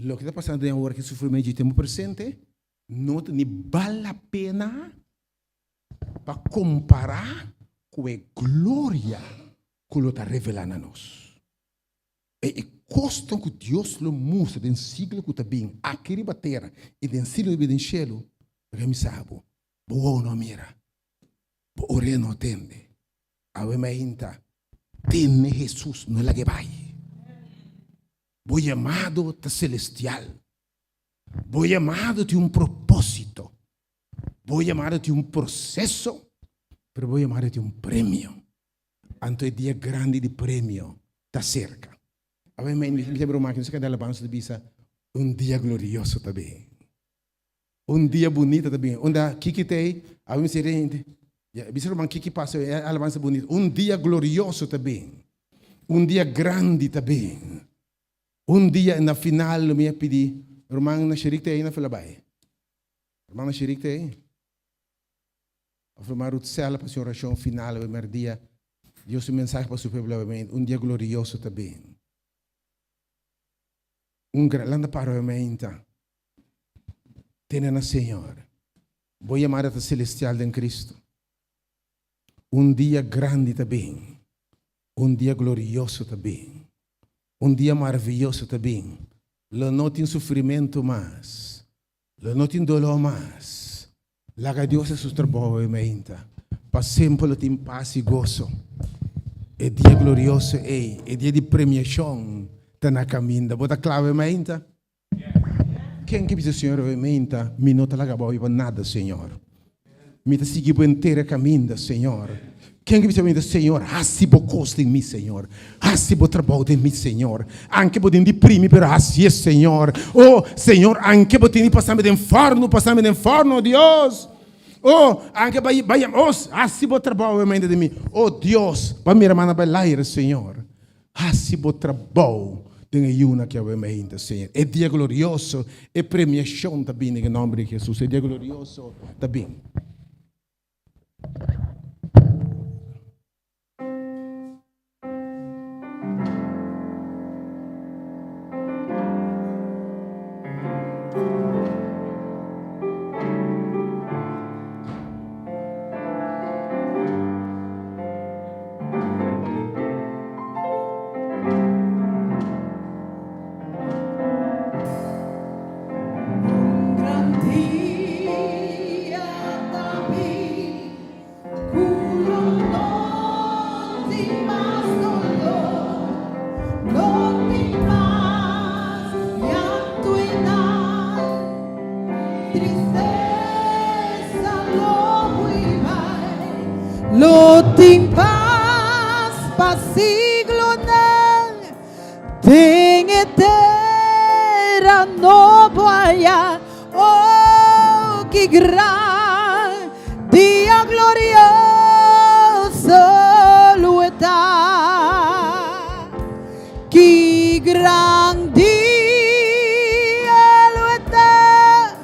Loke ta pasando den awor aki, sufrimentu dje tempu presente, No ta ni bal la pena pa kompará ku e gloria ku lo ta revelá na nos. E e kosnan ku Dios lo mustra den siglo ku ta bin aki riba tera i den siglo ku ta bin den shelu, laga mi sa bo, bo wowo no a mira, bo orea no a tende. Awe mainta, tene Hesus, no lag'e bai. Bo yamado ta selestial. Bo yamado tin un propósito. Bo yamado tin un proseso, pero bo yamado tin un premio. Anto e dia grandi di premio ta serka. Awe mi mi ta broma aki, nos a kanta alabansa ta bisa, un dia glorioso ta bin. Un dia bunita ta bin. Unda Kiki ta ei, awe mi seri hende, ya, bisa ruman Kiki pasa e alabansa bunita. Un dia glorioso ta bin. Un dia grandi ta bin. Un dia na final lo mi a pidi ruman na Sherik ta ei na fila bai. Ruman na Sherik ta ei. Of ruman Rutsela pa su orashon final awe merdia. Dios su mensahe pa su pueblo awe un dia glorioso ta bin. Un gran lanta para awe meinta. Tene na Señor. Bo yamada ta celestial den Cristo. Un dia grandi ta bin. Un dia glorioso ta bin. Un dia maraviyoso ta bin. Lo no tin sufrimentu mas. Lo no tin doló mas. Laga Dios haci su trabou awe mainta. Pa semper lo tin pas i goso. E dia glorioso ei, e dia di premiashon, ta na kaminda. Bo ta kla awe mainta? Ken ke bisa Señor awe mainta, Mi no ta laga bo awe pa nada, Señor. Mi ta sigui bo henter e kaminda, Señor. Ken ke bisa mi ta, Señor, hasi bo kos den mi, Señor. Hasi bo trabou den mi, Señor. Anke bo tin di primi, pero hasié, Señor. Oh, Señor, anke bo tin di pasami den fòrnu, pasami den fòrnu, oh Dios. Oh, anke bai, bai, oh, hasi bo trabou mente den mi. Oh Dios, pa mira mana bai laira, Señor. Hasi bo trabou den e yuna ki awe meinta, Señor. E dia glorioso, e premiashon ta bini den e nòmber di Jesus. E dia glorioso ta bin. Un gran dia ta bin ku lo no tin mas dolor, no tin mas llanto i nan tristesa lo hui bai, lo tin pas pa siglonan. Den e tera nobo aya, oh, ki gran dia glorioso lo e ta. Ki gran dia lo e ta,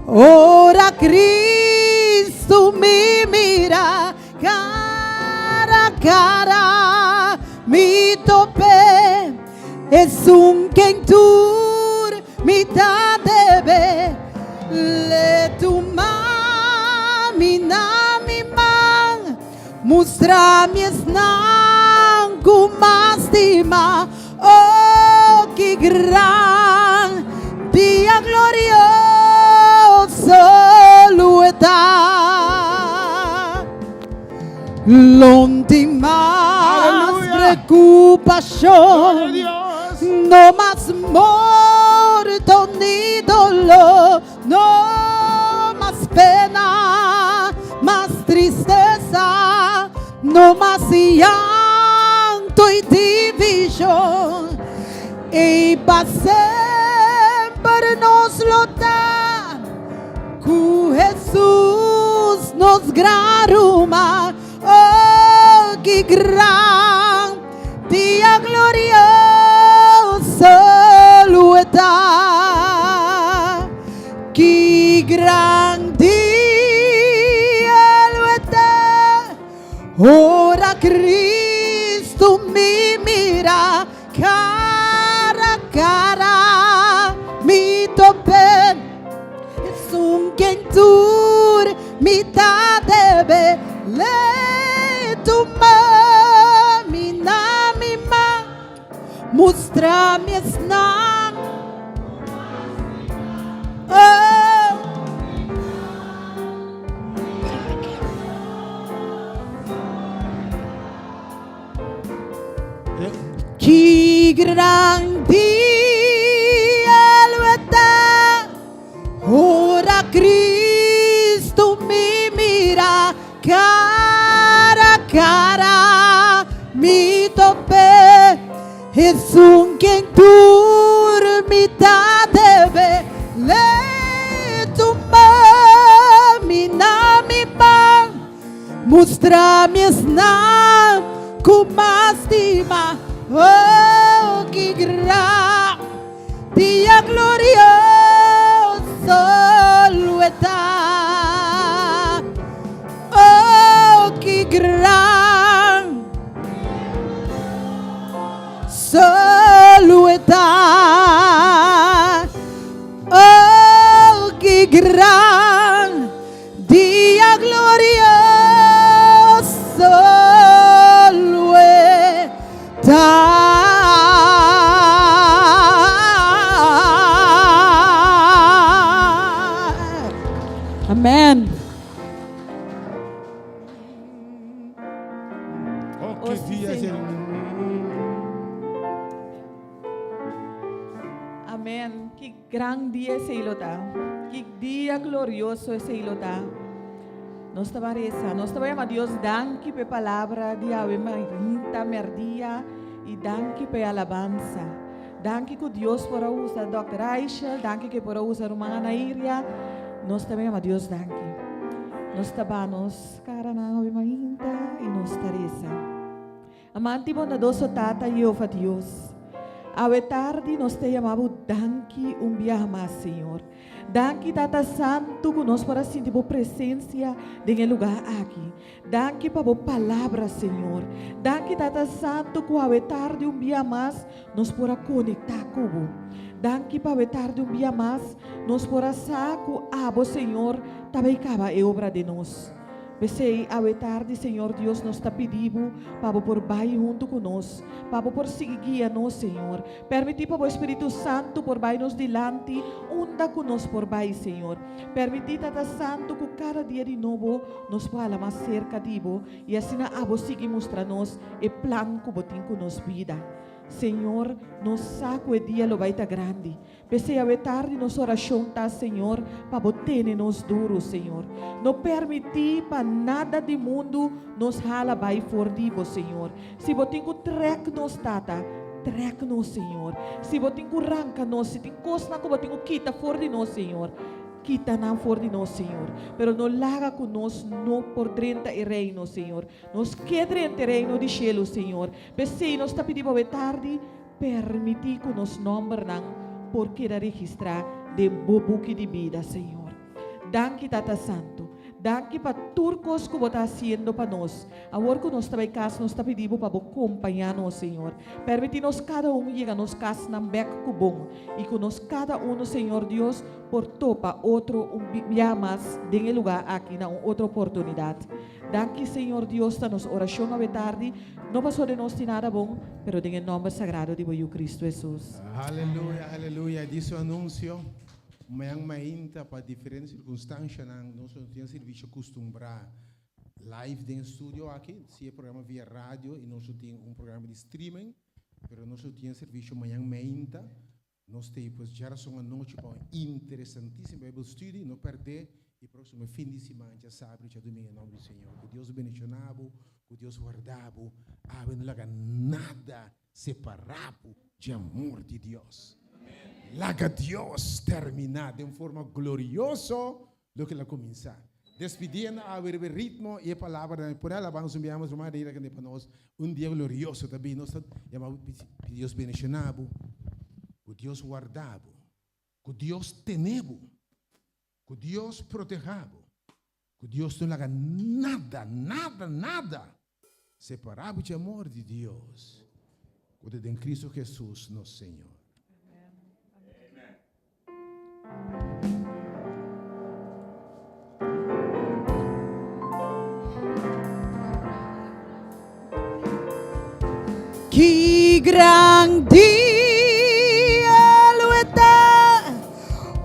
ora Cristo mi mira Cara cara mi tope esun ken tur mi ta debe le tuma mi na mi man mustra mi esnan ku mas stima oh ki gran dia glorioso lo e ta. Lo tin mas preocupacion, no mas morto ni dolor, no mas pena, mas tristeza, no mas llanto y division. Y pa semper nos lo ta Ku Hesus nos gran ruma, oh ki gran dia glorioso lo e ta. Ki gran dia lo e ta, ora Cristo mi mira Cara cara mi tope Esun ken tur mi ta debe Le tuma mi na mi man Mustra mi esnan Oh. Ki gran dia lo e ta ora Cristo mi mira cara cara mi tope Esun ken tur mi ta debe le tuma mi na mi man Mustra mi esnan ku mas stima, oh ki gran dia glorioso lo e ta. Oh ki gran lo e ta. Oh ki gran Dia glorioso lo e ta. Amen. Oh, Oh, que sí, dia Señor. Amén. Ki gran dia esei lo ta. Ki dia glorioso esei lo ta. Nos ta ban resa. Nos ta ban yama Dios danki pa e palabra di awe mainta, merdia i danki pa e alabansa. Danki ku Dios por a usa Dòkter Aishel, danki ku e por a usa ruman Anairia. Nos ta ban yama Dios danki. Nos ta ba nos karanan awe mainta i nos ta resa. Amante i bondadoso Tata Jehova Dios, awe tardi nos ta yama bo danki un biaha mas, Señor. Danki Tata Santu ku nos por a sinti bo presensia den e lugá aki. Danki pa bo palabra, Señor. Danki Tata Santu ku awe tardi un bia mas nos por a konektá ku bo. Danki pa awe tardi un bia mas nos por a sa ku abo, Señor, ta bai kaba e obra den nos. P'esei, awe tardi, Señor Dios, nos ta pidi Bo pa Bo por bai huntu ku nos, pa Bo por sigui guia nos, Señor. Permití pa Bo Spiritu Santu por bai nos dilanti unda ku nos por bai, Señor. Permití, Tata Santu, ku kada dia di nobo nos por hala mas serka di Bo i asina Abo sigui mustra nos e plan ku Bo tin ku nos bida. Señor, nos sa ku e dia lo bai ta grandi. P'esei awe tardi nos orashon ta, Señor, pa Bo tene nos duru, Señor. No permití pa nada di mundu nos hala bai for di Bo, Señor. Si Bo tin ku trèk nos, Tata, trèk nos, Señor. Si Bo tin ku ranka nos, si tin kosnan ku Bo tin ku kita for di nos, Señor, kita nan for di nos, Señor. Pero no laga ku nos no por drenta e Reino, Señor. Nos ke drenta e Reino di shelu, Señor. P'esei nos ta pidi Bo awe tardi, Permití ku nos nòmbernan por keda registrá den Bo buki di bida, Señor. Danki, Tata Santu. Danki pa tur kos ku Bo ta hasiendo pa nos. Awor ku nos ta bai kas, nos ta pidi Bo pa Bo kompañá nos, Señor. Permití nos kada un yega nos kasnan bèk ku bon i ku nos kada unu, Señor Dios, por topa otro un bia mas den e lugá aki na un otro oportunidat. Danki Señor Dios ta nos oracion awe tardi, no paso den nos tin nada bon, pero den e nomber sagrado di bo Yu Cristo Jesus. Aleluya, aleluya. Di su anuncio, mañan mainta pa diferente circunstancianan nos no tin servicio custumbrá live den studio aki, si e programa via radio y nos tin un programa di streaming, pero nos no tin servicio mañan mainta. Nos ta ei pues djarason anochi pa un interesantísimo Bijbel study. No pèrdè e próksimo fin di siman, djasabra i djadumingu en nòmber di Señor. Ku Dios bendishoná bo, ku Dios warda bo. Awe no laga nada separá bo dje amor di Dios. Laga Dios terminá den forma glorioso loke el a kuminsá. Despidiendo awe riba e ritmo i e palabranan, pone alabansa un biaha mas ruman Reira kende pa nos. Un dia glorioso ta bini. Nos ta yama bo pidi Dios bendiciona bo, ku Dios warda bo, ku Dios tene bo, ku Dios proteha bo, ku Dios no laga nada, nada, nada separa bo dje amor di Dios ku ta den Cristo Jesus nos Señor. Ki gran dia lo e ta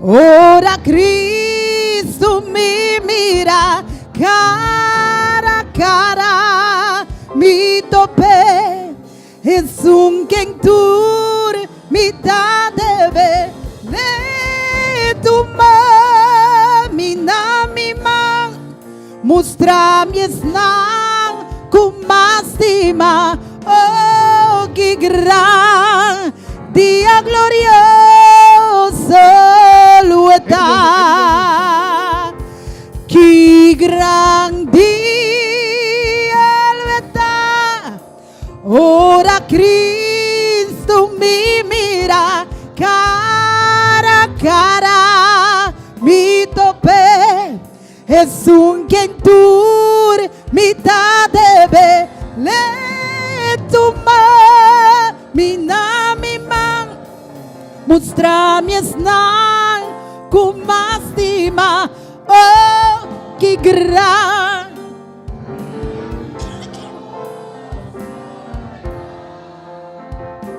ora Cristo mi mira cara a cara mi tope Esun ken tur mi ta debe Le tuma mi na mi man Mustra mi esnan ku mas stima Oh ki gran dia glorioso lo e ta Ki gran dia lo e ta Ora Cristo mi mira cara a cara mi tope Esun ken tur mi ta debe Le tuma mi na mi man Mustra mi esnan ku mas stima Oh ki gran.